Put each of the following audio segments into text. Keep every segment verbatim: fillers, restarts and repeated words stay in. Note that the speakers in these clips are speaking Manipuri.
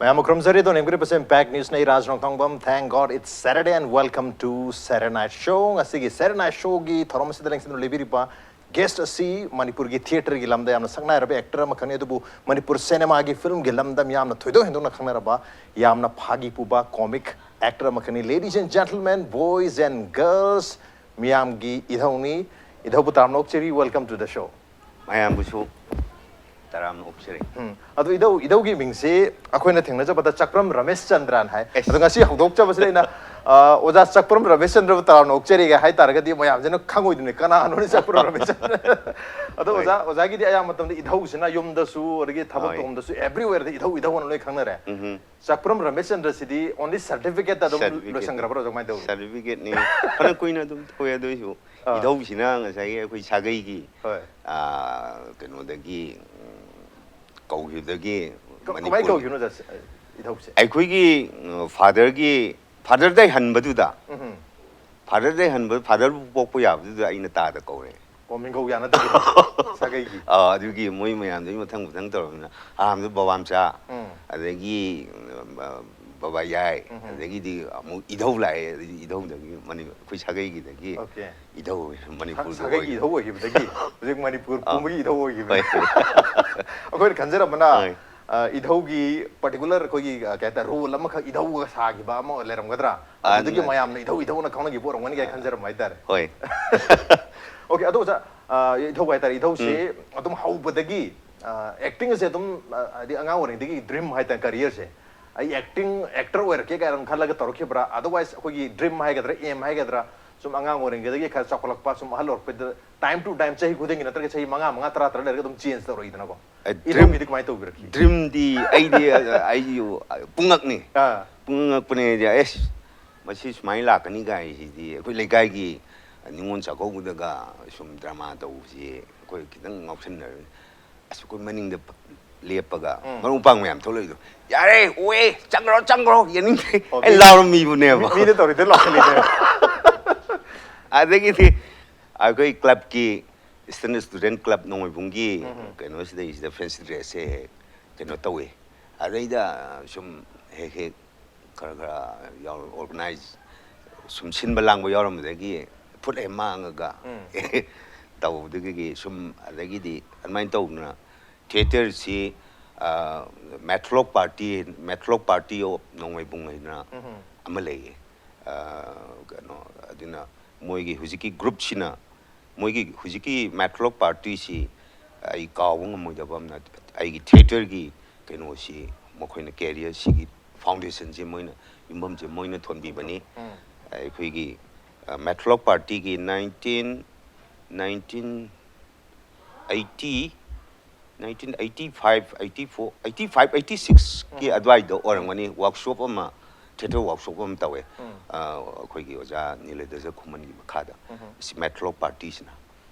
ꯃꯌꯥꯝ ꯈꯨꯔꯨꯝꯖꯔꯤ꯫ ꯑꯗꯣ ꯅꯦꯝꯒꯔꯤꯕꯁꯦ back news ꯅ ꯑꯩ ꯔꯥꯖ ꯅꯣꯡꯊꯥꯡꯕꯝ꯫ Thank God it's Saturday and welcome to Saturday Night Show. ꯉꯁꯤꯒꯤ Saturday Night Show ꯒꯤ ꯊꯧꯔꯝ ꯑꯁꯤꯗ ꯂꯦꯡꯁꯤꯟꯗꯨꯅ ꯂꯩꯕꯤꯔꯤꯕ guest ꯑꯁꯤ ꯃꯅꯤꯄꯨꯔꯒꯤ theatre ꯒꯤ ꯂꯝꯗ ꯌꯥꯝꯅ ꯁꯛꯅꯥꯏꯔꯕ actor ꯑꯃꯈꯛꯅꯤ, ꯑꯗꯨꯕꯨ ꯃꯅꯤꯄꯨꯔ cinema ꯒꯤ film ꯒꯤ ꯂꯝꯗ ꯃꯤꯌꯥꯝꯅ ꯊꯣꯏꯗꯣꯛ ꯍꯦꯟꯗꯣꯛꯅ ꯈꯪꯅꯔꯕ, ꯌꯥꯝꯅ ꯐꯥꯒꯤ ꯄꯨꯕ comic actor ꯑꯃꯈꯛꯅꯤ꯫ Ladies and gentlemen, boys and girls, ꯃꯤꯌꯥꯝꯒꯤ ꯏꯙꯧꯅꯤ, ꯏꯙꯧꯕꯨ ꯇꯔꯥꯝꯅ ꯑꯣꯛꯆꯔꯤ꯫ Welcome to the show. ꯃꯌꯥꯝꯕꯨꯁꯨ ꯇꯔꯥꯝꯅ ꯑꯣꯛꯆꯔꯤ꯫ ꯎꯝ꯫ ꯑꯗꯣ ꯏꯙꯧ, ꯏꯙꯧꯒꯤ ꯃꯤꯡꯁꯤ ꯑꯩꯈꯣꯏꯅ ꯊꯦꯡꯅꯖꯕꯗ ꯆꯥꯛꯄ꯭ꯔꯝ ꯔꯃꯦꯁ ꯆꯟꯗ꯭ꯔꯅ ꯍꯥꯏ꯫ ꯑꯦꯁ꯫ ꯑꯗꯣ ꯉꯁꯤ ꯍꯧꯗꯣꯛꯆꯕꯁꯤꯗ ꯑꯩꯅ, ꯑ, "ꯑꯣꯖꯥ ꯆꯥꯛꯄ꯭ꯔꯝ ꯔꯃꯦꯁ ꯆꯟꯗ꯭ꯔꯕꯨ ꯇꯔꯥꯝꯅ ꯑꯣꯛꯆꯔꯤꯒ" ꯍꯥꯏ ꯇꯥꯔꯒꯗꯤ ꯃꯌꯥꯝꯁꯤꯅ ꯈꯪꯉꯣꯏꯗꯣꯏꯅꯤ, "ꯀꯅꯥꯅꯣꯅꯦ ꯆꯥꯛꯄ꯭ꯔꯝ ꯔꯃꯦꯁ ꯆꯟꯗ꯭ꯔ?" ꯑꯗꯣ ꯍꯣꯏ꯫ ꯑꯣꯖꯥ, ꯑꯣꯖꯥꯒꯤꯗꯤ ꯑꯌꯥꯝꯕ ꯃꯇꯝꯗ ꯏꯙꯧꯁꯤꯅ ꯌꯨꯝꯗꯁꯨ, ꯑꯗꯒꯤ ꯊꯕꯛ ꯍꯣꯏ꯫ ꯇꯧꯐꯝꯗꯁꯨ, everywhere ꯗ ꯏꯙꯧ, ꯏꯙꯧ ꯑꯅ ꯂꯣꯏ ꯈꯪꯅꯔꯦ꯫ ꯎꯝꯍꯨꯝ꯫ ꯆꯥꯛꯄ꯭ꯔꯝ ꯔꯃꯦꯁ ꯆꯟꯗ꯭ꯔꯁꯤꯗꯤ only certificate ꯇ ꯑꯗꯨꯝ certificate ꯅꯤ꯫ ꯂꯣꯏꯁꯟꯈ꯭ꯔꯕ꯭ꯔꯣ? ꯑꯗꯨꯃꯥꯏꯅ ꯇꯧꯋꯤ? Certificate ꯅꯤ꯫ ꯐꯅ ꯀꯨꯏꯅ ꯑꯗꯨꯝ ꯇꯧꯋꯦ, ꯑꯗꯨ ꯑꯣꯏꯁꯨ ꯑꯥ꯫ ꯏꯙꯧꯁꯤꯅ ꯉꯁꯥꯏꯒꯤ ꯑꯩꯈꯣꯏ ꯁꯥꯒꯩꯒꯤ, ꯍꯣꯏ꯫ ꯑꯥ, ꯀꯩꯅꯣꯗꯒꯤ, ꯎꯝ, ꯀꯧꯈꯤꯕꯗꯒꯤ ꯀ-, ꯀꯃꯥꯏꯅ ꯃꯅꯤꯄꯨꯔꯒꯤ ꯀꯧꯈꯤꯕꯅꯣ, ꯑꯣꯖꯥ, ꯁ-, ꯏꯙꯧꯁꯦ? ꯑꯩꯈꯣꯏꯒꯤ, ꯎꯝ, father ꯒꯤ, father ꯗꯩ ꯍꯟꯕꯗꯨꯗ, ꯎꯝꯍꯨꯝ꯫ Father ꯗꯩ ꯍꯟꯕ, father ꯕꯨ ꯄꯣꯛꯄ ꯌꯥꯕꯗꯨꯗ ꯑꯩꯅ ꯇꯥꯗ ꯀꯧꯔꯦ꯫ ꯑꯣ, ꯃꯤꯡꯒꯧ ꯌꯥꯅꯗꯕꯤꯗ ꯁꯥꯒꯩꯒꯤ꯫ ꯑꯥ, ꯑꯗꯨꯒꯤ ꯃꯣꯏ ꯃꯌꯥꯝꯗꯨꯒꯤ ꯃꯊꯪ ꯃꯊꯪ ꯇꯧꯔꯕꯅꯤꯅ, ꯑꯍꯥꯟꯕꯗ ꯕꯕꯥ ꯃꯆꯥ, ꯎꯝ꯫ ꯑꯗꯒꯤ, ꯎꯝ, ꯕꯕꯥ ꯌꯥꯏ, ꯎꯝ꯫ ꯑꯗꯒꯤꯗꯤ ꯑꯃꯨꯛ ꯏꯙꯧ ꯂꯥꯛꯑꯦ, ꯑꯗꯒꯤ ꯏꯙꯧꯗꯒꯤ ꯃꯅꯤ-, ꯑꯩꯈꯣꯏ ꯁꯥꯒꯩꯒꯤꯗꯒꯤ ꯑꯣꯀꯦ꯫ ꯏꯙꯧ ꯁꯥ-, ꯃꯅꯤꯄꯨꯔꯒꯤ ꯁꯥꯒꯩꯒꯤ ꯑꯣꯏꯔꯦ꯫ ꯏꯙꯧ ꯑꯣꯏꯈꯤꯕꯗꯒꯤ ꯍꯧꯖꯤꯛ ꯃꯅꯤꯄꯨꯔ ꯑꯥ꯫ ꯄꯨꯝꯕꯒꯤ ꯏꯙꯧ ꯑꯣꯏꯈꯤꯕꯅꯤ꯫ ꯍꯣꯏ꯫ ꯑꯩꯈꯣꯏꯅ ꯈꯟꯖꯔꯝꯕꯅ, ꯍꯣꯏ꯫ ꯑ, ꯏꯙꯧꯒꯤ particular ꯑꯩꯈꯣꯏꯒꯤ, ꯑ, ꯀꯩ ꯍꯥꯏꯇꯥꯔꯦ, role ꯑꯃꯈꯛ ꯏꯙꯧꯒ ꯁꯥꯈꯤꯕ ꯑꯃ ꯂꯩꯔꯝꯒꯗ꯭ꯔꯥ? ꯑ, ꯑꯗꯨꯗꯒꯤ ꯅ-, ꯃꯌꯥꯝꯅ ꯏꯙꯧ, ꯏꯙꯧꯅ ꯈꯪꯅꯈꯤꯕ ꯑꯣꯏꯔꯝꯒꯅꯤ ꯀꯥꯏꯅ ꯑ, ꯈꯟꯖꯔꯝꯕ ꯍꯥꯏꯇꯥꯔꯦ꯫ ꯍꯣꯏ꯫ ꯑꯣꯀꯦ, ꯑꯗꯣ ꯑꯣꯖꯥ, ꯑ, ꯏꯙꯧ ꯍꯥꯏꯇꯥꯔꯦ, ꯏꯙꯧꯁꯦ ꯎꯝ꯫ ꯑꯗꯨꯝ ꯍꯧꯕꯗꯒꯤ, ꯑ, acting ꯁꯦ ꯑꯗꯨꯝ, ꯑ, ꯍꯥꯏꯗꯤ ꯑꯉꯥꯡ ꯑꯣꯏꯔꯤꯉꯩꯗꯒꯤ dream ꯍꯥꯏꯇꯥꯔꯦ, career ꯁꯦ, "ꯑꯩ acting, actor ꯑꯣꯏꯔꯛꯀꯦ" ꯀꯥꯏꯅ ꯑꯗꯨꯝ ꯈꯜꯂꯒ ꯇꯧꯔꯛꯈꯤꯕ꯭ꯔꯥ? Otherwise ꯑꯩꯈꯣꯏꯒꯤ dream ꯍꯥꯏꯒꯗ꯭ꯔꯥ, aim ꯍꯥꯏꯒꯗ꯭ꯔꯥ, ꯁꯨꯝ ꯑꯉꯥꯡ ꯑꯣꯏꯔꯤꯉꯩꯗꯒꯤ ꯈꯔ ꯆꯥꯎꯈꯠꯂꯛꯄ, ꯁꯨꯝ ꯑꯍꯜ ꯑꯣꯏꯔꯛꯄꯗ time to time ꯆꯍꯤ ꯈꯨꯗꯤꯡꯒꯤ ꯅꯠꯇ꯭ꯔꯒ ꯆꯍꯤ ꯃꯉꯥ, ꯃꯉꯥ, ꯇꯔꯥ, ꯇꯔꯥ ꯂꯩꯔꯒ ꯑꯗꯨꯝ change ꯇꯧꯔꯛꯏꯗꯅꯀꯣ? ꯑ, dream, ꯏꯙꯧꯒꯤꯗꯤ ꯀꯃꯥꯏꯅ ꯇꯧꯕꯤꯔꯛꯈꯤ? Dream ꯗꯤ ꯑꯩꯗꯤ, ꯑ, ꯑꯩꯁꯨ, ꯑ, ꯄꯨꯡꯉꯛꯅꯤ꯫ ꯑꯥ꯫ ꯄꯨꯡꯉꯛꯄꯅꯦ ꯑꯩꯗꯤ, "ꯑꯦꯁ, ꯃꯁꯤ ꯁꯨꯃꯥꯏꯅ ꯂꯥꯛꯀꯅꯤ" ꯀꯥꯏꯁꯤꯗꯤ ꯑꯩꯈꯣꯏ ꯂꯩꯀꯥꯏꯒꯤ ꯅꯤꯉꯣꯜ ꯆꯥꯛꯀꯧꯕꯗꯒ ꯁꯨꯝ drama ꯇꯧꯕꯁꯤ ꯑꯩꯈꯣꯏ ꯈꯤꯇꯪ ꯉꯥꯎꯁꯟꯅꯔꯅꯤ꯫ ꯑꯁ, ꯑꯩꯈꯣꯏ ꯃꯅꯤꯡꯗ ꯂꯦꯞꯄꯒ ꯎꯝ꯫ ꯃꯔꯨꯞ ꯃꯄꯥꯡ ꯃꯌꯥꯝ ꯊꯣꯛꯂꯛꯏꯗꯣ, "ꯌꯥꯔꯦ, ꯑꯣꯑꯦ, ꯆꯪꯈ꯭ꯔꯣ, ꯆꯪꯈ꯭ꯔꯣ, ꯌꯦꯡꯅꯤꯡꯗ꯭ꯔꯦ, ꯑꯣ, ꯑꯩ ꯃꯤ-, ꯂꯥꯎꯔꯝꯃꯤꯕꯅꯦꯕ"꯫ ꯃꯤ-, ꯃꯤꯅ ꯇꯧꯔꯤꯗꯣ ꯂꯥꯎꯁꯜꯂꯤꯅꯦ꯫ ꯑꯗꯒꯤꯗꯤ ꯑꯩꯈꯣꯏ club ꯀꯤ, Eastern Student Club ꯅꯣꯡꯃꯩꯕꯨꯡꯒꯤ ꯎꯝ꯫ ꯀꯩꯅꯣꯁꯤꯗꯩꯁꯤꯗ fancy dress ꯁꯦ ꯀꯩꯅꯣ ꯇꯧꯋꯤ꯫ ꯑꯗꯩꯗ ꯁꯨꯝ ꯍꯦꯛ ꯍꯦꯛ ꯈꯔ ꯈꯔ ꯌꯥꯎꯔ, organize ꯁꯨꯝ ꯁꯤꯟꯕ ꯂꯥꯡꯕ ꯌꯥꯎꯔꯝꯕꯗꯒꯤ ꯐꯨꯠ ꯍꯦꯛ ꯃꯥꯡꯉꯒ ꯇꯧꯕꯗꯒꯤ ꯁꯨꯝ, ꯑꯗꯒꯤꯗꯤ ꯑꯗꯨꯃꯥꯏꯅ ꯇꯧꯗꯅ theatreꯁꯤ, ꯃꯦꯊꯂꯣꯛ ꯄꯥꯔꯇꯤ, ꯃꯦꯊꯂꯣꯛ ꯄꯥꯔꯇꯤ ꯑꯣꯐ ꯅꯣꯡꯃꯩꯕꯨꯡ ꯍꯥꯏꯅ ꯑꯃ ꯂꯩꯌꯦ꯫ ꯑ, ꯀꯩꯅꯣ, ꯑꯗꯨꯅ ꯃꯣꯏꯒꯤ ꯍꯧꯖꯤꯛꯀꯤ groupꯁꯤꯅ, ꯃꯣꯏꯒꯤ ꯍꯧꯖꯤꯛꯀꯤ ꯃꯦꯊꯂꯣꯛ ꯄꯥꯔꯇꯤꯁꯤ ꯑꯩ ꯀꯥꯎꯕ ꯉꯝꯃꯣꯏꯗꯕ ꯑꯃꯅ, ꯑꯩꯒꯤ theatreꯒꯤ ꯀꯩꯅꯣꯁꯤ, ꯃꯈꯣꯏꯅ careerꯁꯤꯒꯤ foundationꯁꯦ ꯃꯣꯏꯅ, ꯌꯨꯝꯐꯝꯁꯦ ꯃꯣꯏꯅ ꯊꯣꯟꯕꯤꯕꯅꯤ꯫ ꯑꯩꯈꯣꯏꯒꯤ ꯃꯦꯊꯂꯣꯛ ꯄꯥꯔꯇꯤꯒꯤ nineteen, nineteen eighty, nineteen eighty five, eighty four, eighty five, eighty sixꯀꯤ ꯑꯗꯨꯋꯥꯏꯗ ꯑꯣꯏꯔꯝꯒꯅꯤ, workshop ꯑꯃ, theatre workshop ꯑꯃ ꯇꯧꯋꯦ꯫ ꯑ, ꯑꯩꯈꯣꯏꯒꯤ ꯑꯣꯖꯥ ꯅꯤꯂꯗꯖ ꯈꯨꯃꯟꯒꯤ ꯃꯈꯥꯗ꯫ ꯁꯤ ꯃꯦꯊꯂꯣꯛ ꯄꯥꯔꯇꯤꯁꯤꯅ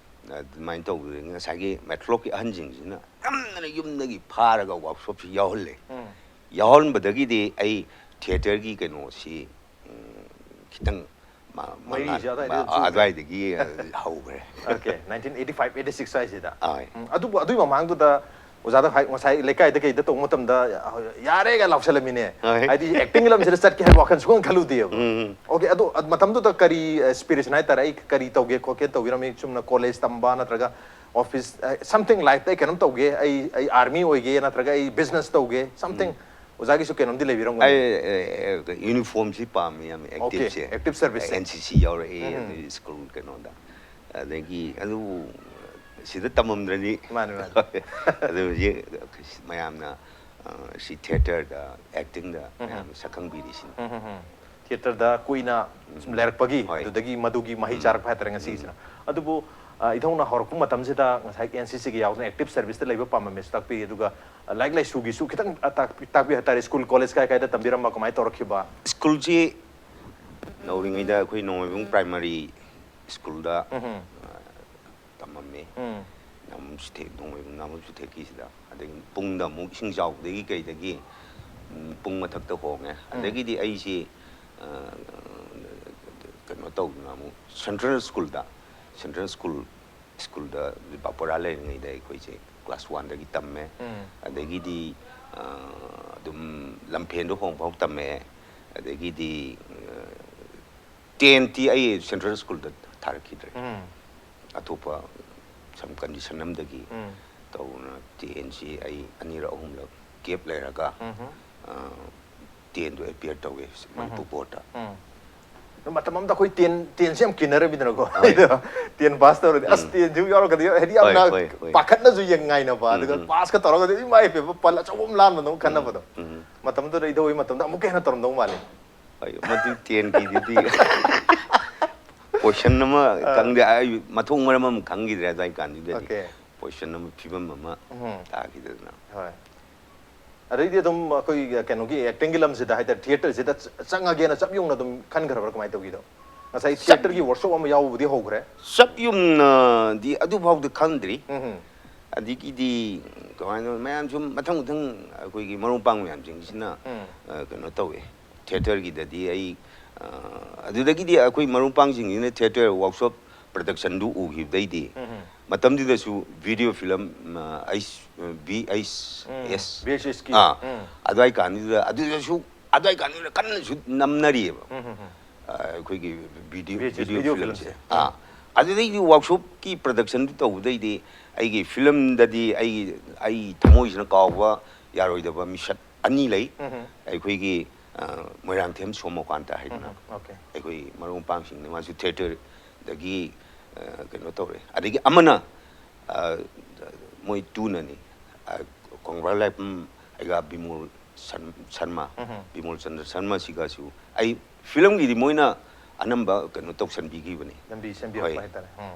ꯑꯗꯨꯃꯥꯏꯅ ꯇꯧꯕꯗꯒꯤ ꯉꯁꯥꯏꯒꯤ ꯃꯦꯊꯂꯣꯛꯀꯤ ꯑꯍꯟꯁꯤꯡꯁꯤꯅ ꯅꯝꯗꯅ ꯌꯨꯝꯗꯒꯤ ꯐꯥꯔꯒ workshopꯁꯤ ꯌꯥꯎꯍꯜꯂꯦ꯫ ꯌꯥꯎꯍꯟꯕꯗꯒꯤꯗꯤ ꯑꯩ theatreꯒꯤ ꯀꯩꯅꯣꯁꯤ, ꯎꯝ, ꯈꯤꯇꯪ ꯃ-, ꯃꯩꯁꯦ ꯃꯉꯥꯜ-, ꯑꯗꯨꯋꯥꯏꯗ ꯑꯗꯨꯝ ꯆꯨꯈ꯭ꯔꯦ꯫ ꯑꯗꯨꯋꯥꯏꯗꯒꯤ ꯍꯧꯈ꯭ꯔꯦ꯫ Okay, nineteen eighty five, eighty six ꯍꯥꯏꯁꯤꯗ꯫ ꯑꯥꯏ꯫ ꯎꯝ, ꯑꯗꯨꯕꯨ ꯑꯗꯨꯒꯤ ꯃꯃꯥꯡꯗꯨꯗ ꯑꯣꯖꯥꯗ ꯍꯥꯏ-, ꯉꯁꯥꯏ ꯂꯩꯀꯥꯏꯗ ꯀꯩꯗ ꯇꯧꯕ ꯃꯇꯝꯗ, "ꯌꯥꯔꯦꯒ" ꯂꯥꯎꯁꯜꯂꯝꯃꯤꯅꯦ꯫ ꯍꯣꯏ꯫ ꯍꯥꯏꯗꯤ actingꯒꯤ ꯂꯝꯁꯤꯗ ꯆꯠꯀꯦ ꯍꯥꯏꯕ ꯋꯥꯈꯜ ꯁꯨꯡꯈꯟ ꯈꯜꯂꯨꯗꯦꯕ꯫ ꯎꯝ꯫ Okay, ꯑꯗꯣ ꯑ-, ꯃꯇꯝꯗꯨꯗ ꯀꯔꯤ, ꯑ, inspiration ꯍꯥꯏꯇꯥꯔꯦ, ꯑꯩ ꯀꯔꯤ ꯇꯧꯒꯦ ꯈꯣꯠꯀꯦ ꯇꯧꯕꯤꯔꯝꯃꯤ? ꯆꯨꯝꯅ college ꯇꯝꯕ ꯅꯠꯇ꯭ꯔꯒ office, ꯑ, something lifeꯇ ꯑꯩ ꯀꯩꯅꯣꯝ ꯇꯧꯒꯦ, ꯑꯩ, ꯑꯩ army ꯑꯣꯏꯒꯦ ꯅꯠꯇ꯭ꯔꯒ ꯑꯩ business ꯇꯧꯒꯦ, something? ꯎꯝ꯫ ꯑꯣꯖꯥꯒꯤꯁꯨ ꯀꯩꯅꯣꯝꯗꯤ ꯂꯩꯕꯤꯔꯝꯒꯅꯤ꯫ ꯑꯩ, ꯑꯦ, ꯑꯦ, uniformꯁꯤ ꯄꯥꯝꯃꯤ ꯌꯥꯝ, Okay, activeꯁꯦ꯫ Active serviceꯁꯦ꯫ N C C ꯌꯥꯎꯔꯛꯏ, ꯎꯝ꯫ ꯑꯗꯩ school ꯀꯩꯅꯣꯗ꯫ ꯑꯗꯒꯤ ꯑꯗꯨ ꯁꯤꯗ ꯇꯝꯃꯝꯗ꯭ꯔꯗꯤ꯫ ꯃꯥꯅꯦ, ꯃꯥꯅꯦ꯫ ꯑꯗꯨ ꯍꯧꯖꯤꯛ ꯃꯌꯥꯝꯅ, ꯑ, ꯁꯤ theatreꯗ, actingꯗ ꯎꯝ꯫ ꯃꯌꯥꯝꯅ ꯁꯛꯈꯪꯕꯤꯔꯤꯁꯤꯅꯤ꯫ ꯎꯝ, ꯎꯝ, ꯎꯝ꯫ Theatreꯗ ꯀꯨꯏꯅ ꯁꯨꯝ ꯎꯝ꯫ ꯂꯩꯔꯛꯄꯒꯤ, ꯍꯣꯏ꯫ ꯑꯗꯨꯗꯒꯤ ꯃꯗꯨꯒꯤ ꯃꯍꯩ ꯎꯝ꯫ ꯆꯥꯔꯛꯄ ꯍꯥꯏꯇꯥꯔꯦ ꯎꯝ꯫ ꯉꯁꯤꯒꯤꯁꯤꯅ꯫ ꯑꯗꯨꯕꯨ, ꯑ, ꯏꯙꯧꯅ ꯍꯧꯔꯛꯄ ꯃꯇꯝꯁꯤꯗ ꯉꯁꯥꯏꯒꯤ N C Cꯒ ꯌꯥꯎꯗꯅ active serviceꯇ ꯂꯩꯕ ꯄꯥꯝꯃꯝꯃꯦꯁꯨ ꯇꯥꯛꯄꯤꯔꯤ, ꯑꯗꯨꯒ, ꯑ, ꯂꯥꯏꯔꯤꯛ ꯂꯥꯏꯁꯨꯒꯤꯁꯨ ꯈꯤꯇꯪ, ꯑ, ꯇꯥꯛꯄꯤ-, ꯇꯥꯛꯄꯤꯌꯨ ꯍꯥꯏꯇꯥꯔꯦ꯫ School, college ꯀꯥꯏ ꯀꯥꯏꯗ ꯇꯝꯕꯤꯔꯝꯕ, ꯀꯃꯥꯏꯅ ꯇꯧꯔꯛꯈꯤꯕ? Schoolꯁꯤ ꯅꯧꯔꯤꯉꯩꯗ ꯑꯩꯈꯣꯏ ꯅꯣꯡꯃꯥꯏꯕꯨꯡ primary schoolꯗ, ꯎꯝ꯫ ꯑ, ꯇꯝꯃꯝꯃꯤ꯫ ꯎꯝ꯫ ꯅꯥꯃꯨ ꯆꯨꯊꯦꯛ, ꯅꯣꯡꯃꯩꯕꯨꯡ ꯅꯥꯃꯨ ꯆꯨꯊꯦꯛꯀꯤꯁꯤꯗ꯫ ꯑꯗꯒꯤ ꯄꯨꯡꯗ ꯑꯃꯨꯛ ꯏꯁꯤꯡ ꯆꯥꯎꯕꯗꯒꯤ ꯀꯩꯗꯒꯤ, ꯎꯝ, ꯄꯨꯡ ꯃꯊꯛꯇ ꯍꯣꯡꯉꯦ꯫ ꯎꯝ꯫ ꯑꯗꯒꯤꯗꯤ ꯑꯩꯁꯤ, ꯑ, ꯀꯩꯅꯣ ꯇꯧꯗꯅ ꯑꯃꯨꯛ central schoolꯗ, central school ꯁ꯭ꯀꯨꯜꯗ ꯕꯥꯄꯣꯔꯥ ꯂꯩꯔꯤꯉꯩꯗ ꯑꯩꯈꯣꯏꯁꯦ ꯀ꯭ꯂꯥꯁ ꯋꯥꯟꯗꯒꯤ ꯇꯝꯃꯦ꯫ ꯎꯝ꯫ ꯑꯗꯒꯤꯗꯤ ꯑ, ꯑꯗꯨꯝ ꯂꯝꯐꯦꯟꯗ ꯍꯣꯡꯐꯥꯎ ꯇꯝꯃꯛꯑꯦ꯫ ꯑꯗꯒꯤꯗꯤ ꯇꯦꯟꯇꯤ ꯑꯩ ꯁꯦꯟꯇ꯭ꯔꯦꯜ ꯁ꯭ꯀꯨꯜꯗ ꯊꯥꯔꯛꯈꯤꯗ꯭ꯔꯦ꯫ ꯎꯝ꯫ ꯑꯇꯣꯞꯄ ꯁꯝ ꯀꯟꯗꯤꯁꯟ ꯑꯃꯗꯒꯤ ꯎꯝ꯫ ꯇꯧꯗꯅ ꯇꯦꯟꯁꯤ ꯑꯩ ꯑꯅꯤꯔꯛ ꯑꯍꯨꯝꯂꯛ ꯒꯦꯞ ꯂꯩꯔꯒ ꯎꯝ꯫ ꯇꯦꯟꯗꯣ ꯑꯦꯄꯤꯌꯔ ꯇꯧꯋꯦ ꯃꯅꯤꯄꯨꯔ ꯕꯣꯔꯗꯇ꯫ ꯎꯝ꯫ ꯑꯗꯣ ꯃꯇꯝ ꯑꯃꯗ ꯑꯩꯈꯣꯏ ꯇꯦꯟ ꯇꯦꯟꯁꯦ ꯌꯥꯝ ꯀꯤꯅꯔꯝꯃꯤꯗꯅꯀꯣ꯫ ꯍꯣꯏ꯫ ꯇꯦꯟ ꯄꯥꯁ ꯇꯧꯔꯗꯤ ꯑꯁ ꯎꯝ꯫ ꯇꯦꯟꯁꯤꯕꯨ ꯌꯥꯎꯔꯒꯗꯤ ꯍꯥꯏꯗꯤ ꯍꯣꯏ, ꯌꯥꯝꯅ ꯍꯣꯏ, ꯍꯣꯏ꯫ ꯄꯥꯈꯠꯅꯁꯨ ꯌꯦꯡ ꯉꯥꯏꯅꯕ ꯑꯗꯨꯒ ꯎꯝ꯫ ꯄꯥꯁꯀ ꯇꯧꯔꯒꯗꯤ ꯏꯃꯥ ꯏꯄꯦꯝꯃ ꯄꯜ ꯑꯆꯧꯕ ꯑꯃ ꯂꯥꯟꯕꯗꯧ ꯈꯟꯅꯕꯗꯣ꯫ ꯎꯝ꯫ ꯃꯇꯝꯗꯨꯗ ꯏꯙꯧ ꯍꯣꯏ ꯃꯇꯝꯗ ꯑꯃꯨꯛꯀ ꯍꯦꯟꯅ ꯇꯧꯔꯝꯗꯧ ꯃꯥꯜꯂꯤ꯫ ꯍꯣꯏ, ꯃꯗꯨ ꯇꯦꯟꯒꯤꯗꯨꯗꯤ ꯀꯣꯏꯁꯟ ꯑꯃ ꯑꯥ꯫ ꯈꯪꯗꯦ, ꯑꯩ ꯃꯊꯣꯡ ꯃꯔꯝ ꯑꯃ ꯈꯪꯈꯤꯗ꯭ꯔꯦ ꯑꯗꯨꯋꯥꯏ ꯀꯥꯟꯗꯨꯗꯗꯤ꯫ ꯑꯣꯀꯦ꯫ ꯀꯣꯏꯁꯟ ꯑꯃ ꯐꯤꯕꯝ ꯑꯃ ꯎꯝ꯫ ꯇꯥꯈꯤꯗꯗꯅ꯫ ꯍꯣꯏ꯫ ꯑꯗꯩꯗꯤ ꯑꯗꯨꯝ ꯑꯩꯈꯣꯏ ꯀꯩꯅꯣꯒꯤ ꯑꯦꯛꯇꯤꯡꯒꯤ ꯂꯝꯁꯤꯗ ꯍꯥꯏꯇꯥꯔꯦ, ꯊꯤꯌꯦꯇꯔꯁꯤꯗ ꯆ-, ꯆꯪꯉꯒꯦꯅ ꯆꯞ ꯌꯨꯡꯅ ꯑꯗꯨꯝ ꯈꯟꯈ꯭ꯔꯕ꯭ꯔꯥ ꯀꯃꯥꯏꯅ ꯇꯧꯈꯤꯅꯣ? ꯉꯁꯥꯏ ꯆꯞ ꯊꯤꯌꯦꯇꯔꯒꯤ ꯋꯥꯔꯛꯁꯣꯞ ꯑꯃ ꯌꯥꯎꯕꯕꯨꯗꯤ ꯍꯧꯈ꯭ꯔꯦ꯫ ꯆꯞ ꯌꯨꯝꯅꯗꯤ ꯑꯗꯨꯐꯥꯎꯗ ꯈꯟꯗ꯭ꯔꯤ꯫ ꯎꯝ ꯍꯝ꯫ ꯑꯗꯒꯤꯗꯤ ꯀꯃꯥꯏꯅ ꯃꯌꯥꯝ ꯁꯨꯝ ꯃꯊꯪ ꯃꯊꯪ ꯑꯩꯈꯣꯏꯒꯤ ꯃꯔꯨꯞ ꯃꯄꯥꯡ ꯃꯌꯥꯝꯁꯤꯡꯁꯤꯅ, ꯎꯝ꯫ ꯑ, ꯀꯩꯅꯣ ꯇꯧꯋꯦ꯫ ꯊꯤꯌꯦꯇꯔꯒꯤꯗꯗꯤ ꯑꯩ, ꯑ, ꯑꯗꯨꯗꯒꯤꯗꯤ ꯑꯩꯈꯣꯏ ꯃꯔꯨꯞ ꯃꯄꯥꯡꯁꯤꯡꯁꯤꯅ ꯊꯤꯌꯦꯇꯔ ꯋꯥꯔꯛꯁꯣꯞ ꯄ꯭ꯔꯗꯛꯁꯟꯗꯨ ꯎꯈꯤꯕꯗꯩꯗꯤ ꯎꯝ ꯍꯝ꯫ ꯃꯇꯝꯗꯨꯗꯁꯨ ꯚꯤꯗꯤꯑꯣ ꯐꯤꯂꯝ, ꯑ, ꯑꯩꯁ-, ꯎꯝ꯫ ꯚꯤ ꯑꯩꯁ ꯑꯦꯁ꯫ ꯚꯤ ꯑꯩꯁ ꯑꯦꯁꯀꯤ꯫ ꯑꯥ꯫ ꯎꯝ꯫ ꯑꯗꯨꯋꯥꯏ ꯀꯥꯟꯗꯨꯗ, ꯑꯗꯨꯗꯁꯨ, ꯑꯗꯨꯋꯥꯏ ꯀꯥꯟꯗꯨꯗ ꯀꯟꯅꯁꯨ ꯅꯝꯅꯔꯤꯑꯕ꯫ ꯎꯝ ꯍꯝ ꯍꯝ꯫ ꯑ, ꯑꯩꯈꯣꯏꯒꯤ ꯚꯤꯗꯤꯑꯣ, ꯚꯤ ꯑꯩꯁ ꯑꯦꯁ ꯚꯤꯗꯤꯑꯣ ꯚꯤꯗꯤꯑꯣ ꯐꯤꯂꯝꯁꯦ꯫ ꯐꯤꯂꯝꯁꯦ꯫ ꯑꯥ꯫ ꯎꯝ꯫ ꯑꯗꯨꯗꯩꯗꯤ ꯋꯥꯔꯛꯁꯣꯞꯀꯤ ꯄ꯭ꯔꯗꯛꯁꯟꯗꯨ ꯇꯧꯕꯗꯩꯗꯤ ꯑꯩꯒꯤ ꯐꯤꯂꯝꯗꯗꯤ ꯑꯩꯒꯤ, ꯑꯩ ꯊꯃꯣꯏꯁꯤꯅ ꯀꯥꯎꯕ ꯌꯥꯔꯣꯏꯗꯕ ꯃꯤꯁꯛ ꯑꯅꯤ ꯂꯩ꯫ ꯎꯝ ꯍꯝ꯫ ꯑꯩꯈꯣꯏꯒꯤ, ꯑ, ꯃꯣꯏꯔꯥꯡꯊꯦꯝ ꯁꯣꯃꯣꯀꯥꯟꯇ ꯍꯥꯏꯗꯅ ꯎꯝ ꯍꯝ꯫ ꯑꯣꯀꯦ꯫ ꯑꯩꯈꯣꯏ ꯃꯔꯨꯞ ꯃꯄꯥꯡꯁꯤꯡꯅ ꯃꯥꯁꯨ ꯊꯤꯌꯦꯇꯔꯗꯒꯤ, ꯑ, ꯀꯩꯅꯣ ꯇꯧꯔꯦ꯫ ꯑꯗꯒꯤ ꯑꯃꯅ, ꯑ, ꯃꯣꯏ ꯇꯨꯅꯅꯤ꯫ ꯑ, ꯀꯣꯡꯕ꯭ꯔꯥ ꯂꯥꯏꯄꯝ ꯑꯩꯒ ꯕꯤꯃꯣꯜ ꯁꯟ-, ꯁꯔꯃ, ꯎꯝ ꯍꯝ꯫ ꯕꯤꯃꯣꯜ ꯆꯟꯗ꯭ꯔ ꯁꯔꯃꯁꯤꯒꯁꯨ ꯑꯩ ꯐꯤꯂꯝꯒꯤꯗꯤ ꯃꯣꯏꯅ ꯑꯅꯝꯕ ꯀꯩꯅꯣ ꯇꯧꯁꯟꯕꯤꯈꯤꯕꯅꯤ꯫ ꯂꯝꯕꯤ ꯁꯦꯝꯕꯤꯔꯛꯄ ꯍꯣꯏ꯫ ꯍꯥꯏꯇꯥꯔꯦ꯫ ꯎꯝ꯫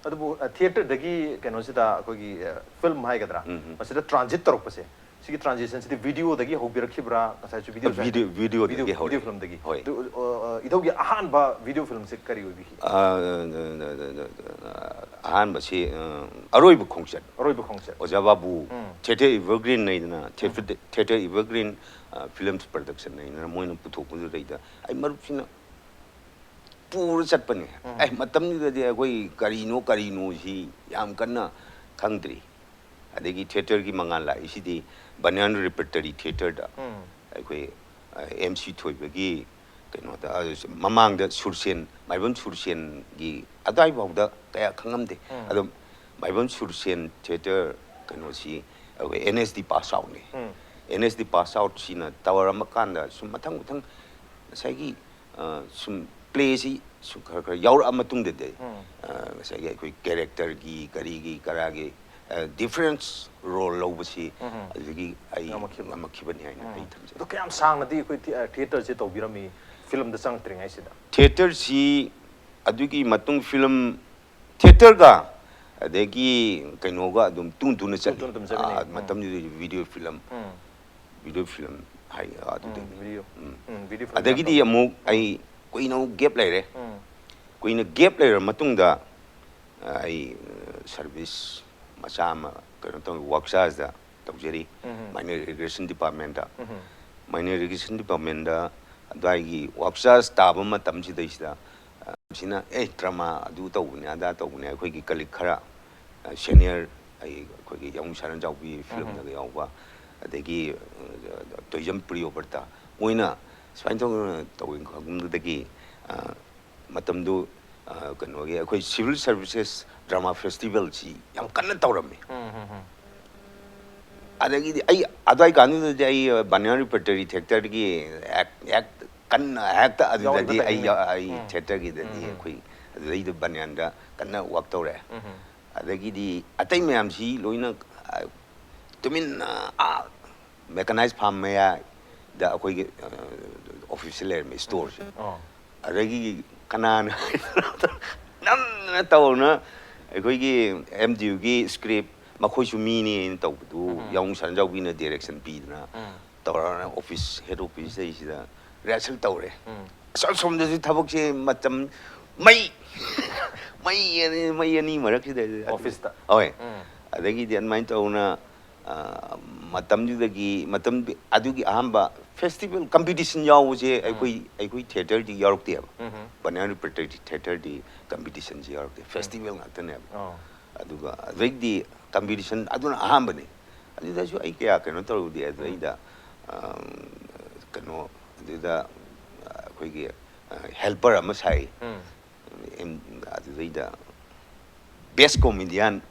ꯑꯗꯨꯕꯨ, ꯑ, ꯊꯤꯌꯦꯇꯔꯗꯒꯤ ꯀꯩꯅꯣꯁꯤꯗ ꯑꯩꯈꯣꯏꯒꯤ, ꯑ, ꯐꯤꯂꯝ ꯍꯥꯏꯒꯗ꯭ꯔꯥ? ꯎꯝ ꯍꯝ꯫ ꯃꯁꯤꯗ ꯇ꯭ꯔꯥꯟꯖꯤꯠ ꯇꯧꯔꯛꯄꯁꯦ, ꯁꯤꯒꯤ ꯇ꯭ꯔꯥꯟꯖꯤꯁꯟꯁꯤꯗꯤ ꯚꯤꯗꯤꯑꯣꯗꯒꯤ ꯍꯧꯕꯤꯔꯛꯈꯤꯕ꯭ꯔꯥ? ꯉꯁꯥꯏꯁꯨ ꯚꯤꯗꯤꯑꯣ ꯁꯥꯏ-, ꯚꯤꯗꯤꯑꯣ, ꯚꯤꯗꯤꯑꯣꯗꯒꯤ ꯚꯤꯗꯤꯑꯣ, ꯍꯧꯔꯦ꯫ ꯚꯤꯗꯤꯑꯣ ꯐꯤꯂꯝꯗꯒꯤ꯫ ꯍꯣꯏ꯫ ꯑꯗꯨ, ꯑ, ꯑ, ꯏꯙꯧꯒꯤ ꯑꯍꯥꯟꯕ ꯚꯤꯗꯤꯑꯣ ꯐꯤꯂꯝꯁꯦ ꯀꯔꯤ ꯑꯣꯏꯕꯤꯈꯤ? ꯑ, ꯑꯍꯥꯟꯕꯁꯤ, ꯑ, ꯑꯔꯣꯏꯕ ꯈꯣꯡꯆꯠ꯫ ꯑꯔꯣꯏꯕ ꯈꯣꯡꯆꯠ꯫ ꯑꯣꯖꯥ ꯕꯥꯕꯨ, ꯎꯝ꯫ ꯊꯤꯌꯦꯇꯔ ꯏꯚꯔꯒ꯭ꯔꯤꯟ ꯍꯥꯏꯗꯅ, ꯎꯝ꯫ ꯊꯤꯌꯦꯇꯔ, ꯊꯤꯌꯦꯇꯔ ꯏꯚꯔꯒ꯭ꯔꯤꯟ, ꯑ, ꯐꯤꯂꯝꯁ ꯄ꯭ꯔꯗꯛꯁꯟ ꯍꯥꯏꯗꯅ ꯃꯣꯏꯅ ꯄꯨꯊꯣꯛꯄꯗꯨꯗꯩꯗ ꯑꯩ ꯃꯔꯨꯞꯁꯤꯅ ꯄꯨꯔ ꯆꯠꯄꯅꯦ꯫ ꯑꯩ ꯃꯇꯝꯗꯨꯗꯗꯤ ꯑꯩꯈꯣꯏ ꯀꯔꯤꯅꯣ ꯀꯔꯤꯅꯣꯁꯤ ꯌꯥꯝ ꯀꯟꯅ ꯈꯪꯗ꯭ꯔꯤ꯫ ꯑꯗꯒꯤ ꯊꯤꯌꯦꯇꯔꯒꯤ ꯃꯉꯥꯜ ꯂꯥꯛꯏꯁꯤꯗꯤ ꯕꯅꯤꯌꯥꯟ ꯔꯤꯄꯔꯇꯔꯤ ꯊꯤꯌꯦꯇꯔꯗ ꯑꯩꯈꯣꯏ ꯑꯦꯝ ꯁꯤ ꯊꯣꯏꯕꯒꯤ ꯀꯩꯅꯣꯗ, ꯑ, ꯃꯃꯥꯡꯗ ꯁꯨꯔꯁꯦꯟ, ꯃꯥꯏꯕꯝ ꯁꯨꯔꯁꯦꯟꯒꯤ ꯑꯗꯨꯋꯥꯏꯐꯥꯎꯗ ꯀꯌꯥ ꯈꯪꯉꯝꯗꯦ꯫ ꯑꯗꯣ ꯃꯥꯏꯕꯝ ꯁꯨꯔꯁꯦꯟ ꯊꯤꯌꯦꯇꯔ ꯀꯩꯅꯣꯁꯤ ꯑꯩꯈꯣꯏ ꯑꯦꯟ ꯑꯦꯁ ꯗꯤ ꯄꯥꯁ ꯑꯥꯎꯠꯅꯤ꯫ ꯑꯦꯟ ꯑꯦꯁ ꯗꯤ ꯄꯥꯁ ꯑꯥꯎꯠꯁꯤꯅ ꯇꯧꯔꯝꯃꯀꯥꯟꯗ ꯁꯨꯝ ꯃꯊꯪ ꯃꯊꯪ ꯉꯁꯥꯏꯒꯤ, ꯑ, ꯁꯨꯝ ꯄ꯭ꯂꯦꯁꯤ ꯁꯨꯝ ꯈꯔ ꯈꯔ ꯌꯥꯎꯔꯛꯑ ꯃꯇꯨꯡꯗꯗꯤ, ꯑ, ꯉꯁꯥꯏꯒꯤ ꯑꯩꯈꯣꯏ ꯀꯦꯔꯦꯛꯇꯔꯒꯤ, ꯀꯔꯤꯒꯤ, ꯀꯔꯥꯒꯤ, ꯑ, ꯗꯤꯐ꯭ꯔꯦꯟꯁ ꯔꯣꯜ ꯂꯧꯕꯁꯤ ꯑꯗꯨꯗꯒꯤ ꯑꯩ ꯉꯝꯃꯛꯈꯤꯕ꯫ ꯉꯝꯃꯛꯈꯤꯕꯅꯤ ꯍꯥꯏꯅ ꯑꯩ ꯊꯝꯖꯒꯦ꯫ ꯑꯗꯣ ꯀꯌꯥꯝ ꯁꯥꯡꯅꯗꯤ ꯑꯩꯈꯣꯏ ꯊꯤ-, ꯑ, ꯊꯤꯌꯦꯇꯔꯁꯦ ꯇꯧꯕꯤꯔꯝꯃꯤ ꯐꯤꯂꯝꯗ ꯆꯪꯉꯛꯇ꯭ꯔꯤꯉꯩꯁꯤꯗ? ꯊꯤꯌꯦꯇꯔꯁꯤ ꯑꯗꯨꯒꯤ ꯃꯇꯨꯡ ꯐꯤꯂꯝ ꯊꯤꯌꯦꯇꯔꯒ ꯑꯗꯒꯤ ꯀꯩꯅꯣꯒ ꯑꯗꯨꯝ ꯇꯨ ꯇꯨꯅ ꯆꯠꯂꯤ꯫ ꯇꯨ ꯇꯨꯅ ꯆꯠꯃꯤꯟꯅꯩ꯫ ꯑꯥ, ꯃꯇꯝꯗꯨꯗꯗꯤ ꯚꯤꯗꯤꯑꯣ ꯐꯤꯂꯝ, ꯎꯝ꯫ ꯚꯤꯗꯤꯑꯣ ꯐꯤꯂꯝ ꯍꯥꯏ, ꯑꯥ, ꯎꯝ, ꯑꯗꯨꯗꯒꯤ꯫ ꯚꯤꯗꯤꯑꯣ꯫ ꯎꯝ꯫ ꯎꯝ, ꯚꯤꯗꯤꯑꯣ ꯐꯤꯂꯝ ꯑꯗꯒꯤꯗꯤ ꯌꯥꯝ ꯇꯧꯕ꯫ ꯑꯃꯨꯛ ꯑꯩ ꯀꯨꯏꯅ ꯑꯃꯨꯛ ꯒꯦꯞ ꯂꯩꯔꯦ꯫ ꯎꯝ꯫ ꯀꯨꯏꯅ ꯒꯦꯞ ꯂꯩꯔꯕ ꯃꯇꯨꯡꯗ, ꯑ, ꯑꯩ, ꯑ, ꯁꯔꯚꯤꯁ ꯃꯆꯥ ꯑꯃ ꯀꯩꯅꯣ ꯇꯧ, ꯋꯥꯛꯆꯥꯖꯗ ꯇꯧꯖꯔꯤ꯫ ꯎꯝ꯫ ꯃꯥꯏꯅꯔ ꯏꯔꯤꯒꯦꯁꯟ ꯗꯤꯄꯥꯔꯠꯃꯦꯟꯗ꯫ ꯎꯝ꯫ ꯃꯥꯏꯅꯔ ꯏꯔꯤꯒꯦꯁꯟ ꯗꯤꯄꯥꯔꯠꯃꯦꯟꯗ ꯑꯗꯨꯋꯥꯏꯒꯤ ꯋꯥꯛꯆꯥꯖ ꯇꯥꯕ ꯃꯇꯝꯁꯤꯗꯩꯁꯤꯗ, ꯑ, ꯁꯤꯅ, "ꯑꯦ, ꯗ꯭ꯔꯃꯥ ꯑꯗꯨ ꯇꯧꯕꯅꯦ, ꯑꯗꯥ ꯇꯧꯕꯅꯦ", ꯑꯩꯈꯣꯏꯒꯤ ꯀꯂꯤꯛ ꯈꯔ, ꯑ, ꯁꯦꯅꯤꯌꯔ, ꯑꯩ, ꯑꯩꯈꯣꯏꯒꯤ ꯌꯥꯎꯅꯨ ꯁꯅꯥꯖꯥꯎꯕꯤ ꯐꯤꯂꯝꯗꯒ ꯌꯥꯎꯕ, ꯑꯗꯒꯤ, ꯑ, ꯇꯣꯏꯖꯝ ꯄ꯭ꯔꯤꯌꯣꯕ꯭ꯔꯇ, ꯃꯣꯏꯅ ꯁꯨꯃꯥꯏꯅ ꯇꯧꯗꯅ ꯇꯧꯋꯤ ꯈꯪꯕꯗꯒꯤ, ꯑ, ꯃꯇꯝꯗꯨ, ꯑ, ꯀꯩꯅꯣꯒꯤ ꯑꯩꯈꯣꯏ ꯁꯤꯚꯤꯜ ꯁꯔꯚꯤꯁꯦꯁ ꯗ꯭ꯔꯃꯥ ꯐꯦꯁꯇꯤꯚꯦꯜꯁꯤ ꯌꯥꯝ ꯀꯟꯅ ꯇꯧꯔꯝꯃꯤ꯫ ꯎꯝ, ꯎꯝ, ꯎꯝ꯫ ꯑꯗꯒꯤꯗꯤ ꯑꯩ ꯑꯗꯨꯋꯥꯏ ꯀꯥꯟꯗꯨꯗꯗꯤ ꯑꯩ, ꯑ, ꯕꯅꯤꯌꯥꯟ ꯔꯤꯄꯔꯇꯔꯤ ꯊꯤꯌꯦꯇꯔꯒꯤ ꯑꯦꯛ-, ꯑꯦꯛ-, ꯀꯟꯅ ꯍꯦꯛꯇ ꯑꯗꯨꯗꯗꯤ ꯌꯥꯎꯔꯛꯄ ꯑꯩ ꯌꯥ-, timing꯫ ꯑꯩ ꯎꯝ꯫ ꯊꯤꯌꯦꯇꯔꯒꯤꯗꯗꯤ ꯎꯝ, ꯎꯝ꯫ ꯑꯩꯈꯣꯏ ꯑꯗꯨꯗꯩꯗ ꯕꯅꯤꯌꯥꯟꯗ ꯀꯟꯅ ꯋꯥꯛ ꯇꯧꯔꯦ꯫ ꯎꯝ, ꯎꯝ꯫ ꯑꯗꯒꯤꯗꯤ ꯑꯇꯩ ꯃꯌꯥꯝꯁꯤ ꯂꯣꯏꯅ, ꯑ, ꯇꯨꯃꯤꯟꯅ, ꯑꯥ, ꯃꯦꯀꯅꯥꯏꯖ ꯐꯥꯝ ꯃꯌꯥꯏꯗ ꯑꯩꯈꯣꯏꯒꯤ, ꯑ, ꯑꯣꯐꯤꯁꯁꯦ ꯂꯩꯔꯝꯃꯦ, ꯁ꯭ꯇꯣꯔꯁꯦ꯫ ꯑꯣ꯫ ꯑꯗꯒꯤ ꯀꯅꯥꯅ ꯅꯝꯗꯅ ꯇꯧꯅ ꯑꯩꯈꯣꯏꯒꯤ ꯑꯦꯝ ꯗꯤ ꯌꯨꯒꯤ ꯁ꯭ꯀ꯭ꯔꯤꯞ, ꯃꯈꯣꯏꯁꯨ ꯃꯤꯅꯦꯅ ꯇꯧꯕꯗꯨ, ꯎꯝ꯫ ꯌꯥꯎꯅꯨ ꯁꯅꯥꯖꯥꯎꯕꯤꯅ ꯗꯥꯏꯔꯦꯛꯁꯟ ꯄꯤꯗꯅ ꯎꯝ꯫ ꯇꯧꯔꯒ ꯑꯣꯐꯤꯁ, ꯍꯦꯗ ꯑꯣꯐꯤꯁꯇꯩꯁꯤꯗ ꯔꯤꯍꯔꯁꯦꯜ ꯇꯧꯔꯦ꯫ ꯎꯝ꯫ ꯑꯁꯣꯝ, ꯑꯁꯣꯝꯗꯁꯨ ꯊꯕꯛꯁꯦ ꯃꯇꯝ ꯃꯩ, ꯃꯩ ꯑꯅꯤ, ꯃꯩ ꯑꯅꯤ ꯃꯔꯛꯁꯤꯗ ꯑꯗꯨ ꯑꯣꯐꯤꯁꯇ? ꯍꯣꯏ꯫ ꯎꯝ꯫ ꯑꯗꯒꯤꯗꯤ ꯑꯗꯨꯃꯥꯏꯅ ꯇꯧꯅ ꯑ, ꯃꯇꯝꯗꯨꯗꯒꯤ, ꯃꯇꯝ ꯑꯗꯨꯒꯤ ꯑꯍꯥꯟꯕ ꯐꯦꯁꯇꯤꯚꯦꯜ ꯀꯝꯄꯤꯇꯤꯁꯟ ꯌꯥꯎꯕꯁꯦ ꯑꯩꯈꯣꯏ, ꯑꯩꯈꯣꯏ ꯊꯤꯌꯦꯇꯔꯗꯤ ꯌꯥꯎꯔꯛꯇꯦꯕ꯫ ꯕꯅꯤꯌꯥꯟ ꯔꯤꯄꯔꯇꯣꯔꯤ ꯊꯤꯌꯦꯇꯔꯗꯤ ꯀꯝꯄꯤꯇꯤꯁꯟꯁꯦ ꯌꯥꯎꯔꯛꯇꯦ, ꯐꯦꯁꯇꯤꯚꯦꯜ ꯉꯥꯛꯇꯅꯦꯕ꯫ ꯑꯗꯨꯒ ꯑꯗꯨꯗꯩꯗꯤ ꯀꯝꯄꯤꯇꯤꯁꯟ ꯑꯗꯨꯅ ꯑꯍꯥꯟꯕꯅꯦ꯫ ꯑꯗꯨꯗꯁꯨ ꯑꯩ ꯀꯌꯥ ꯀꯩꯅꯣ ꯇꯧꯔꯨꯗꯦ꯫ ꯑꯗꯨꯗꯩꯗ, ꯑꯝ, ꯀꯩꯅꯣ, ꯑꯗꯨꯗ ꯑꯩꯈꯣꯏꯒꯤ, ꯑ, ꯍꯦꯜꯄꯔ ꯑꯃ ꯁꯥꯏ꯫ ꯑꯗꯨꯗꯩꯗ ꯕꯦꯁ ꯀꯣꯃꯦꯗꯤꯌꯥꯟ꯫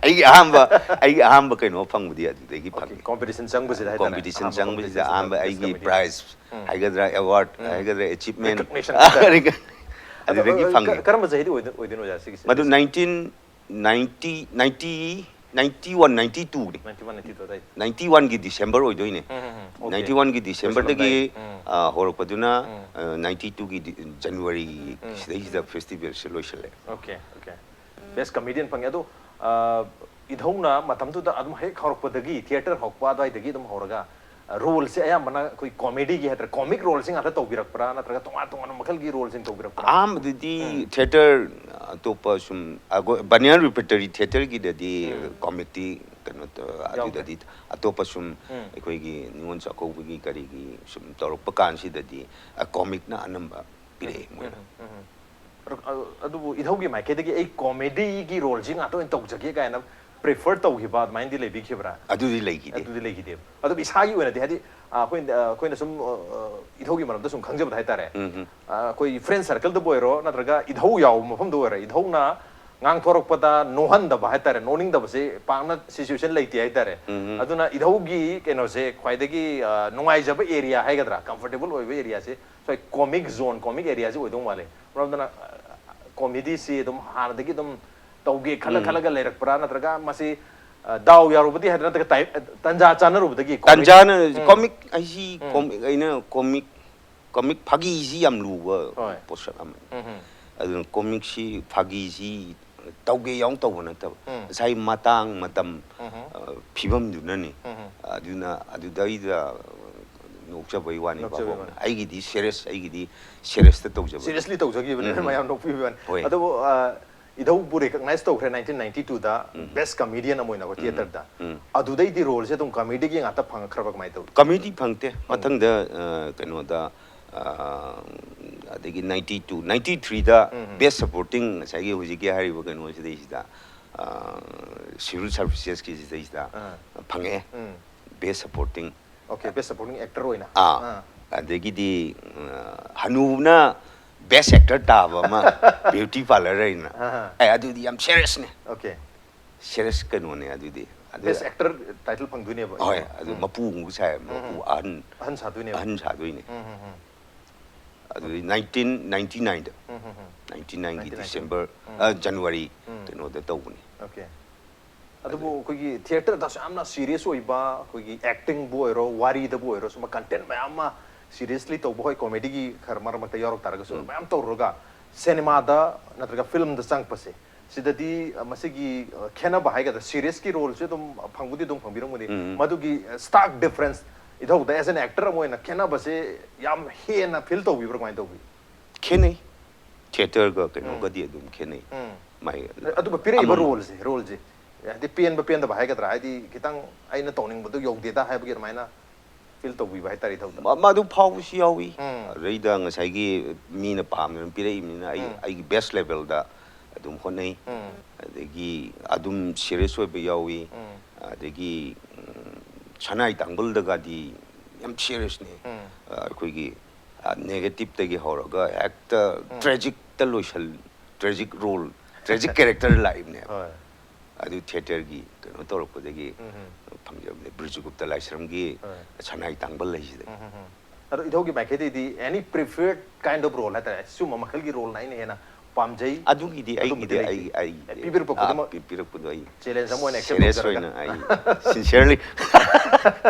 ꯑꯩꯒꯤ ꯑꯍꯥꯟꯕ, ꯑꯩꯒꯤ ꯑꯍꯥꯟꯕ ꯀꯩꯅꯣ ꯐꯪꯕꯗꯤ ꯑꯗꯨꯗꯒꯤ ꯐꯪꯉꯤ꯫ ꯀꯣꯝꯄꯤꯇꯤꯁꯟ ꯆꯪꯕꯁꯤꯗ ꯍꯥꯏꯇꯥꯔꯦ꯫ ꯀꯣꯝꯄꯤꯇꯤꯁꯟ ꯑꯍꯥꯟꯕ ꯆꯪꯕꯁꯤꯗ ꯀꯣꯝꯄꯤꯇꯤꯁꯟ ꯑꯍꯥꯟꯕ ꯕꯦꯁ ꯑꯩꯒꯤ ꯀꯣꯃꯦꯗꯤꯌꯥꯟ꯫ ꯄ꯭ꯔꯥꯏꯖ ꯍꯥꯏꯒꯗ꯭ꯔꯥ, ꯑꯦꯋꯥꯔꯗ ꯍꯥꯏꯒꯗ꯭ꯔꯥ, ꯑꯦꯆꯤꯞꯃꯦꯟ꯫ ꯔꯤꯀꯛꯅꯤꯁꯟ ꯍꯥꯏꯇꯥꯔꯦ꯫ ꯑꯗꯨꯗꯒꯤ ꯑꯗꯣ, ꯐꯪꯉꯤ꯫ ꯀ-, ꯀꯔꯝꯕ ꯆꯍꯤꯗ ꯑꯣꯏꯗꯣꯏ-, ꯑꯣꯏꯗꯣꯏꯅꯣ ꯑꯣꯖꯥ ꯁꯤꯒꯤꯁꯦ? ꯃꯗꯨ nineteen ninety, ninety, ninety one, ninety ꯇꯨꯅꯤ꯫ ꯅꯥꯏꯟꯇꯤ ꯋꯥꯟ, ꯅꯥꯏꯟꯇꯤ ꯇꯨ ꯑꯗꯥꯏꯗ꯫ ꯅꯥꯏꯟꯇꯤ ꯋꯥꯟꯒꯤ ꯗꯤꯁꯦꯝꯕꯔ ꯑꯣꯏꯗꯣꯏꯅꯦ꯫ ꯎꯝ, ꯎꯝ, ꯎꯝ꯫ ꯑꯣꯀꯦ꯫ ꯅꯥꯏꯟꯇꯤ ꯋꯥꯟꯒꯤ ꯗꯤꯁꯦꯝꯕꯔꯗꯒꯤ, ꯂꯣꯏꯁꯤꯜꯂꯝꯗꯥꯏ꯫ ꯎꯝ꯫ ꯑ, ꯍꯧꯔꯛꯄꯗꯨꯅ, ꯎꯝ꯫ ꯑ, ꯅꯥꯏꯟꯇꯤ ꯇꯨꯒꯤ ꯗꯤ-, ꯖꯅꯋꯥꯔꯤ ꯎꯝ꯫ ꯁꯤꯗꯩꯁꯤꯗ ꯐꯦꯁꯇꯤꯚꯦꯜꯁꯦ ꯂꯣꯏꯁꯤꯜꯂꯦ꯫ Okay, okay. ꯕꯦꯁ ꯀꯃꯦꯗꯤꯌꯟ ꯐꯪꯉꯦ꯫ ꯑꯗꯣ, ꯑ, ꯏꯙꯧꯅ ꯃꯇꯝꯗꯨꯗ ꯑꯗꯨꯝ ꯍꯦꯛ ꯍꯧꯔꯛꯄꯗꯒꯤ, ꯊꯤꯌꯦꯇꯔ ꯍꯧꯔꯛꯄ ꯑꯗꯨꯋꯥꯏꯗꯒꯤ ꯑꯗꯨꯝ ꯍꯧꯔꯒ, ꯔꯣꯜꯁꯦ ꯑꯌꯥꯝꯕꯅ ꯑꯩꯈꯣꯏ ꯀꯣꯃꯦꯗꯤꯒꯤ ꯍꯥꯏꯇꯥꯔꯦ, ꯀꯣꯃꯤꯛ ꯔꯣꯜꯁꯦ ꯉꯥꯛꯇ ꯇꯧꯕꯤꯔꯛꯄ꯭ꯔꯥ, ꯅꯠꯇ꯭ꯔꯒ ꯇꯣꯉꯥꯟ ꯇꯣꯉꯥꯟꯕ ꯃꯈꯜꯒꯤ ꯔꯣꯜꯁꯤꯡ ꯇꯧꯕꯤꯔꯛꯄ꯭ꯔꯥ? ꯑꯍꯥꯟꯕꯗꯗꯤ ꯎꯝ꯫ ꯊꯤꯌꯦꯇꯔ ꯑꯇꯣꯞꯄ ꯁꯨꯝ, ꯑꯩꯈꯣꯏ ꯕꯅꯤꯌꯥꯟ ꯔꯤꯄꯔꯇꯣꯔꯤ ꯊꯤꯌꯦꯇꯔꯒꯤꯗꯗꯤ ꯎꯝ꯫ ꯀꯣꯃꯤꯛꯇꯤ ꯀꯩꯅꯣ ꯇꯧ-, ꯌꯥꯎꯗꯦ꯫ ꯑꯗꯨꯗꯗꯤ ꯑꯇꯣꯞꯄ ꯁꯨꯝ ꯎꯝ꯫ ꯑꯩꯈꯣꯏꯒꯤ ꯅꯤꯉꯣꯜ ꯆꯥꯛꯀꯧꯕꯒꯤ ꯀꯔꯤꯒꯤ ꯁꯨꯝ ꯇꯧꯔꯛꯄ ꯀꯥꯟꯁꯤꯗꯗꯤ, ꯑ, ꯀꯣꯃꯤꯛꯅ ꯑꯅꯝꯕ ꯄꯤꯔꯛꯑꯦ ꯃꯣꯏꯅ꯫ ꯎꯝ, ꯎꯝ, ꯎꯝ꯫ ꯑꯗꯨ-, ꯑꯗꯨꯕꯨ ꯏꯙꯧꯒꯤ ꯃꯥꯏꯀꯩꯗꯒꯤ ꯑꯩ ꯀꯣꯃꯦꯗꯤꯒꯤ ꯔꯣꯜꯁꯤ ꯉꯥꯛꯇ ꯑꯣꯏꯅ ꯇꯧꯖꯒꯦ ꯀꯥꯏꯅ ꯄ꯭ꯔꯤꯐꯔ ꯇꯧꯈꯤꯕ ꯑꯗꯨꯃꯥꯏꯅꯗꯤ ꯂꯩꯕꯤꯈꯤꯕ꯭ꯔꯥ? ꯑꯗꯨꯗꯤ ꯂꯩꯈꯤꯗꯦ꯫ ꯑꯗꯨꯗꯤ ꯂꯩꯈꯤꯗꯦꯕ꯫ ꯑꯗꯨꯝ ꯏꯁꯥꯒꯤ ꯑꯣꯏꯅꯗꯤ, ꯍꯥꯏꯗꯤ, ꯑ, ꯑꯩꯈꯣꯏ, ꯑ, ꯑꯩꯈꯣꯏꯅ ꯁꯨꯝ, ꯑ, ꯑ, ꯏꯙꯧꯒꯤ ꯃꯔꯝꯗ ꯁꯨꯝ ꯈꯪꯖꯕꯗ ꯍꯥꯏꯇꯥꯔꯦ꯫ ꯎꯝ, ꯎꯝ꯫ ꯑ, ꯑꯩꯈꯣꯏ ꯐ꯭ꯔꯦꯟ ꯁꯔꯀꯜꯗꯕꯨ ꯑꯣꯏꯔꯣ, ꯅꯠꯇ꯭ꯔꯒ ꯏꯙꯧ ꯌꯥꯎꯕ ꯃꯐꯝꯗ ꯑꯣꯏꯔꯣ, ꯏꯙꯧꯅ ꯉꯥꯡꯊꯣꯔꯛꯄꯗ ꯅꯣꯛꯍꯟꯗꯕ ꯍꯥꯏꯇꯥꯔꯦ, ꯅꯣꯛꯅꯤꯡꯗꯕꯁꯦ ꯄꯥꯛꯅ ꯁꯤꯆꯨꯋꯦꯁꯟ ꯂꯩꯇꯦ ꯍꯥꯏꯇꯥꯔꯦ꯫ ꯎꯝ, ꯎꯝ꯫ ꯑꯗꯨꯅ ꯏꯙꯧꯒꯤ ꯀꯩꯅꯣꯁꯦ ꯈ꯭ꯋꯥꯏꯗꯒꯤ, ꯑ, ꯅꯨꯡꯉꯥꯏꯖꯕ ꯑꯦꯔꯤꯌꯥ ꯍꯥꯏꯒꯗ꯭ꯔꯥ, ꯀꯝꯐꯔꯇꯦꯕꯜ ꯑꯣꯏꯕ ꯑꯦꯔꯤꯌꯥꯁꯦ ꯁ꯭ꯋꯥꯏ ꯀꯣꯃꯤꯛ ꯖꯣꯟ, ꯀꯣꯃꯤꯛ ꯑꯦꯔꯤꯌꯥꯁꯦ ꯑꯣꯏꯗꯧ ꯃꯥꯜꯂꯦ꯫ ꯃꯔꯝ ꯑꯗꯨꯅ, ꯑ, ꯀꯣꯃꯦꯗꯤꯁꯤ ꯑꯗꯨꯝ ꯍꯥꯟꯅꯗꯒꯤ ꯑꯗꯨꯝ ꯇꯧꯒꯦ ꯈꯜꯂ ꯎꯝ꯫ ꯈꯜꯂꯒ ꯂꯩꯔꯛꯄ꯭ꯔꯥ, ꯅꯠꯇ꯭ꯔꯒ ꯃꯁꯤ, ꯑ, ꯗꯥꯎ ꯌꯥꯔꯨꯕꯗꯤ ꯍꯥꯏꯗ꯭ꯔꯥ, ꯅꯠꯇ꯭ꯔꯒ ꯇꯥꯏ-, ꯇꯥꯟꯖꯥ ꯆꯥꯟꯅꯔꯨꯕꯗꯒꯤ ꯀꯣꯃꯤꯛ ꯇꯥꯟꯖꯥꯅ ꯎꯝ꯫ ꯀꯣꯃꯤꯛ ꯍꯥꯏꯁꯤ ꯎꯝ꯫ ꯀꯣꯃꯤꯛ, ꯑꯩꯅ ꯀꯣꯃꯤꯛ, ꯀꯣꯃꯤꯛ ꯐꯥꯒꯤꯁꯤ ꯌꯥꯝ ꯂꯨꯕ ꯍꯣꯏ꯫ ꯄꯣꯠꯁꯛ ꯑꯃꯅꯤ꯫ ꯎꯝ, ꯎꯝ꯫ ꯑꯗꯨꯅ ꯀꯣꯃꯤꯛꯁꯤ ꯐꯥꯒꯤꯁꯤ ꯇꯧꯒꯦ ꯌꯥꯎꯅ ꯇꯧꯕ ꯅꯠꯇꯕ, ꯎꯝ꯫ ꯉꯁꯥꯏ ꯃꯇꯥꯡ ꯃꯇꯝ, ꯎꯝ꯫ ꯑ, ꯐꯤꯕꯝꯗꯨꯅꯅꯤ꯫ ꯎꯝ꯫ ꯑꯗꯨꯅ ꯑꯗꯨꯗꯩꯗ ꯅꯣꯛꯆꯕꯩ ꯋꯥꯅꯤ ꯅꯣꯛꯆꯕꯩ ꯄꯥꯕꯣꯛꯅ꯫ ꯋꯥꯅꯤ꯫ ꯑꯩꯒꯤꯗꯤ ꯁꯦꯔꯤꯌꯁ, ꯑꯩꯒꯤꯗꯤ ꯁꯦꯔꯤꯌꯁꯇ ꯇꯧꯖꯕꯅꯤ꯫ ꯁꯤꯔꯤꯌꯁꯂꯤ ꯇꯧꯖꯈꯤꯕꯅꯦ, ꯎꯝ꯫ ꯃꯌꯥꯝ ꯅꯣꯛꯄꯤꯕꯩ ꯋꯥꯅꯤ꯫ ꯍꯣꯏ꯫ ꯑꯗꯨꯕꯨ, ꯑ, ꯏꯙꯧꯕꯨ recognize ꯇꯧꯈ꯭ꯔꯦ nineteen ninety two ꯗ best comedian ꯑꯃ ꯑꯣꯏꯅꯀꯣ theaterꯗ꯫ ꯎꯝ. ꯑꯗꯨꯗꯩꯗꯤ roleꯁꯦ ꯑꯗꯨꯝ comedyꯒꯤ ꯉꯥꯛꯇ ꯐꯪꯉꯛꯈ꯭ꯔꯕ ꯀꯃꯥꯏꯅ ꯇꯧꯏ? Comedy ꯐꯪꯗꯦ꯫ ꯃꯊꯪꯗ ꯑ, ꯀꯩꯅꯣꯗ ꯑ, ꯑꯗꯒꯤ ninety two, ninety three ꯗ ꯎꯝ, ꯎꯝ. best supporting, ꯉꯁꯥꯏꯒꯤ ꯍꯧꯖꯤꯛꯀꯤ ꯍꯥꯏꯔꯤꯕ ꯀꯩꯅꯣꯁꯤꯗꯩꯁꯤꯗ, ꯑ, civil servicesꯀꯤ ꯁꯤꯗꯩꯁꯤꯗ ꯑꯥ. ꯐꯪꯉꯛꯑꯦ꯫ ꯎꯝ. Best supporting. Okay, best supporting actor ꯑꯣꯏꯅ꯫ ꯑꯥ. ꯑꯗꯒꯤꯗꯤ ꯑ, ꯍꯅꯨꯅ best actor ꯇꯥꯕ ꯑꯃ, beauty parlour ꯍꯥꯏꯅ꯫ ꯑꯥ, ꯑꯥ. ꯑꯦ, ꯑꯗꯨꯗꯤ ꯌꯥꯝ seriousꯅꯦ꯫ Okay. Serious ꯀꯩꯅꯣꯅꯦ ꯑꯗꯨꯗꯤ꯫ ꯑꯗꯨ Best actor title ꯐꯪꯗꯣꯏꯅꯦꯕ꯫ ꯍꯣꯏ, ꯎꯝ. ꯑꯗꯨ ꯃꯄꯨ ꯑꯃꯨꯛ ꯁꯥꯏ, ꯃꯄꯨ ꯎꯝ. ꯑꯍꯟ, ꯑꯍꯟ ꯁꯥꯗꯣꯏꯅꯦꯕ꯫ ꯑꯍꯟ ꯁꯥꯗꯣꯏꯅꯦ꯫ ꯎꯝ, ꯎꯝ, ꯎꯝ. ꯑꯗꯨꯗꯤ nineteen ninety nine ꯗ, ꯎꯝ, ꯎꯝ, ꯎꯝ. ninety nine ꯒꯤ Nineteen ninety. December, ꯎꯝ. ꯑ, January ꯎꯝ. ꯀꯩꯅꯣꯗ ꯇꯧꯕꯅꯤ꯫ Okay. ꯑꯗꯨꯕꯨ ꯑꯩꯈꯣꯏꯒꯤ theatreꯗꯁꯨ ꯌꯥꯝꯅ serious ꯑꯣꯏꯕ, ꯑꯩꯈꯣꯏꯒꯤ actingꯕꯨ ꯑꯣꯏꯔꯣ, ꯋꯥꯔꯤꯗꯕꯨ ꯑꯣꯏꯔꯣ, ꯁꯨꯝꯕ content ꯃꯌꯥꯝ ꯑꯃ seriously ꯇꯧꯕ, ꯍꯣꯏ, comedyꯒꯤ ꯈꯔ ꯃꯔꯛ ꯃꯔꯛꯇ ꯌꯥꯎꯔꯛ ꯇꯥꯔꯒꯁꯨ, ꯎꯝ. ꯃꯌꯥꯝ ꯇꯧꯔꯒ cinemaꯗ ꯅꯠꯇ꯭ꯔꯒ filmꯗ ꯆꯪꯉꯛꯄꯁꯦ, ꯁꯤꯗꯗꯤ, ꯑ, ꯃꯁꯤꯒꯤ, ꯑ, ꯈꯦꯠꯅꯕ ꯍꯥꯏꯒꯗ꯭ꯔꯥ, seriousꯀꯤ roleꯁꯦ ꯑꯗꯨꯝ ꯐꯪꯕꯨꯗꯤ ꯑꯗꯨꯝ ꯐꯪꯕꯤꯔꯝꯒꯅꯤ꯫ ꯎꯝ. ꯃꯗꯨꯒꯤ, ꯑ, stark difference, ꯏꯙꯧꯗ as an actor ꯑꯃ ꯑꯣꯏꯅ ꯈꯦꯠꯅꯕꯁꯦ ꯌꯥꯝ ꯍꯦꯟꯅ feel ꯇꯧꯕꯤꯕ꯭ꯔꯥ, ꯀꯃꯥꯏꯅ ꯇꯧꯕꯤ? ꯈꯦꯠꯅꯩ꯫ Theatreꯒ ꯀꯩꯅꯣꯒꯗꯤ ꯑꯗꯨꯝ ꯈꯦꯠꯅꯩ꯫ ꯎꯝ. ꯃꯥꯏ ꯑꯗꯨꯒ ꯄꯤꯔꯛꯏꯕ ꯑꯃꯃꯝ- roleꯁꯦ, roleꯁꯦ, ꯍꯥꯏꯗꯤ ꯄꯦꯟꯕ ꯄꯦꯟꯗꯕ ꯍꯥꯏꯒꯗ꯭ꯔꯥ, ꯍꯥꯏꯗꯤ ꯈꯤꯇꯪ ꯑꯩꯅ ꯇꯧꯅꯤꯡꯕꯗꯣ ꯌꯧꯗꯦꯗ ꯍꯥꯏꯕꯒꯤ ꯑꯗꯨꯃꯥꯏꯅ feel ꯇꯧꯕꯤꯕ ꯍꯥꯏꯇꯥꯔꯦ, ꯏꯙꯧꯗ꯫ ꯃ-, ꯃꯗꯨ ꯐꯥꯎꯕꯁꯨ ꯌꯥꯎꯏ꯫ ꯎꯝ. ꯑꯗꯨꯗꯩꯗ ꯉꯁꯥꯏꯒꯤ ꯃꯤꯅ ꯄꯥꯝꯗꯅ ꯄꯤꯔꯛꯏꯕꯅꯤꯅ ꯑꯩ, ꯎꯝ. ꯑꯩꯒꯤ best levelꯗ ꯑꯗꯨꯝ ꯍꯣꯠꯅꯩ꯫ ꯎꯝ. ꯑꯗꯒꯤ ꯑꯗꯨꯝ serious ꯑꯣꯏꯕ ꯌꯥꯎꯏ꯫ ꯎꯝ. ꯑꯗꯒꯤ, ꯎꯝ, ꯁꯅꯥꯏ ꯇꯥꯡꯕꯜꯗꯒꯗꯤ ꯌꯥꯝ seriousꯅꯦ꯫ ꯎꯝ. ꯑ, ꯑꯩꯈꯣꯏꯒꯤ, ꯑ, negativeꯇꯒꯤ ꯍꯧꯔꯒ ꯍꯦꯛꯇ ꯎꯝ. tragicꯇ ꯂꯣꯏꯁꯜ-, tragic role, tragic character ꯂꯥꯛꯏꯕꯅꯦꯕ꯫ ꯍꯣꯏ. ꯑꯗꯨ theatreꯒꯤ ꯀꯩꯅꯣ ꯇꯧꯔꯛꯄꯗꯒꯤ ꯎꯝ, ꯎꯝ. ꯐꯪꯖꯕꯅꯦ꯫ ꯕ꯭ꯔꯤꯖꯒꯨꯞꯇ ꯂꯥꯏꯁ꯭ꯔꯝꯒꯤ ꯍꯣꯏ. ꯁꯅꯥꯏ ꯇꯥꯡꯕꯜ ꯍꯥꯏꯁꯤꯗ꯫ ꯎꯝ, ꯎꯝ, ꯎꯝ. ꯑꯗꯣ ꯏꯙꯧꯒꯤ ꯃꯥꯏꯀꯩꯗꯒꯤꯗꯤ any preferred kind of role ꯍꯥꯏꯇꯥꯔꯦ, ꯁꯤꯒꯨꯝꯕ ꯃꯈꯜꯒꯤ roleꯅ ꯑꯩꯅ ꯍꯦꯟꯅ ꯄꯥꯝꯖꯩ, ꯑꯗꯨꯒꯤꯗꯤ ꯑꯗꯨꯝꯕꯗꯤ ꯑꯩꯒꯤꯗꯤ, ꯂꯩꯇꯦ? ꯑꯩ, ꯑꯩ, ꯑꯦ, ꯄꯤꯕꯤꯔꯛꯄ ꯑꯥ, ꯈꯨꯗꯤꯡꯃꯛ ꯄꯤ-, ꯄꯤꯔꯛꯄꯗꯣ ꯑꯩ challenge ꯑꯃ ꯑꯣꯏꯅ accept serious ꯇꯧꯖꯔꯒ꯫ ꯑꯣꯏꯅ ꯑꯩ sincerely,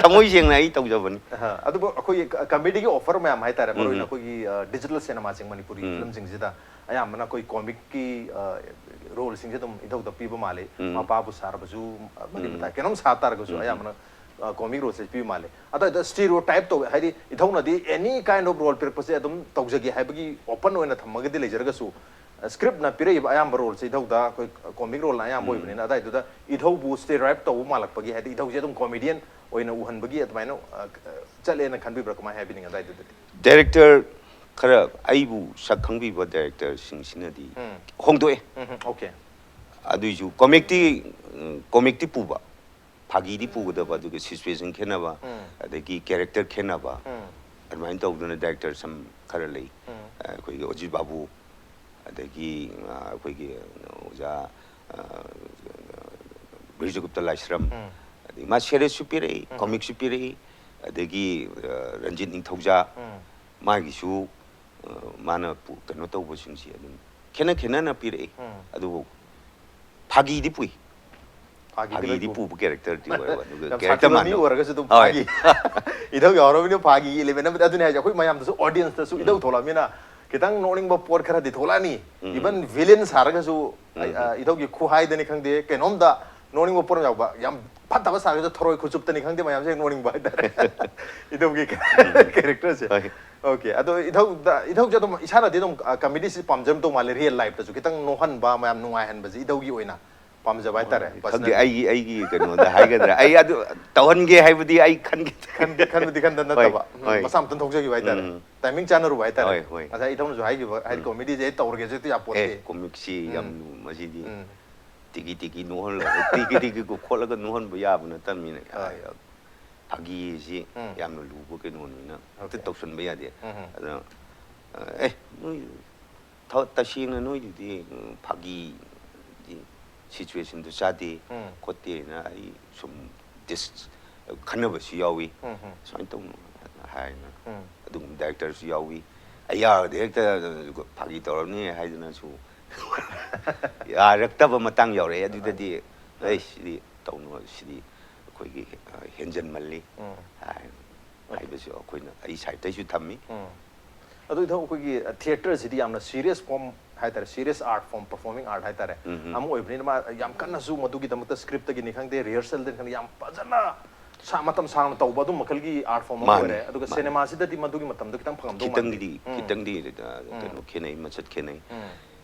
ꯊꯃꯣꯏ ꯁꯦꯡꯅ ꯑꯩ ꯇꯧꯖꯕꯅꯤ꯫ ꯑꯍ, ꯑꯗꯨꯕꯨ ꯑꯩꯈꯣꯏꯒꯤ ꯀ-, comedyꯒꯤ offer ꯃꯌꯥꯝ ꯍꯥꯏꯇꯥꯔꯦ, ꯃꯔꯨꯑꯣꯏꯅ ꯎꯝ, ꯎꯝ. ꯑꯩꯈꯣꯏꯒꯤ, ꯑ, digital cinemaꯁꯤꯡ, ꯃꯅꯤꯄꯨꯔꯤ ꯎꯝ. filmꯁꯤꯡꯁꯤꯗ ꯑꯌꯥꯝꯕꯅ ꯑꯩꯈꯣꯏ comicꯀꯤ, ꯑ, roleꯁꯤꯡꯁꯦ ꯑꯗꯨꯝ ꯏꯙꯧꯗ ꯄꯤꯕ ꯃꯥꯜꯂꯤ꯫ ꯎꯝ. ꯃꯄꯥꯕꯨ ꯁꯥꯔꯕꯁꯨ, ꯑ, ꯃꯔꯤ ꯎꯝ. ꯃꯇꯥ ꯀꯩꯅꯣꯝ ꯁꯥ ꯇꯥꯔꯒꯁꯨ ꯎꯝ. ꯑꯌꯥꯝꯕꯅ, ꯑ, comic roleꯁꯦ ꯄꯤꯕ ꯃꯥꯜꯂꯤ꯫ ꯑꯗꯨꯗ stereotype ꯇꯧꯋꯦ, ꯍꯥꯏꯗꯤ ꯏꯙꯧꯅꯗꯤ any kind of role ꯄꯤꯔꯛꯄꯁꯦ ꯑꯗꯨꯝ ꯇꯧꯖꯒꯦ ꯍꯥꯏꯕꯒꯤ open ꯑꯣꯏꯅ ꯊꯝꯃꯒꯗꯤ ꯂꯩꯖꯔꯒꯁꯨ, ꯁ꯭ꯀ꯭ꯔꯤꯞꯅ ꯄꯤꯔꯛꯏꯕ ꯑꯌꯥꯝꯕ ꯔꯣꯜꯁꯦ ꯏꯙꯧꯗ ꯑꯩꯈꯣꯏ ꯀꯣꯃꯤꯛ ꯔꯣꯜꯅ ꯑꯌꯥꯝꯕ ꯑꯣꯏꯕꯅꯤꯅ, ꯑꯗꯥꯏꯗꯨꯗ ꯏꯙꯧꯕꯨ ꯁ꯭ꯇꯦꯔꯤꯑꯣꯇꯥꯏꯞ ꯇꯧꯕ ꯃꯥꯜꯂꯛꯄꯒꯤ, ꯍꯥꯏꯗꯤ ꯏꯙꯧꯁꯦ ꯑꯗꯨꯝ ꯀꯣꯃꯦꯗꯤꯌꯟ ꯑꯣꯏꯅ ꯎꯍꯟꯕꯒꯤ ꯑꯗꯨꯃꯥꯏꯅ, ꯑ, ꯆꯠꯂꯦꯅ ꯈꯟꯕꯤꯕ꯭ꯔꯥ? ꯀꯃꯥꯏꯅ ꯍꯥꯏꯕꯤꯅꯤꯡꯉꯦ ꯑꯗꯥꯏꯗꯨꯗꯗꯤ? ꯗꯥꯏꯔꯦꯛꯇꯔ ꯈꯔ ꯑꯩꯕꯨ ꯁꯛ ꯈꯪꯕꯤꯕ ꯗꯥꯏꯔꯦꯛꯇꯔꯁꯤꯡꯁꯤꯅꯗꯤ ꯎꯝ꯫ ꯍꯣꯡꯗꯣꯛꯑꯦ꯫ ꯎꯝ, ꯎꯝ, ꯑꯣꯀꯦ꯫ ꯑꯗꯨꯏꯁꯨ ꯀꯣꯃꯤꯛꯇꯤ, ꯎꯝ, ꯀꯣꯃꯤꯛꯇꯤ ꯄꯨꯕ, ꯐꯥꯒꯤꯗꯤ ꯄꯨꯒꯗꯕ, ꯑꯗꯨꯒ ꯁꯤꯆꯨꯋꯦꯁꯟ ꯈꯦꯠꯅꯕ, ꯎꯝ꯫ ꯑꯗꯒꯤ ꯀꯦꯔꯦꯛꯇꯔ ꯈꯦꯠꯅꯕ, ꯎꯝ꯫ ꯑꯗꯨꯃꯥꯏꯅ ꯇꯧꯗꯅ ꯗꯥꯏꯔꯦꯛꯇꯔ ꯁꯝ ꯈꯔ ꯂꯩ꯫ ꯎꯝ꯫ ꯑꯩꯈꯣꯏꯒꯤ ꯑꯣꯖꯤꯠ ꯕꯥꯕꯨ, ꯑꯗꯒꯤ, ꯑ, ꯑꯩꯈꯣꯏꯒꯤ ꯑꯣꯖꯥ, ꯑ, ꯕꯤꯔꯖꯒꯨꯞꯇ ꯂꯥꯏꯁ꯭ꯔꯝ, ꯎꯝ꯫ ꯑꯗꯒꯤ ꯃꯥ ꯁꯦꯔꯤꯌꯁꯁꯨ ꯄꯤꯔꯛꯏ, ꯎꯝ꯫ ꯀꯣꯃꯤꯛꯁꯨ ꯄꯤꯔꯛꯏ, ꯑꯗꯒꯤ, ꯑ, ꯔꯟꯖꯤꯠ ꯅꯤꯡꯊꯧꯖꯥ, ꯎꯝ꯫ ꯃꯥꯒꯤꯁꯨ, ꯑ, ꯃꯥꯅ ꯄꯨ-, ꯀꯩꯅꯣ ꯇꯧꯕꯁꯤꯡꯁꯦ ꯑꯗꯨꯝ ꯈꯦꯠꯅ ꯈꯦꯠꯅꯅ ꯄꯤꯔꯛꯏ꯫ ꯎꯝ꯫ ꯑꯗꯨꯕꯨ ꯐꯥꯒꯤꯗꯤ ꯄꯨꯏ꯫ ꯐꯥꯒꯤꯗꯤ ꯐꯥꯒꯤꯗꯤ ꯂꯣꯏ ꯄꯨ-, ꯄꯨꯕ ꯀꯦꯔꯦꯛꯇꯔꯗꯤ ꯑꯣꯏꯕ, ꯑꯗꯨꯒ ꯌꯥꯝ ꯀꯦꯔꯦꯛꯇꯔ ꯁꯥꯊꯤꯕ ꯃꯤ ꯃꯥꯟꯅꯕ꯫ ꯑꯣꯏꯔꯒꯁꯨ ꯑꯗꯨꯝ ꯍꯣꯏ꯫ ꯐꯥꯒꯤ꯫ ꯏꯙꯧ ꯌꯥꯎꯔꯕꯅꯤꯅ ꯐꯥꯒꯤ ꯏꯂꯦꯃꯦꯟ ꯑꯃꯗꯤ, ꯑꯗꯨꯅꯤ ꯍꯥꯏꯁꯦ, ꯑꯩꯈꯣꯏ ꯃꯌꯥꯝꯗꯁꯨ, ꯑꯣꯗꯤꯌꯟꯁꯇꯁꯨ ꯏꯙꯧ ꯊꯣꯛꯂꯛꯑꯃꯤꯅ ꯈꯤꯇꯪ ꯅꯣꯛꯅꯤꯡꯕ ꯄꯣꯠ ꯈꯔꯗꯤ ꯊꯣꯛꯂꯛꯑꯅꯤ꯫ ꯎꯝ꯫ ꯏꯚꯟ ꯚꯤꯂꯦꯟ ꯁꯥꯔꯒꯁꯨ, ꯎꯝ꯫ ꯑ, ꯏꯙꯧꯒꯤ ꯈꯨꯍꯥꯏꯗꯅꯤ ꯈꯪꯗꯦ, ꯀꯩꯅꯣꯝꯗ ꯅꯣꯛꯅꯤꯡꯕ ꯄꯣꯠ ꯑꯃ ꯌꯥꯎꯕ, ꯌꯥꯝ ꯐꯠꯇꯕ ꯁꯥꯔꯒꯁꯨ ꯊꯔꯣꯏ ꯈꯨꯆꯨꯞꯇꯅꯤ ꯈꯪꯗꯦ, ꯃꯌꯥꯝꯁꯦ ꯍꯦꯛ ꯅꯣꯛꯅꯤꯡꯕ ꯍꯥꯏꯇꯥꯔꯦ꯫ ꯏꯙꯧꯒꯤ ꯀꯦꯔꯦꯛꯇꯔꯁꯦ꯫ ꯍꯣꯏ꯫ ꯑꯣꯀꯦ, ꯑꯗꯣ ꯏꯙꯧꯗ, ꯏꯙꯧꯁꯦ ꯑꯗꯨꯝ ꯏꯁꯥꯅꯗꯤ ꯑꯗꯨꯝ, ꯑ, ꯀꯃꯦꯗꯤꯁꯤ ꯄꯥꯝꯖꯔꯝꯗꯧ ꯃꯥꯜꯂꯦ, ꯔꯤꯌꯦꯜ ꯂꯥꯏꯐꯇꯁꯨ ꯈꯤꯇꯪ ꯅꯣꯛꯍꯟꯕ, ꯃꯌꯥꯝ ꯅꯨꯡꯉꯥꯏꯍꯟꯕꯁꯦ ꯏꯙꯧꯒꯤ ꯑꯣꯏꯅ ꯄꯥꯝꯖꯕ ꯍꯥꯏꯇꯥꯔꯦ, ꯈꯪꯗꯦ, personally꯫ ꯑꯩꯒꯤ, ꯑꯩꯒꯤ ꯀꯩꯅꯣꯗ ꯍꯥꯏꯒꯗ꯭ꯔꯥ, ꯑꯩ ꯑꯗꯨ ꯇꯧꯍꯟꯒꯦ ꯍꯥꯏꯕꯗꯤ ꯑꯩ ꯈꯟꯈꯤꯗꯦ꯫ ꯈꯟꯗꯤ, ꯈꯟꯕꯗꯤ ꯈꯟꯗ ꯍꯣꯏ, ꯅꯠꯇꯕ, ꯎꯝ, ꯍꯣꯏ꯫ ꯃꯁꯥ ꯃꯊꯟ ꯊꯣꯛꯆꯈꯤꯕ ꯍꯥꯏꯇꯥꯔꯦ꯫ ꯎꯝ꯫ ꯇꯥꯏꯃꯤꯡ ꯆꯥꯟꯅꯔꯨꯕ ꯍꯥꯏꯇꯥꯔꯦ꯫ ꯍꯣꯏ, ꯍꯣꯏ꯫ ꯉꯁꯥꯏ ꯏꯙꯧꯅꯁꯨ ꯍꯥꯏꯈꯤꯕ, ꯍꯥꯏꯗꯤ, ꯎꯝ꯫ ꯀꯣꯃꯦꯗꯤꯁꯦ ꯑꯩ ꯇꯧꯔꯒꯦꯁꯦ ꯍꯦꯛꯇ ꯌꯥꯄꯣꯠꯇꯦ꯫ ꯑꯦ, ꯀꯣꯃꯤꯛꯁꯤ ꯎꯝ꯫ ꯌꯥꯝ ꯂꯨ-, ꯃꯁꯤꯗꯤ ꯎꯝ꯫ ꯇꯤꯀꯤ ꯇꯤꯀꯤ ꯅꯣꯛꯍꯜꯂꯒ, ꯇꯤꯀꯤ ꯇꯤꯀꯤ ꯈꯣꯠꯂꯒ ꯅꯣꯛꯍꯟꯕ ꯌꯥꯕ ꯅꯠꯇꯕꯅꯤꯅ, ꯍꯣꯏ꯫ ꯐꯥꯒꯤꯁꯤ ꯎꯝ꯫ ꯌꯥꯝꯅ ꯂꯨꯕ ꯀꯩꯅꯣꯅꯤꯅ ꯍꯦꯛꯇ ꯑꯣꯀꯦ꯫ ꯇꯧꯁꯟꯕ ꯌꯥꯗꯦ꯫ ꯎꯝ꯫ ꯑꯗꯣ, ꯑꯦ, ꯅꯣꯏ ꯊ-, ꯇꯁꯦꯡꯅ ꯅꯣꯏꯗꯨꯗꯤ, ꯎꯝ, ꯐꯥꯒꯤ ꯁꯤꯆꯨꯋꯦꯁꯟꯗꯨ ꯆꯥꯗꯦ ꯎꯝ꯫ ꯈꯣꯠꯇꯦꯅ ꯑꯩ ꯁꯨꯝ ꯗꯤꯁ-, ꯈꯟꯅꯕꯁꯨ ꯌꯥꯎꯏ꯫ ꯎꯝ, ꯎꯝ꯫ ꯁꯨꯃꯥꯏꯅ ꯇꯧꯅꯨ ꯍꯥꯏꯅ ꯎꯝ꯫ ꯑꯗꯨꯒꯨꯝꯕ ꯗꯥꯏꯔꯦꯛꯇꯔꯁꯨ ꯌꯥꯎꯏ꯫ ꯑꯩ ꯌꯥꯔꯗꯤ ꯍꯦꯛꯇ ꯐꯥꯒꯤ ꯇꯧꯔꯝꯅꯤ ꯍꯥꯏꯗꯅꯁꯨ ꯌꯥꯔꯛꯇꯕ ꯃꯇꯥꯡ ꯌꯥꯎꯔꯛꯑꯦ꯫ ꯑꯗꯨꯗꯗꯤ, "ꯑꯩ ꯁꯤꯗꯤ ꯇꯧꯅꯨ, ꯁꯤꯗꯤ ꯑꯩꯈꯣꯏꯒꯤ, ꯑ, ꯍꯦꯟꯖꯟꯃꯜꯂꯤ" ꯎꯝ꯫ ꯍꯥꯏ-, ꯍꯥꯏꯕꯁꯨ ꯑꯩꯈꯣꯏꯅ, ꯑꯩ ꯁꯥꯏꯠꯇꯩꯁꯨ ꯊꯝꯃꯤ꯫ ꯎꯝ꯫ ꯑꯗꯨ ꯏꯙꯧ, ꯑꯩꯈꯣꯏꯒꯤ, ꯑ, ꯊꯤꯌꯦꯇꯔꯁꯤꯗꯤ ꯌꯥꯝꯅ ꯁꯤꯔꯤꯌꯁ ꯐꯣꯝ ꯍꯥꯏꯇꯥꯔꯦ, serious art form, performing art ꯍꯥꯏꯇꯥꯔꯦ, ꯎꯝ, ꯎꯝ꯫ ꯑꯃ ꯑꯣꯏꯕꯅꯤꯅ, ꯃꯥ ꯌꯥꯝ ꯀꯟꯅꯁꯨ ꯃꯗꯨꯒꯤꯗꯃꯛꯇ ꯁ꯭ꯀ꯭ꯔꯤꯞꯇꯒꯤꯅꯤ ꯈꯪꯗꯦ, ꯔꯤꯍꯔꯁꯦꯜꯗꯅꯤ ꯈꯪꯗꯦ, ꯌꯥꯝ ꯐꯖꯅ ꯁꯥ-, ꯃꯇꯝ ꯁꯥꯡꯅ ꯇꯧꯕ ꯑꯗꯨꯝ ꯃꯈꯜꯒꯤ ꯑꯥꯔꯠ ꯐꯣꯝ ꯑꯃ ꯃꯥꯅꯤ, ꯑꯣꯏꯔꯦ꯫ ꯑꯗꯨꯒ ꯃꯥꯅꯤ꯫ ꯁꯤꯅꯦꯃꯥꯁꯤꯗꯗꯤ ꯃꯗꯨꯒꯤ ꯃꯇꯝꯗꯣ ꯈꯤꯇꯪ ꯐꯪꯉꯝꯗꯧ ꯃꯥꯟꯗꯦ꯫ ꯈꯤꯇꯪꯗꯤ, ꯎꯝ꯫ ꯈꯤꯇꯪꯗꯤ, ꯑ, ꯎꯝ꯫ ꯀꯩꯅꯣ ꯈꯦꯠꯅꯩ, ꯃꯁꯛ ꯈꯦꯠꯅꯩ꯫ ꯎꯝ꯫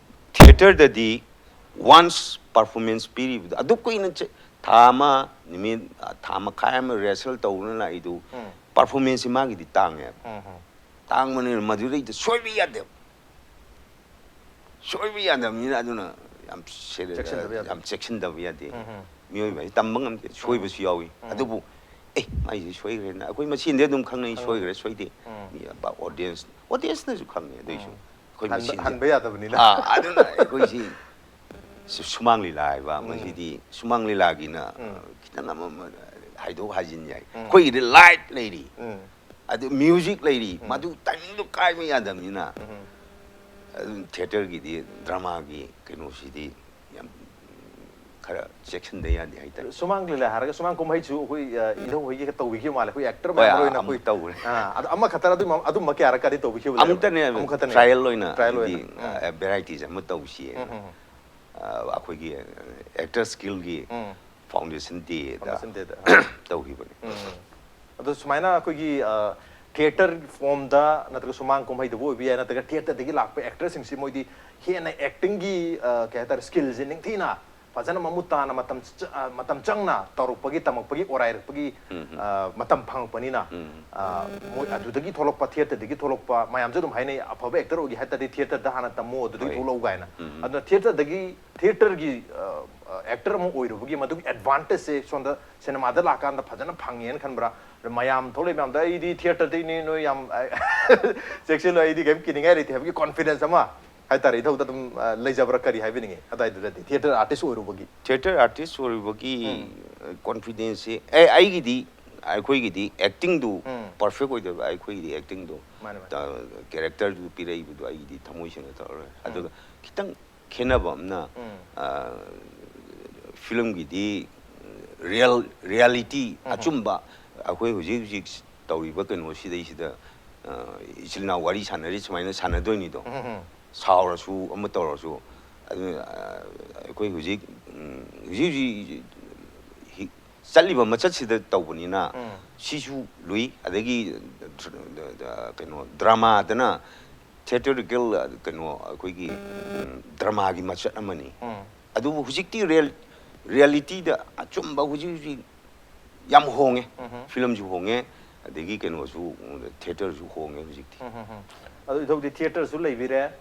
ꯊꯤꯌꯦꯇꯔꯗꯗꯤ ꯋꯥꯟꯁ ꯄꯔꯐꯣꯔꯃꯦꯟꯁ ꯄꯤꯔꯤꯕꯗꯣ ꯑꯗꯨ ꯀꯨꯏꯅ ꯆ- ꯊꯥ ꯑꯃ, ꯅꯨꯃꯤꯠ, ꯑ, ꯊꯥ ꯃꯈꯥꯏ ꯑꯃ ꯔꯤꯍꯔꯁꯦꯜ ꯇꯧꯗꯨꯅ ꯂꯥꯛꯏꯗꯨ, ꯎꯝ. ꯄꯔꯐꯣꯔꯃꯦꯟꯁꯁꯤ ꯃꯥꯒꯤꯗꯤ ꯇꯥꯡꯉꯦꯕ꯫ ꯎꯝ, ꯎꯝ. ꯇꯥꯡꯕꯅꯤꯅ ꯃꯗꯨꯗꯩꯗ ꯁꯣꯏꯕ ꯌꯥꯗꯦꯕ꯫ ꯁꯣꯏꯕ ꯌꯥꯗꯕꯅꯤꯅ ꯑꯗꯨꯅ ꯌꯥꯝ ꯁꯦꯔ- ꯆꯦꯛꯁꯤꯟꯗꯕ ꯌꯥꯗꯦ꯫ ꯌꯥꯝ ꯆꯦꯛꯁꯤꯟꯗꯕ ꯌꯥꯗꯦ꯫ ꯎꯝ, ꯎꯝ. ꯃꯤꯑꯣꯏꯕ ꯍꯥꯏꯁꯦ ꯇꯝꯕ ꯉꯝꯗꯦ, ꯁꯣꯏꯕꯁꯨ ꯌꯥꯎꯏ꯫ ꯎꯝ. ꯑꯗꯨꯕꯨ, "ꯑꯦ, ꯃꯥꯏꯁꯦ ꯁꯣꯏꯈ꯭ꯔꯦꯅ" ꯑꯩꯈꯣꯏ ꯃꯁꯦꯟꯗꯤ ꯑꯗꯨꯝ ꯈꯪꯅꯩ, ꯈꯪꯅꯩ꯫ ꯁꯣꯏꯈ꯭ꯔꯦ ꯁꯣꯏꯗꯦ꯫ ꯎꯝ. ꯃꯤ ꯑꯣꯗꯤꯌꯦꯟꯁ, ꯑꯣꯗꯤꯌꯦꯟꯁꯅꯁꯨ ꯈꯪꯅꯩ꯫ ꯑꯗꯨꯏꯁꯨ ꯎꯝ. ꯑꯩꯈꯣꯏ ꯍꯟꯕ- ꯃꯁꯦꯟꯗꯤ ꯍꯟꯕ ꯌꯥꯗꯕꯅꯤꯅ꯫ ꯑꯥ, ꯑꯗꯨꯅ ꯑꯩꯈꯣꯏꯁꯤ ꯁꯨ- ꯁꯨꯃꯥꯡ ꯂꯤꯂꯥ ꯍꯥꯏꯕ ꯎꯝ. ꯃꯁꯤꯗꯤ ꯁꯨꯃꯥꯡ ꯂꯤꯂꯥꯒꯤꯅ, ꯎꯝ. ꯑ, ꯈꯤꯇꯪ ꯑꯃ, ꯑꯃ ꯍꯥꯏꯗꯣꯛ ꯍꯥꯏꯖꯤꯟ ꯌꯥꯏ꯫ ꯎꯝ. ꯑꯩꯈꯣꯏꯒꯤꯗꯤ ꯂꯥꯏꯠ ꯂꯩꯔꯤ, ꯎꯝ. ꯑꯗꯨ ꯃ꯭ꯌꯨꯖꯤꯛ ꯂꯩꯔꯤ, ꯎꯝ. ꯃꯗꯨ ꯇꯥꯏꯃꯤꯡꯗꯣ ꯀꯥꯏꯕ ꯌꯥꯗꯕꯅꯤꯅ꯫ ꯎꯝ. ꯑꯗꯨꯝ ꯊꯤꯌꯦꯇꯔꯒꯤꯗꯤ, ꯗ꯭ꯔꯃꯥꯒꯤ ꯀꯩꯅꯣꯁꯤꯗꯤ ꯌꯥꯝ ꯈꯔ ꯆꯦꯛꯁꯤꯟꯗ ꯌꯥꯗꯦ ꯍꯥꯏꯇꯥꯔꯦ꯫ ꯁꯨꯃꯥꯡ ꯂꯤꯂꯥ ꯍꯥꯏꯔꯒ ꯁꯨꯃꯥꯡ ꯀꯨꯝꯍꯩꯁꯨ ꯑꯩꯈꯣꯏ, ꯑ, ꯏꯙꯧ ꯍꯣꯏꯒꯤ ꯇꯧꯕꯤꯈꯤꯕ ꯃꯥꯜꯂꯦ, ꯑꯩꯈꯣꯏ ꯑꯦꯛꯇꯔ ꯍꯣꯏ, ꯃꯌꯥꯝ ꯑꯣꯏꯅ ꯑꯃꯨꯛ ꯑꯩꯈꯣꯏ꯫ ꯇꯧꯈ꯭ꯔꯦ꯫ ꯑꯥ, ꯑꯗꯣ ꯑꯃꯈꯛꯇꯔ ꯑꯗꯨꯝ, ꯑꯗꯨꯝꯕ ꯀꯌꯥꯔꯛꯀꯗꯤ ꯇꯧꯕꯤꯈꯤꯕ ꯂꯩꯕ꯭ꯔꯥ? ꯑꯃꯨꯛꯇꯅꯦ, ꯑꯃꯨꯛꯈꯛꯇꯅꯦ꯫ ꯇ꯭ꯔꯥꯏꯌꯦꯜ ꯑꯣꯏꯅ ꯇ꯭ꯔꯥꯏꯌꯦꯜ ꯑꯣꯏꯅ꯫ ꯍꯥꯏꯗꯤ, ꯎꯝ. ꯑ, ꯚꯦꯔꯥꯏꯇꯤꯁ ꯑꯃ ꯇꯧꯁꯤꯌꯦꯅ꯫ ꯎꯝ, ꯎꯝ, ꯎꯝ. ꯑ, ꯑꯩꯈꯣꯏꯒꯤ, ꯑ, ꯑꯦꯛꯇꯔꯁ ꯒꯤꯜꯒꯤ ꯎꯝ. ꯐꯥꯎꯟꯗꯦꯁꯟ ꯗꯦꯗ ꯐꯥꯎꯟꯗꯦꯁꯟ ꯗꯦꯗ, ꯑ. ꯇꯧꯈꯤꯕꯅꯤ꯫ ꯎꯝ. ꯑꯗꯣ ꯁꯨꯃꯥꯏꯅ ꯑꯩꯈꯣꯏꯒꯤ, ꯑ, ꯊꯤꯌꯦꯇꯔ ꯐꯣꯝꯗ ꯅꯠꯇ꯭ꯔꯒ ꯁꯨꯃꯥꯡ ꯀꯨꯝꯍꯩꯗꯕꯨ ꯑꯣꯏꯕ ꯌꯥꯏ, ꯅꯠꯇ꯭ꯔꯒ ꯊꯤꯌꯦꯇꯔꯗꯒꯤ ꯂꯥꯛꯄ ꯑꯦꯛꯇꯔꯁꯤꯡꯁꯤ ꯃꯣꯏꯗꯤ ꯍꯦꯟꯅ ꯑꯦꯛꯇꯤꯡꯒꯤ, ꯑ, ꯀꯩ ꯍꯥꯏꯇꯥꯔꯦ, ꯁ꯭ꯀꯤꯜꯁꯦ ꯅꯤꯡꯊꯤꯅ ꯐꯖꯅ ꯃꯃꯨꯠ ꯇꯥꯅ ꯃꯇꯝ ꯆ-, ꯑ, ꯃꯇꯝ ꯆꯪꯅ ꯇꯧꯔꯛꯄꯒꯤ, ꯇꯝꯃꯛꯄꯒꯤ, ꯑꯣꯔꯥꯏꯔꯛꯄꯒꯤ, ꯎꯝ, ꯎꯝ. ꯑ, ꯃꯇꯝ ꯐꯪꯉꯛꯄꯅꯤꯅ, ꯎꯝ. ꯑ, ꯃꯣꯏ ꯑꯗꯨꯗꯒꯤ ꯊꯣꯛꯂꯛꯄ, ꯊꯤꯌꯦꯇꯔꯗꯒꯤ ꯊꯣꯛꯂꯛꯄ ꯃꯌꯥꯝꯁꯨ ꯑꯗꯨꯝ ꯍꯥꯏꯅꯩ, "ꯑꯐꯕ ꯑꯦꯛꯇꯔ ꯑꯣꯏꯒꯦ ꯍꯥꯏ ꯇꯥꯔꯗꯤ ꯊꯤꯌꯦꯇꯔꯗ ꯍꯥꯟꯅ ꯇꯝꯃꯣ, ꯑꯗꯨꯗꯒꯤ ꯍꯣꯏ. ꯊꯣꯛꯂꯛꯎ" ꯀꯥꯏꯅ꯫ ꯎꯝ, ꯎꯝ. ꯑꯗꯨꯅ ꯊꯤꯌꯦꯇꯔꯗꯒꯤ, ꯊꯤꯌꯦꯇꯔꯒꯤ, ꯑ, ꯑ, ꯑꯦꯛꯇꯔ ꯑꯃ ꯑꯣꯏꯔꯨꯕꯒꯤ ꯃꯗꯨꯒꯤ ꯑꯦꯗꯚꯥꯟꯇꯦꯖꯁꯦ ꯁꯣꯝꯗ ꯁꯤꯅꯦꯃꯥꯗ ꯂꯥꯛꯀꯥꯟꯗ ꯐꯖꯅ ꯐꯪꯉꯦꯅ ꯈꯟꯕ꯭ꯔꯥ? ꯑꯗ ꯃꯌꯥꯝ ꯊꯣꯛꯂꯛꯏ ꯃꯌꯥꯝꯗ ꯑꯩꯗꯤ ꯊꯤꯌꯦꯇꯔꯗꯩꯅꯦ, ꯅꯣꯏ ꯌꯥꯝ ꯆꯦꯛꯁꯤꯜꯂꯣ, ꯑꯩꯗꯤ ꯀꯩꯝ ꯀꯤꯅꯤꯡꯉꯥꯏ ꯂꯩꯇꯦ ꯍꯥꯏꯕꯒꯤ ꯀꯣꯟꯐꯤꯗꯦꯟꯁ ꯑꯃ ꯍꯥꯏꯇꯥꯔꯦ, ꯏꯊꯧꯗ ꯑꯗꯨꯝ, ꯑ, ꯂꯩꯖꯕ꯭ꯔꯥ ꯀꯔꯤ ꯍꯥꯏꯕꯤꯅꯤꯡꯉꯤ? ꯑꯗꯥꯏꯗꯨꯗꯗꯤ ꯊꯤꯌꯦꯇꯔ ꯑꯥꯔꯇꯤꯁ ꯑꯣꯏꯔꯨꯕꯒꯤ꯫ ꯊꯤꯌꯦꯇꯔ ꯑꯥꯔꯇꯤꯁ ꯑꯣꯏꯔꯨꯕꯒꯤ, ꯎꯝ. ꯑ, ꯀꯣꯟꯐꯤꯗꯦꯟꯁꯁꯤ, ꯑꯦ, ꯑꯩꯒꯤꯗꯤ, ꯑꯩꯈꯣꯏꯒꯤꯗꯤ ꯑꯦꯛꯇꯤꯡꯗꯨ ꯎꯝ. ꯄꯔꯐꯦꯛ ꯑꯣꯏꯗꯕ, ꯑꯩꯈꯣꯏꯒꯤꯗꯤ ꯑꯦꯛꯇꯤꯡꯗꯨ, ꯃꯥꯅꯦ, ꯃꯥꯅꯦ. ꯇ-, ꯀꯦꯔꯦꯛꯇꯔꯗꯨ ꯄꯤꯔꯛꯏꯕꯗꯨ ꯑꯩꯒꯤꯗꯤ ꯊꯃꯣꯏ ꯁꯦꯡꯅ ꯇꯧꯔꯔꯣꯏ꯫ ꯎꯝ. ꯑꯗꯨꯒ ꯈꯤꯇꯪ ꯈꯦꯠꯅꯕ ꯑꯃꯅ, ꯎꯝ. ꯑ, ꯐꯤꯂꯝꯒꯤꯗꯤ ꯔꯤꯌꯦꯜ, ꯔꯤꯌꯦꯂꯤꯇꯤ, ꯎꯝ. ꯑꯆꯨꯝꯕ, ꯑꯩꯈꯣꯏ ꯍꯧꯖꯤꯛ ꯍꯧꯖꯤꯛ ꯇꯧꯔꯤꯕ ꯀꯩꯅꯣꯁꯤꯗꯩꯁꯤꯗ, ꯑ, ꯏꯆꯤꯜ ꯏꯅꯥꯎ ꯋꯥꯔꯤ ꯁꯥꯟꯅꯔꯤ ꯁꯨꯃꯥꯏꯅ ꯁꯥꯟꯅꯗꯣꯏꯅꯤꯗꯣ꯫ ꯎꯝ, ꯎꯝ. ꯁꯥꯎꯔꯁꯨ ꯑꯃ ꯇꯧꯔꯁꯨ꯫ ꯑꯗꯨ, ꯑ, ꯑꯩꯈꯣꯏ ꯍꯧꯖꯤꯛ, ꯎꯝ, ꯍꯧꯖꯤꯛ ꯍꯧꯖꯤꯛ ꯍꯤ-, ꯆꯠꯂꯤꯕ ꯃꯆꯠꯁꯤꯗ ꯇꯧꯕꯅꯤꯅ ꯎꯝ. ꯁꯤꯁꯨ ꯂꯨꯏ꯫ ꯑꯗꯒꯤ ꯗ꯭ꯔ-, ꯗ-, ꯗ-, ꯀꯩꯅꯣ, ꯗ꯭ꯔꯃꯥꯗꯅ ꯊꯤꯌꯦꯇꯔꯤꯀꯦꯜ ꯀꯩꯅꯣ ꯑꯩꯈꯣꯏꯒꯤ ꯗ꯭ꯔꯃꯥꯒꯤ ꯃꯆꯠ ꯑꯃꯅꯤ꯫ ꯑꯗꯨꯕꯨ ꯍꯧꯖꯤꯛꯇꯤ ꯔꯤꯌꯦꯜ ꯔꯤꯌꯦꯂꯤꯇꯤꯗ ꯑꯆꯨꯝꯕ ꯍꯧꯖꯤꯛ ꯍꯧꯖꯤꯛ ꯌꯥꯝ ꯍꯣꯡꯉꯦ꯫ ꯐꯤꯂꯝꯁꯨ ꯍꯣꯡꯉꯦ, ꯑꯗꯒꯤ ꯀꯩꯅꯣꯁꯨ, ꯊꯤꯌꯦꯇꯔꯁꯨ ꯍꯣꯡꯉꯦ ꯍꯧꯖꯤꯛꯇꯤ꯫ ꯑꯗꯣ ꯏꯊꯧꯗꯤ ꯊꯤꯌꯦꯇꯔꯁꯨ ꯂꯩꯕꯤꯔꯦ,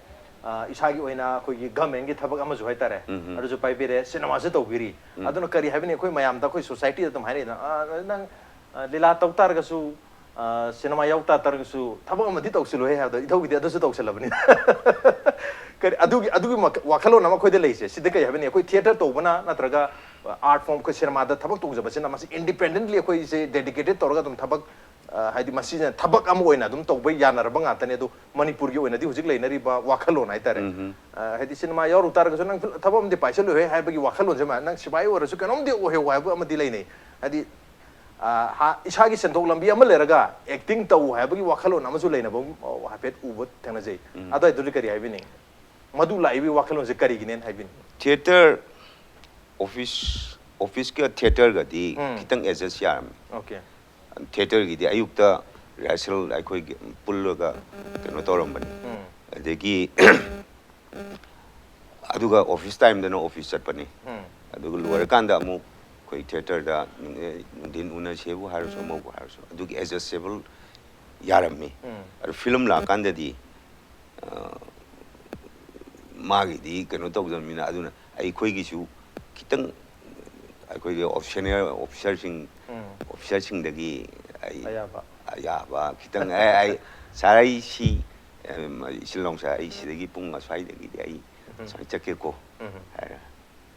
ꯑ, ꯏꯁꯥꯒꯤ ꯑꯣꯏꯅ ꯑꯩꯈꯣꯏꯒꯤ ꯒꯃꯦꯟꯒꯤ ꯊꯕꯛ ꯑꯃꯁꯨ ꯍꯥꯏꯇꯥꯔꯦ, ꯑꯗꯨꯁꯨ ꯄꯥꯏꯕꯤꯔꯦ, ꯁꯤꯅꯦꯃꯥꯁꯨ ꯇꯧꯕꯤꯔꯤ꯫ ꯑꯗꯨꯅ ꯀꯔꯤ ꯍꯥꯏꯕꯅꯤ, ꯑꯩꯈꯣꯏ ꯃꯌꯥꯝꯗ, ꯑꯩꯈꯣꯏ ꯁꯣꯁꯥꯏꯇꯤꯗ ꯑꯗꯨꯝ ꯍꯥꯏꯅꯩꯗꯅ, "ꯑ, ꯅꯪ, ꯑ, ꯂꯤꯂꯥ ꯇꯧ ꯇꯥꯔꯒꯁꯨ, ꯑ, ꯁꯤꯅꯦꯃꯥ ꯌꯥꯎ ꯇꯥ ꯇꯥꯔꯒꯁꯨ ꯊꯕꯛ ꯑꯃꯗꯤ ꯇꯧꯁꯤꯜꯂꯨꯍꯦ" ꯍꯥꯏꯕꯗꯣ, ꯏꯊꯧꯒꯤꯗꯤ ꯑꯗꯨꯁꯨ ꯇꯧꯁꯤꯜꯂꯕꯅꯤ꯫ ꯀꯔꯤ, ꯑꯗꯨꯒꯤ, ꯑꯗꯨꯒꯤ ꯃꯛ-, ꯋꯥꯈꯜꯂꯣꯟ ꯑꯃ ꯑꯩꯈꯣꯏꯗ ꯂꯩꯁꯦ꯫ ꯁꯤꯗ ꯀꯔꯤ ꯍꯥꯏꯕꯅꯤ, ꯑꯩꯈꯣꯏ ꯊꯤꯌꯦꯇꯔ ꯇꯧꯕꯅ ꯅꯠꯇ꯭ꯔꯒ ꯑꯥꯔꯠ ꯐꯣꯝ, ꯑꯩꯈꯣꯏ ꯁꯤꯅꯦꯃꯥꯗ ꯊꯕꯛ ꯇꯧꯖꯕꯁꯤꯅ ꯃꯁꯤ ꯏꯟꯗꯤꯄꯦꯟꯗꯦꯟꯠꯂꯤ ꯑꯩꯈꯣꯏꯁꯦ ꯗꯦꯗꯤꯀꯦꯇꯦꯠ ꯇꯧꯔꯒ ꯑꯗꯨꯝ ꯊꯕꯛ, ꯑ, ꯍꯥꯏꯗꯤ ꯃꯁꯤꯅ ꯊꯕꯛ ꯑꯃ ꯑꯣꯏꯅ ꯑꯗꯨꯝ ꯇꯧꯕ ꯌꯥꯅꯔꯕ ꯉꯥꯛꯇꯅꯦ꯫ ꯑꯗꯣ ꯃꯅꯤꯄꯨꯔꯒꯤ ꯑꯣꯏꯅꯗꯤ ꯍꯧꯖꯤꯛ ꯂꯩꯅꯔꯤꯕ ꯋꯥꯈꯜꯂꯣꯟ ꯍꯥꯏꯇꯥꯔꯦ, ꯑ, ꯍꯥꯏꯗꯤ ꯁꯤꯅꯦꯃꯥ ꯌꯥꯎꯔꯨ ꯇꯥꯔꯒꯁꯨ ꯅꯪ ꯐꯤꯜ-, ꯊꯕꯛ ꯑꯃꯗꯤ ꯄꯥꯏꯁꯜꯂꯨꯍꯦ ꯍꯥꯏꯕꯒꯤ ꯋꯥꯈꯜꯂꯣꯟꯁꯦ ꯑꯃ, ꯅꯪ ꯁꯤꯐꯥꯏ ꯑꯣꯏꯔꯁꯨ ꯀꯩꯅꯣꯝꯗꯤ ꯑꯣꯏꯍꯧ ꯍꯥꯏꯕ ꯑꯃꯗꯤ ꯂꯩꯅꯩ꯫ ꯍꯥꯏꯗꯤ, ꯑ, ꯍꯥ-, ꯏꯁꯥꯒꯤ ꯁꯦꯟꯊꯣꯛ ꯂꯝꯕꯤ ꯑꯃ ꯂꯩꯔꯒ ꯑꯦꯛꯇꯤꯡ ꯇꯧ ꯍꯥꯏꯕꯒꯤ ꯋꯥꯈꯜꯂꯣꯟ ꯑꯃꯁꯨ ꯂꯩꯅꯕ, ꯑ, ꯍꯥꯏꯐꯦꯠ ꯎꯕ ꯊꯦꯡꯅꯖꯩ꯫ ꯑꯗꯨꯋꯥꯏꯗꯨꯗꯤ ꯀꯔꯤ ꯍꯥꯏꯕꯤꯅꯤꯡꯉꯤ? ꯃꯗꯨ ꯂꯥꯛꯏꯕꯒꯤ ꯋꯥꯈꯜꯂꯣꯟꯁꯦ ꯀꯔꯤꯒꯤꯅꯦꯅ ꯍꯥꯏꯕꯤꯅꯤꯡꯉꯤ? ꯊꯤꯌꯦꯇꯔ ꯑꯣꯐꯤꯁ, ꯑꯣꯐꯤꯁꯀ ꯊꯤꯌꯦꯇꯔꯒꯗꯤ ꯎꯝ꯫ ꯈꯤꯇꯪ ꯑꯦꯗꯖꯁ ꯌꯥꯔꯝꯃꯤ꯫ ꯑꯣꯀꯦ꯫ ꯊꯤꯌꯦꯇꯔꯒꯤꯗꯤ ꯑꯌꯨꯛꯇ ꯔꯤꯍꯔꯁꯦꯜ ꯑꯩꯈꯣꯏꯒꯤ ꯄꯨꯜꯂꯒ ꯀꯩꯅꯣ ꯇꯧꯔꯝꯕꯅꯤ꯫ ꯎꯝ꯫ ꯑꯗꯒꯤ ꯑꯗꯨꯒ ꯑꯣꯐꯤꯁ ꯇꯥꯏꯝꯗꯅ ꯑꯣꯐꯤꯁ ꯆꯠꯄꯅꯤ꯫ ꯎꯝ꯫ ꯑꯗꯨꯒ ꯂꯣꯏꯔꯀꯥꯟꯗ ꯑꯃꯨꯛ ꯑꯩꯈꯣꯏ ꯊꯤꯌꯦꯇꯔꯗ ꯅꯨꯡ-, ꯅꯨꯡꯊꯤꯟ ꯎꯅꯁꯦꯕꯨ ꯍꯥꯏꯔꯁꯨ ꯑꯃꯕꯨ ꯍꯥꯏꯔꯁꯨ ꯑꯗꯨꯒꯤ ꯑꯦꯗꯖꯁꯇꯦꯕꯜ ꯌꯥꯔꯝꯃꯤ꯫ ꯎꯝ꯫ ꯑꯗꯨ ꯐꯤꯂꯝ ꯂꯥꯛꯑꯀꯥꯟꯗꯗꯤ, ꯑ, ꯃꯥꯒꯤꯗꯤ ꯀꯩꯅꯣ ꯇꯧꯗꯕꯅꯤꯅ, ꯑꯗꯨꯅ ꯑꯩꯈꯣꯏꯒꯤꯁꯨ ꯈꯤꯇꯪ ꯑꯩꯈꯣꯏꯒꯤ ꯁꯦꯅꯤꯌꯔ ꯑꯣꯐꯤꯁꯥꯔꯁꯤꯡ, ꯎꯝ꯫ ꯑꯣꯐꯤꯁꯥꯔꯁꯤꯡꯗꯒꯤ ꯑꯩ ꯑꯌꯥꯕ꯫ ꯑꯌꯥꯕ ꯈꯤꯇꯪ, "ꯑꯦ, ꯑꯩ, ꯁꯥꯔ, ꯑꯩ ꯁꯤ, ꯑꯝ, ꯏꯆꯤꯜ ꯏꯅꯥꯎ ꯁꯥꯔ, ꯑꯩ ꯁꯤꯗꯒꯤ ꯄꯨꯡ ꯑꯁ꯭ꯋꯥꯏꯗꯒꯤꯗꯤ ꯑꯩ ꯎꯝ꯫ ꯁꯨꯃꯥꯏꯅ ꯆꯠꯀꯦꯀꯣ" ꯎꯝ꯫ ꯍꯥꯏꯔ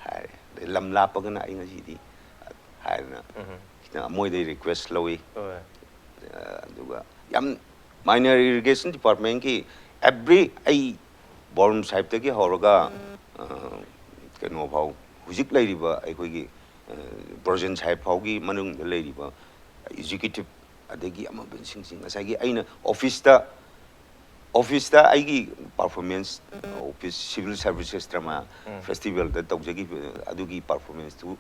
ꯍꯥꯏꯔꯦ꯫ ꯑꯗꯩ ꯂꯝ ꯂꯥꯞꯄꯒꯅ ꯑꯩ ꯉꯁꯤꯗꯤ ꯍꯥꯏꯗꯅ ꯎꯝ꯫ ꯈꯤꯇꯪ ꯃꯣꯏꯗꯩ ꯔꯤꯀ꯭ꯋꯦꯁ ꯂꯧꯏ꯫ ꯍꯣꯏ꯫ ꯑ, ꯑꯗꯨꯒ ꯌꯥꯝ ꯃꯥꯏꯅꯔ ꯏꯔꯤꯒꯦꯁꯟ ꯗꯤꯄꯥꯔꯠꯃꯦꯟꯒꯤ ꯑꯦꯕ꯭ꯔꯤ, ꯑꯩ ꯕꯥꯎꯔꯝ ꯁꯥꯍꯤꯕꯇꯒꯤ ꯍꯧꯔꯒ, ꯑ, ꯀꯩꯅꯣ ꯐꯥꯎ, ꯍꯧꯖꯤꯛ ꯂꯩꯔꯤꯕ ꯑꯩꯈꯣꯏꯒꯤ, ꯑ, ꯕ꯭ꯔꯣꯖꯦꯟ ꯁꯥꯍꯤꯕ ꯐꯥꯎꯒꯤ ꯃꯅꯨꯡꯗ ꯂꯩꯔꯤꯕ ꯑꯦꯛꯖꯤꯀ꯭ꯌꯨꯇꯤꯞ, ꯑꯗꯒꯤ ꯑꯃꯕꯁꯤꯡꯁꯤ ꯉꯁꯥꯏꯒꯤ ꯑꯩꯅ ꯑꯣꯐꯤꯁꯇ, ꯑꯣꯐꯤꯁꯇ ꯑꯩꯒꯤ performance, office civil services drama um. ꯐꯦꯁꯇꯤꯚꯦꯜꯗ ꯇꯧꯖꯈꯤꯕ ꯑꯗꯨꯒꯤ ꯄꯔꯐꯣꯔꯃꯦꯟꯁꯇꯨ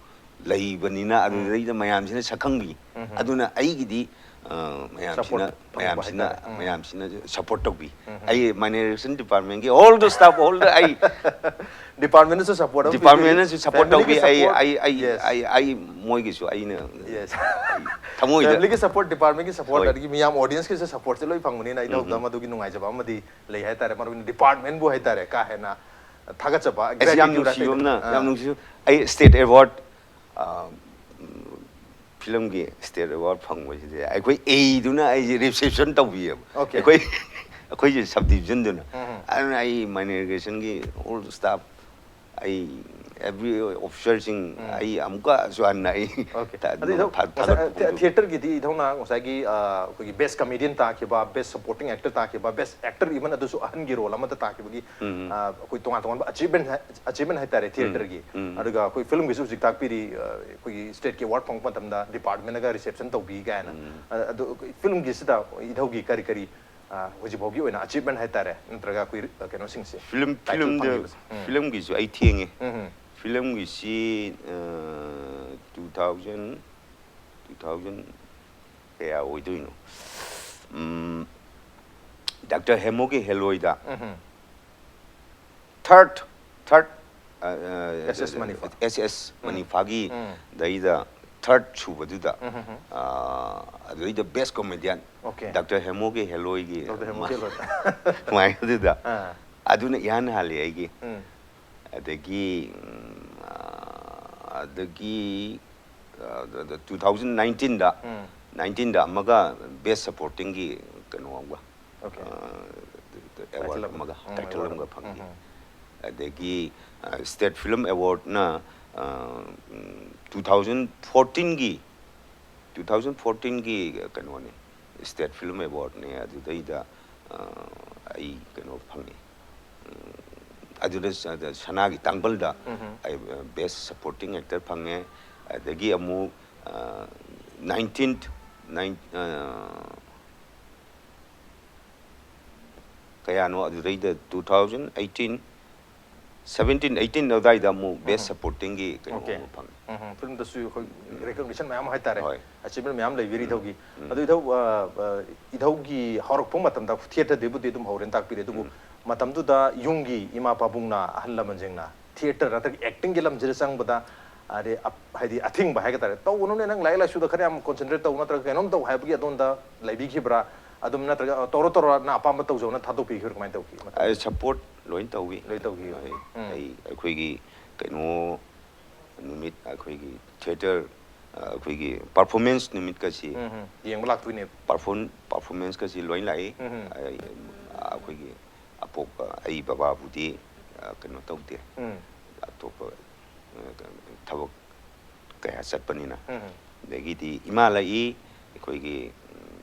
ꯂꯩꯕꯅꯤꯅ ꯑꯗꯨꯗꯩꯗ ꯃꯌꯥꯝꯁꯤꯅ ꯁꯛꯈꯪꯕꯤ꯫ ꯑꯗꯨꯅ ꯑꯩꯒꯤꯗꯤ ꯑ, ꯃꯌꯥꯝꯁꯤꯅ Support ꯐꯪꯕ ꯃꯌꯥꯝꯁꯤꯅ ꯍꯥꯏꯇꯥꯔꯦ꯫ ꯎꯝ꯫ ꯃꯌꯥꯝꯁꯤꯅ ꯁꯞꯄꯣꯔꯠ ꯇꯧꯕꯤ꯫ ꯑꯩ ꯃꯥꯏꯅꯔꯦꯁꯟ ꯗꯤꯄꯥꯔꯠꯃꯦꯟꯒꯤ all the staff, all the ꯑꯩ ꯗꯤꯄꯥꯔꯠꯃꯦꯟꯅꯁꯨ ꯁꯞꯄꯣꯔꯠ ꯗꯤꯄꯥꯔꯠꯃꯦꯟꯅꯁꯨ ꯁꯞꯄꯣꯔꯠ ꯇꯧꯕꯤ꯫ ꯑꯩ ꯑꯩ ꯑꯩ ꯑꯩ ꯑꯩ ꯃꯣꯏꯒꯤꯁꯨ ꯑꯩꯅ ꯌꯦꯁ ꯊꯃꯣꯏꯗ ꯐꯦꯃꯤꯂꯤꯒꯤ ꯁꯞꯄꯣꯔꯠ, ꯗꯤꯄꯥꯔꯠꯃꯦꯟꯒꯤ ꯁꯞꯄꯣꯔꯠ, ꯍꯣꯏ꯫ ꯑꯗꯒꯤ ꯃꯤꯌꯥꯝ ꯑꯣꯗꯤꯌꯟꯁꯀꯤꯁꯨ ꯁꯞꯄꯣꯔꯠꯁꯦ ꯂꯣꯏ ꯐꯪꯕꯅꯤꯅ ꯏꯙꯧꯗ ꯃꯗꯨꯒꯤ ꯅꯨꯡꯉꯥꯏꯖꯕ ꯑꯃꯗꯤ ꯂꯩ ꯍꯥꯏꯇꯥꯔꯦ꯫ ꯃꯔꯨ ꯑꯣꯏꯅ ꯗꯤꯄꯥꯔꯠꯃꯦꯟꯕꯨ ꯍꯥꯏꯇꯥꯔꯦ ꯀꯥ ꯍꯦꯟꯅ ꯊꯥꯒꯠꯆꯕ, ꯑꯁ, ꯌꯥꯝ gratitude ꯅꯨꯡꯁꯤꯕ ꯍꯥꯏꯇꯥꯔꯦ꯫ ꯑꯃꯅ ꯑꯥ꯫ ꯌꯥꯝ ꯅꯨꯡꯁꯤꯕ, ꯑꯩ ꯁ꯭ꯇꯦꯠ ꯑꯦꯋꯥꯔꯗ ꯐꯤꯂꯝꯒꯤ ꯁ꯭ꯇꯦꯠ ꯑꯦꯋꯥꯔꯗ ꯐꯪꯕꯁꯤꯗꯤ ꯑꯩꯈꯣꯏ ꯑꯦꯗꯨꯅ ꯑꯩꯁꯦ ꯔꯤꯁꯦꯞꯁꯟ ꯇꯧꯕꯤꯌꯦꯕ꯫ Okay. ꯑꯩꯈꯣꯏ ꯑꯩꯈꯣꯏꯁꯦ ꯁꯕ ꯗꯤꯕꯤꯖꯟꯗꯨꯅ꯫ ꯎꯝ꯫ ꯑꯗꯨꯅ ꯑꯩ ꯃꯥꯏꯅꯔꯦꯁꯟꯒꯤ ꯑꯣꯜ ꯁ꯭ꯇꯥꯐ, ꯑꯩ ꯑꯦꯚ꯭ꯔꯤ ꯑꯣꯐꯤꯁꯔꯁꯤꯡ ꯑꯩ ꯑꯃꯨꯛꯀꯁꯨ ꯍꯟꯅ ꯑꯩ Okay. ꯊꯥ- ꯑꯗꯨ ꯏꯙꯧ, ꯊꯥ- ꯉꯁꯥꯏ, ꯊꯥꯒꯠꯄ ꯊꯤ- ꯐꯣꯡꯗꯣꯛꯏ꯫ ꯊꯤꯌꯦꯇꯔꯒꯤꯗꯤ ꯏꯙꯧꯅ ꯉꯁꯥꯏꯒꯤ, ꯑ, ꯑꯩꯈꯣꯏꯒꯤ ꯕꯦꯁ ꯀꯃꯦꯗꯤꯌꯟ ꯇꯥꯈꯤꯕ, ꯕꯦꯁ ꯁꯄꯣꯔꯇꯤꯡ ꯑꯦꯛꯇꯔ ꯇꯥꯈꯤꯕ, ꯕꯦꯁ ꯑꯦꯛꯇꯔ ꯏꯚꯟ ꯑꯗꯨꯁꯨ ꯑꯍꯟꯒꯤ ꯔꯣꯜ ꯑꯃꯗ ꯇꯥꯈꯤꯕꯒꯤ, ꯎꯝ꯫ ꯑ, ꯑꯩꯈꯣꯏ ꯇꯣꯉꯥꯟ ꯇꯣꯉꯥꯟꯕ ꯑꯆꯤꯞꯃꯦꯟ, ꯑꯆꯤꯞꯃꯦꯟ ꯍꯥꯏꯇꯥꯔꯦ ꯊꯤꯌꯦꯇꯔꯒꯤ꯫ ꯎꯝ꯫ ꯑꯗꯨꯒ ꯑꯩꯈꯣꯏ ꯐꯤꯂꯝꯒꯤꯁꯨ ꯍꯧꯖꯤꯛ ꯇꯥꯛꯄꯤꯔꯤ, ꯑ, ꯑꯩꯈꯣꯏꯒꯤ ꯁ꯭ꯇꯦꯠꯀꯤ ꯑꯦꯋꯥꯔꯗ ꯐꯪꯕ ꯃꯇꯝꯗ ꯗꯤꯄꯥꯔꯠꯃꯦꯟꯅꯒ ꯔꯤꯁꯦꯞꯁꯟ ꯇꯧꯕꯤ ꯀꯥꯏꯅ꯫ ꯎꯝ꯫ ꯑ, ꯑꯗꯨ ꯑꯩꯈꯣꯏ ꯐꯤꯂꯝꯒꯤꯁꯤꯗ ꯏꯙꯧꯒꯤ ꯀꯔꯤ ꯀꯔꯤ, ꯑ, ꯍꯧꯖꯤꯛ ꯐꯥꯎꯒꯤ ꯑꯣꯏꯅ ꯑꯆꯤꯞꯃꯦꯟ ꯍꯥꯏꯇꯥꯔꯦ, ꯅꯠꯇ꯭ꯔꯒ ꯑꯩꯈꯣꯏ, ꯑ, ꯀꯩꯅꯣꯁꯤꯡꯁꯦ, ꯐꯤꯂꯝ ꯇꯥꯏꯇꯜ ꯐꯤꯂꯝꯗ ꯐꯪꯈꯤꯕꯁꯦ? ꯎꯝ꯫ ꯐꯤꯂꯝꯒꯤꯁꯨ ꯑꯩ ꯊꯦꯡꯉꯦ꯫ ꯎꯝ, ꯎꯝ꯫ ꯐꯤꯂꯝꯒꯤꯁꯤ ꯇꯨ ꯊꯥꯎꯖꯟ ꯇꯨ ꯊꯥꯎꯖꯟ ꯀꯌꯥ ꯑꯣꯏꯗꯣꯏꯅꯣ? ꯎꯝ, ꯗꯥꯛꯇꯔ ꯍꯦꯃꯣꯒꯤ ꯍꯦꯂꯣꯏꯗ ꯎꯝ, ꯎꯝ꯫ ꯊꯥꯔꯠ ꯊꯥꯔꯠ ꯑꯦꯁ ꯑꯦꯁ ꯃꯅꯤꯐꯥ꯫ ꯑꯦꯁ ꯑꯦꯁ ꯎꯝ꯫ ꯃꯅꯤꯐꯥꯒꯤ ꯎꯝ꯫ ꯗꯩꯗ ꯊꯥꯔꯠ ꯁꯨꯕꯗꯨꯗ ꯎꯝ, ꯎꯝ, ꯎꯝ꯫ ꯑ, ꯑꯗꯨꯗꯩꯗ ꯕꯦꯁ ꯀꯣꯃꯦꯗꯤꯌꯟ Okay. ꯗꯥꯛꯇꯔ ꯍꯦꯃꯣꯒꯤ ꯍꯦꯂꯣꯏꯒꯤ ꯗꯥꯛꯇꯔ ꯍꯦꯃꯣꯒꯤ ꯍꯦꯂꯣꯏ꯫ ꯃꯥꯏꯗꯨꯗ ꯑꯥ꯫ ꯑꯗꯨꯅ ꯏꯍꯥꯟ ꯍꯥꯜꯂꯤ ꯑꯩꯒꯤ꯫ ꯎꯝ꯫ ꯑꯗꯒꯤ ꯎꯝ, ꯑ, ꯑꯗꯒꯤ ꯇꯨ ꯊꯥꯎꯖꯟ ꯅꯥꯏꯟꯇꯤꯟꯗ ꯎꯝ꯫ ꯅꯥꯏꯟꯇꯤꯟꯗ ꯑꯃꯒ ꯕꯦꯁ ꯁꯄꯣꯔꯇꯤꯡꯒꯤ ꯀꯩꯅꯣ ꯑꯃꯒ Okay. ꯑꯦꯋꯥꯔꯗ Title ꯑꯃ꯫ ꯑꯃꯒ ꯎꯝ, ꯇꯥꯏꯇꯜ award ꯑꯃꯒ ꯑꯃ꯫ ꯐꯪꯈꯤ꯫ ꯎꯝ, ꯎꯝ꯫ ꯑꯗꯒꯤ ꯁ꯭ꯇꯦꯠ ꯐꯤꯂꯝ ꯑꯦꯋꯥꯔꯗꯅ ꯇꯨ ꯊꯥꯎꯖꯟ ꯐꯣꯔꯇꯤꯟꯒꯤ ꯇꯨ ꯊꯥꯎꯖꯟ ꯐꯣꯔꯇꯤꯟꯒꯤ ꯀꯩꯅꯣꯅꯤ, ꯁ꯭ꯇꯦꯠ ꯐꯤꯂꯝ ꯑꯦꯋꯥꯔꯗꯅꯦ꯫ ꯑꯗꯨꯗꯩꯗ ꯑ, ꯑꯩ ꯀꯩꯅꯣ ꯐꯪꯉꯤ꯫ ꯎꯝ, ꯑꯗꯨꯗ ꯁ-, ꯑꯗ ꯁꯅꯥꯒꯤ ꯇꯥꯡꯕꯜꯗ ꯎꯝ, ꯎꯝ꯫ ꯑꯩ ꯕꯦꯁ ꯁꯄꯣꯔꯇꯤꯡ ꯑꯦꯛꯇꯔ ꯐꯪꯉꯦ꯫ ꯑꯗꯒꯤ ꯑꯃꯨꯛ ꯅꯥꯏꯟꯇꯤꯟ ꯅꯥꯏꯟ ꯀꯌꯥꯅꯣ ꯑꯗꯨꯗꯩꯗ two thousand eighteen seventeen eighteen ꯑꯗꯨꯋꯥꯏꯗ ꯑꯃꯨꯛ ꯕꯦꯁ ꯁꯄꯣꯔꯇꯤꯡꯒꯤ ꯀꯩꯅꯣ Okay. ꯑꯃꯨꯛ ꯐꯪꯉꯤ꯫ ꯎꯝ, ꯐꯤꯂꯝꯗꯁꯨ ꯑꯩꯈꯣꯏ ꯔꯤꯀꯣꯒꯅꯤꯁꯟ ꯃꯌꯥꯝ ꯑꯃ ꯍꯥꯏꯇꯥꯔꯦ, ꯍꯣꯏ꯫ ꯑꯆꯤꯚꯃꯦꯟ ꯃꯌꯥꯝ ꯂꯩꯕꯤꯔꯤ ꯏꯙꯧꯒꯤ꯫ ꯑꯗꯨ ꯏꯙꯧ, ꯑ, ꯑ, ꯏꯙꯧꯒꯤ ꯍꯧꯔꯛꯄ ꯃꯇꯝꯗ ꯊꯤꯌꯦꯇꯔꯗꯒꯤꯕꯨꯗꯤ ꯑꯗꯨꯝ ꯍꯧꯔꯦꯅ ꯇꯥꯛꯄꯤꯔꯦ, ꯑꯗꯨꯕꯨ ꯃꯇꯝꯗꯨꯗ ꯌꯨꯝꯒꯤ ꯏꯃꯥ ꯄꯥꯕꯨꯡꯅ, ꯑꯍꯜ ꯂꯃꯟꯁꯤꯡꯅ ꯊꯤꯌꯦꯇꯔ ꯅꯠꯇ꯭ꯔꯒ ꯑꯦꯛꯇꯤꯡꯒꯤ ꯂꯝꯁꯤꯗ ꯆꯪꯕꯗ, ꯍꯥꯏꯗꯤ ꯑꯞ-, ꯍꯥꯏꯗꯤ ꯑꯊꯤꯡꯕ ꯍꯥꯏꯒꯗ꯭ꯔꯦ, "ꯇꯧꯒꯅꯨꯅꯦ, ꯅꯪ ꯂꯥꯏꯔꯤꯛ ꯂꯥꯏꯁꯨꯗ ꯈꯔ ꯌꯥꯝ ꯀꯣꯟꯁꯦꯟꯇ꯭ꯔꯦꯠ ꯇꯧ" ꯅꯠꯇ꯭ꯔꯒ ꯀꯩꯅꯣꯝ ꯇꯧ ꯍꯥꯏꯕꯒꯤ ꯑꯗꯣꯝꯗ ꯂꯩꯕꯤꯈꯤꯕ꯭ꯔꯥ? ꯑꯗꯨꯝ ꯅꯠꯇ꯭ꯔꯒ, "ꯑ, ꯇꯧꯔꯣ ꯇꯧꯔꯣ, ꯅꯪ ꯑꯄꯥꯝꯕ ꯇꯧꯖꯧꯅ" ꯊꯥꯗꯣꯛꯄꯤꯈꯤꯕ꯭ꯔꯥ? ꯀꯃꯥꯏꯅ ꯇꯧꯈꯤ ꯃꯇꯝ? ꯑꯩ ꯁꯄꯣꯔꯠ ꯂꯣꯏ ꯇꯧꯋꯤ꯫ ꯂꯣꯏ ꯇꯧꯈꯤꯕ꯫ ꯍꯣꯏ꯫ ꯎꯝ꯫ ꯑꯩ, ꯑꯩꯈꯣꯏꯒꯤ ꯀꯩꯅꯣ ꯅꯨꯃꯤꯠ, ꯑꯩꯈꯣꯏꯒꯤ ꯊꯤꯌꯦꯇꯔ, ꯑ, ꯑꯩꯈꯣꯏꯒꯤ ꯄꯔꯐꯣꯔꯃꯦꯟꯁ ꯅꯨꯃꯤꯠꯀꯁꯤ, ꯎꯝ, ꯎꯝ꯫ ꯌꯦꯡꯕ ꯂꯥꯛꯇꯣꯏꯅꯦꯕ꯫ ꯄꯔꯐꯣꯔꯝ-, ꯄꯔꯐꯣꯔꯃꯦꯟꯁꯀꯁꯤ ꯂꯣꯏ ꯂꯥꯛꯏ꯫ ꯎꯝ, ꯎꯝ꯫ ꯑꯩ, ꯑꯩꯈꯣꯏꯒꯤ ꯑꯄꯣꯛꯄ ꯑꯩ ꯕꯕꯥꯕꯨꯗꯤ, ꯑ, ꯀꯩꯅꯣ ꯇꯧꯗꯦ꯫ ꯎꯝ꯫ ꯑꯇꯣꯞꯄ, ꯑ, ꯊꯕꯛ ꯀꯌꯥ ꯆꯠꯄꯅꯤꯅ꯫ ꯎꯝ, ꯎꯝ꯫ ꯑꯗꯒꯤꯗꯤ ꯏꯃꯥ ꯂꯥꯛꯏ, ꯑꯩꯈꯣꯏꯒꯤ, ꯎꯝ,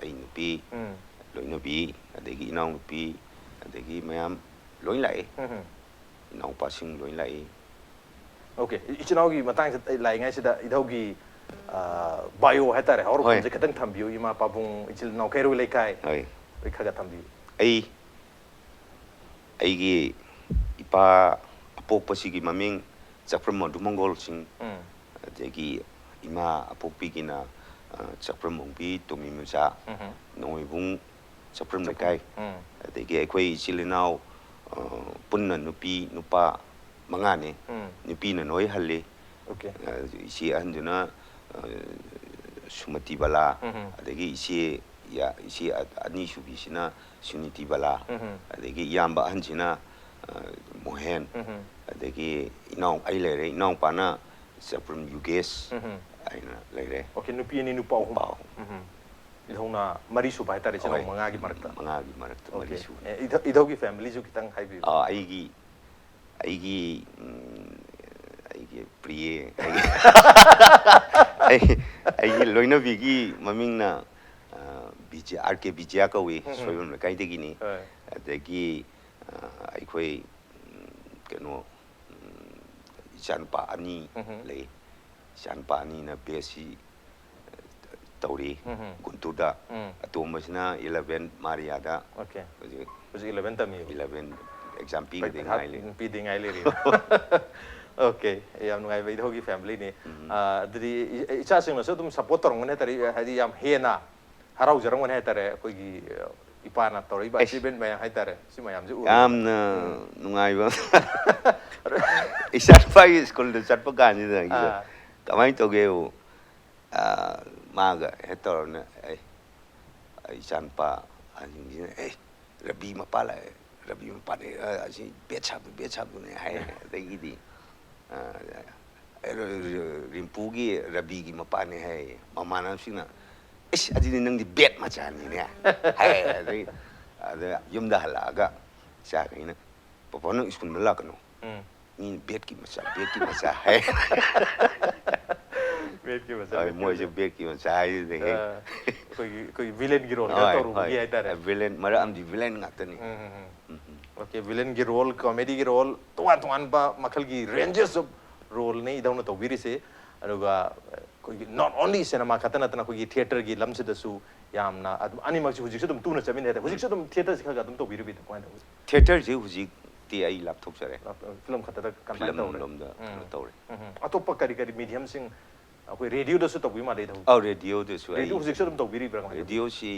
ꯑꯩ ꯅꯨꯄꯤ, ꯎꯝ꯫ ꯂꯣꯏꯅꯕꯤ, ꯑꯗꯒꯤ ꯏꯅꯥꯎꯅꯨꯄꯤ, ꯑꯗꯒꯤ ꯃꯌꯥꯝ ꯂꯣꯏ ꯂꯥꯛꯏ꯫ ꯎꯝ, ꯎꯝ꯫ ꯏꯅꯥꯎꯄꯥꯁꯤꯡ ꯂꯣꯏ ꯂꯥꯛꯏ꯫ ꯑꯣꯀꯦ, ꯏ-, ꯏꯆꯤꯟ ꯏꯅꯥꯎꯒꯤ ꯃꯇꯥꯡꯁꯤꯗ ꯑꯩ ꯂꯥꯛꯏꯉꯩꯁꯤꯗ ꯏꯙꯧꯒꯤ, ꯑ, ꯕꯥꯏꯑꯣ ꯍꯥꯏꯇꯥꯔꯦ, ꯍꯧꯔꯛꯐꯝꯁꯦ ꯍꯣꯏ꯫ ꯈꯤꯇꯪ ꯊꯝꯕꯤꯌꯨ, ꯏꯃꯥ ꯄꯥꯕꯨꯡ, ꯏꯆꯤꯜ ꯏꯅꯥꯎ, ꯀꯩꯔꯣꯏ ꯂꯩꯀꯥꯏ, ꯍꯣꯏ꯫ ꯑꯩ ꯈꯔ ꯈꯔ ꯊꯝꯕꯤꯌꯨ꯫ ꯑꯩ, ꯑꯩꯒꯤ ꯏꯄꯥ ꯑꯄꯣꯛꯄꯁꯤꯒꯤ ꯃꯃꯤꯡ ꯆꯥꯛꯐ꯭ꯔꯝ ꯃꯗꯨ ꯃꯪꯒꯣꯜ ꯁꯤꯡ꯫ ꯎꯝ꯫ ꯑꯗꯒꯤ ꯏꯃꯥ ꯑꯄꯣꯛꯄꯤꯒꯤꯅ, ꯑ, ꯆꯥꯛꯐ꯭ꯔꯝ ꯑꯣꯡꯕꯤ ꯇꯣꯃꯤ ꯃꯆꯥ, ꯎꯝ꯫ ꯅꯣꯡꯃꯩꯕꯨꯡ ꯆꯥꯛꯐ꯭ꯔꯝ ꯂꯩꯀꯥꯏ꯫ ꯎꯝ꯫ ꯑꯗꯒꯤ ꯑꯩꯈꯣꯏ ꯏꯆꯤꯜ ꯏꯅꯥꯎ, ꯑ, ꯄꯨꯟꯅ ꯅꯨꯄꯤ ꯅꯨꯄꯥ ꯃꯉꯥꯅꯤ꯫ ꯎꯝ꯫ ꯅꯨꯄꯤꯅ ꯂꯣꯏ ꯍꯜꯂꯤ꯫ ꯑꯣꯀꯦ꯫ ꯑ, ꯏꯆꯦ ꯑꯍꯟꯗꯨꯅ, ꯑ, ꯁꯨꯃꯇꯤ ꯕꯂꯥ, ꯎꯝ꯫ ꯑꯗꯒꯤ ꯏꯆꯦ, ꯏꯆꯦ ꯑꯅꯤꯁꯨꯕꯤꯁꯤꯅ ꯁꯨꯅꯤꯇꯤ ꯕꯂꯥ, ꯎꯝ꯫ ꯑꯗꯒꯤ ꯏꯌꯥꯝꯕ ꯑꯍꯟꯁꯤꯅ, ꯑ, ꯃꯣꯍꯦꯟ, ꯎꯝ꯫ ꯑꯗꯒꯤ ꯏꯅꯥꯎ ꯑꯩ ꯂꯩꯔꯦ, ꯏꯅꯥꯎꯄꯥꯅ ꯆꯥꯛꯐ꯭ꯔꯝ ꯌꯨꯒꯦꯁ ꯎꯝ꯫ ꯍꯥꯏꯅ ꯂꯩꯔꯦ꯫ ꯑꯣꯀꯦ, ꯅꯨꯄꯤ ꯑꯅꯤ, ꯅꯨꯄꯥ ꯑꯍꯨꯝ꯫ ꯅꯨꯄꯥ ꯑꯍꯨꯝ꯫ ꯎꯝ꯫ ꯏꯙꯧꯅ ꯃꯔꯤ ꯁꯨꯕ ꯍꯥꯏꯇꯥꯔꯦ, ꯏꯆꯤꯜ ꯏꯅꯥꯎ ꯍꯣꯏ꯫ ꯃꯉꯥꯒꯤ ꯃꯔꯛꯇ꯫ ꯃꯉꯥꯒꯤ ꯃꯔꯛꯇ ꯃꯔꯤ ꯑꯣꯀꯦ꯫ ꯁꯨꯕ꯫ ꯑꯦ, ꯏꯙꯧ-, ꯏꯙꯧꯒꯤ ꯐꯦꯃꯤꯂꯤꯁꯨ ꯈꯤꯇꯪ ꯍꯥꯏꯕꯤꯌꯨ꯫ ꯑꯥ, ꯑꯩꯒꯤ, ꯑꯩꯒꯤ, ꯎꯝ, ꯑꯩꯒꯤ ꯄ꯭ꯔꯤꯌꯦ, ꯑꯩꯒꯤ, ꯑꯩ-, ꯑꯩꯒꯤ ꯂꯣꯏꯅꯕꯤꯒꯤ ꯃꯃꯤꯡꯅ, ꯑ, ꯕꯤꯖꯌ-, ꯑꯥꯔ ꯀꯦ ꯕꯤꯖꯌ ꯀꯧꯏ, ꯎꯝ, ꯎꯝ꯫ ꯁꯣꯏꯕꯝ ꯂꯩꯀꯥꯏꯗꯒꯤꯅꯤ꯫ ꯍꯣꯏ꯫ ꯑꯗꯒꯤ, ꯑ, ꯑꯩꯈꯣꯏ, ꯎꯝ, ꯀꯩꯅꯣ, ꯎꯝ, ꯏꯆꯥꯅꯨꯄꯥ ꯑꯅꯤ ꯎꯝ, ꯎꯝ꯫ ꯂꯩ꯫ ꯏꯆꯥꯅꯨꯄꯥ ꯑꯅꯤꯅ ꯕꯤ ꯑꯦꯁ ꯁꯤ ꯇꯧꯔꯤ ꯎꯝ, ꯎꯝ꯫ ꯒꯨꯟꯇꯨꯔꯗ꯫ ꯎꯝ꯫ ꯑꯇꯣꯝꯕꯁꯤꯅ ꯏꯂꯚꯦꯟ ꯃꯥꯔꯤꯌꯥꯗ꯫ ꯑꯣꯀꯦ꯫ ꯍꯧꯖꯤꯛ ꯍꯧꯖꯤꯛ ꯏꯂꯚꯦꯟ ꯇꯝꯃꯤꯕ꯫ ꯏꯂꯚꯦꯟ ꯑꯦꯛꯖꯥꯝ ꯄꯤꯒꯗꯣꯏ ꯉꯥꯏ ꯂꯩꯔꯦ꯫ ꯄꯤꯗꯤ ꯉꯥꯏ ꯂꯩꯔꯤ꯫ ꯑꯣꯀꯦ, ꯌꯥꯝ ꯅꯨꯡꯉꯥꯏꯕ ꯏꯙꯧꯒꯤ ꯐꯦꯃꯤꯂꯤꯅꯤ꯫ ꯑꯗꯨꯗꯤ ꯏ- ꯏꯆꯥꯁꯤꯡꯅꯁꯨ ꯑꯗꯨꯝ ꯁꯞꯄꯣꯔꯠ ꯇꯧꯔꯝꯒꯅꯤ ꯍꯥꯏꯇꯥꯔꯦ, ꯍꯥꯏꯗꯤ ꯌꯥꯝ ꯍꯦꯟꯅ ꯍꯔꯥꯎꯖꯔꯝꯒꯅꯤ ꯍꯥꯏꯇꯥꯔꯦ, ꯑꯩꯈꯣꯏꯒꯤ ꯏꯄꯥꯅ ꯇꯧꯔꯛꯏꯕ ꯑꯆꯤꯚꯃꯦꯟ ꯃꯌꯥꯝ ꯍꯥꯏꯇꯥꯔꯦ, ꯁꯤ ꯃꯌꯥꯝꯁꯦ ꯎꯔꯒ꯫ ꯌꯥꯝꯅ ꯅꯨꯡꯉꯥꯏꯕ꯫ ꯏꯆꯥ ꯅꯨꯄꯥꯒꯤ ꯁ꯭ꯀꯨꯜꯗ ꯆꯠꯄ ꯀꯥꯟꯁꯤꯗ ꯑꯩꯁꯦ, ꯀꯃꯥꯏꯅ ꯇꯧꯒꯦꯕꯨ, ꯃꯥꯒ ꯍꯦꯛ ꯇꯧꯔꯅ, ꯑꯩ ꯏꯆꯥꯅꯨꯄꯥ ꯑꯍꯟꯁꯤꯡꯁꯤꯅ, "ꯑꯦ, ꯔꯕꯤ ꯃꯄꯥ ꯂꯥꯛꯑꯦ, ꯔꯕꯤ ꯃꯄꯥꯅꯦ, ꯑꯁꯤ ꯕꯦꯠ ꯁꯥꯕꯗꯨ, ꯕꯦꯠ ꯁꯥꯕꯗꯨꯅꯦ" ꯍꯥꯏ꯫ ꯑꯗꯒꯤꯗꯤ, "ꯑꯦ, ꯔꯤꯝꯄꯨꯒꯤ ꯔꯕꯤꯒꯤ ꯃꯄꯥꯅꯦ" ꯍꯥꯏ꯫ ꯃꯃꯥꯟꯅꯕꯁꯤꯡꯅ, "ꯑꯩꯁ, ꯑꯗꯨꯗꯤ ꯅꯪꯗꯤ ꯕꯦꯠ ꯃꯆꯥꯅꯤꯅꯦ" ꯍꯥꯏ꯫ ꯑꯗꯩ ꯑꯗ ꯌꯨꯝꯗ ꯍꯜꯂꯛꯑꯒ ꯏꯆꯥꯈꯩꯅ, "ꯄꯥꯄꯥ, ꯅꯪ ꯁ꯭ꯀꯨꯜꯗ ꯂꯥꯛꯀꯅꯨ꯫ ꯃꯤꯅ ꯕꯦꯠꯀꯤ ꯃꯆꯥ, ꯕꯦꯠꯀꯤ ꯃꯆꯥ" ꯍꯥꯏ꯫ ꯕꯦꯠꯀꯤ ꯃꯆꯥ, ꯍꯣꯏ, ꯕꯦꯠꯀꯤ ꯃꯣꯏꯁꯨ ꯃꯆꯥ꯫ ꯕꯦꯠꯀꯤ ꯃꯆꯥ ꯍꯥꯏꯁꯤꯗꯒꯤ꯫ ꯑꯩꯈꯣꯏꯒꯤ ꯑꯩꯈꯣꯏꯒꯤ ꯚꯤꯂꯦꯟꯒꯤ ꯔꯣꯜ ꯈꯔ ꯇꯧꯔꯨꯕꯒꯤ ꯍꯥꯏꯇꯥꯔꯦ꯫ ꯚꯤꯂꯦꯟ, ꯃꯔꯛ ꯑꯃꯗꯤ ꯚꯤꯂꯦꯟ ꯉꯥꯛꯇꯅꯤ꯫ ꯑꯣꯀꯦ, ꯚꯤꯂꯦꯟꯒꯤ ꯔꯣꯜ, ꯀꯣꯃꯦꯗꯤꯒꯤ ꯔꯣꯜ, ꯇꯣꯉꯥꯟ ꯇꯣꯉꯥꯟꯕ ꯃꯈꯜꯒꯤ ꯔꯦꯟꯖꯦꯁ ꯑꯣꯐ ꯔꯣꯜꯅꯤ ꯏꯙꯧꯅ ꯇꯧꯕꯤꯔꯤꯁꯦ꯫ ꯑꯗꯨꯒ ꯑꯩꯈꯣꯏꯒꯤ ꯅꯣꯠ ꯑꯣꯟꯂꯤ ꯁꯤꯅꯦꯃꯥ ꯈꯛꯇ ꯅꯠꯇꯅ ꯑꯩꯈꯣꯏꯒꯤ ꯊꯤꯌꯦꯇꯔꯒꯤ ꯂꯝꯁꯤꯗꯁꯨ ꯌꯥꯝꯅ ꯑꯗꯨꯝ ꯑꯅꯤꯃꯛꯁꯤ ꯍꯧꯖꯤꯛꯁꯨ ꯑꯗꯨꯝ ꯇꯨꯅ ꯆꯠꯃꯤꯟꯅꯩ ꯍꯥꯏꯇꯥꯔꯦ꯫ ꯍꯧꯖꯤꯛꯁꯨ ꯑꯗꯨꯝ ꯊꯤꯌꯦꯇꯔꯁꯤ ꯈꯔ ꯈꯔ ꯑꯗꯨꯝ ꯇꯧꯕꯤꯔꯤꯕ ꯏꯙꯧ, ꯀꯃꯥꯏꯅ ꯇꯧꯕꯤ? ꯊꯤꯌꯦꯇꯔꯁꯤ ꯍꯧꯖꯤꯛꯇꯤ ꯑꯩ ꯂꯥꯞꯊꯣꯛꯆꯔꯦ꯫ ꯐꯤꯂꯝ ꯈꯛꯇꯗ ꯀꯟꯐꯥꯏꯟ ꯐꯤꯂꯝ ꯇꯧꯔꯦ꯫ ꯂꯣꯝꯗ ꯀꯩꯅꯣ ꯇꯧꯔꯦ꯫ ꯎꯝ꯫ ꯑꯇꯣꯞꯄ ꯀꯔꯤ ꯀꯔꯤ ꯃꯤꯗꯤꯌꯝꯁꯤꯡ, ꯑꯩꯈꯣꯏ ꯔꯦꯗꯤꯑꯣꯗꯁꯨ ꯇꯧꯕꯤ ꯃꯥꯜꯂꯦ ꯏꯙꯧ꯫ ꯑꯧ, ꯔꯦꯗꯤꯑꯣꯗꯁꯨ ꯑꯩ ꯔꯦꯗꯤꯑꯣ ꯍꯧꯖꯤꯛꯁꯨ ꯑꯗꯨꯝ ꯇꯧꯕꯤꯔꯤꯕ꯭ꯔꯥ ꯀꯃꯥꯏꯅ ꯇꯧꯕꯤ? ꯔꯦꯗꯤꯑꯣꯁꯤ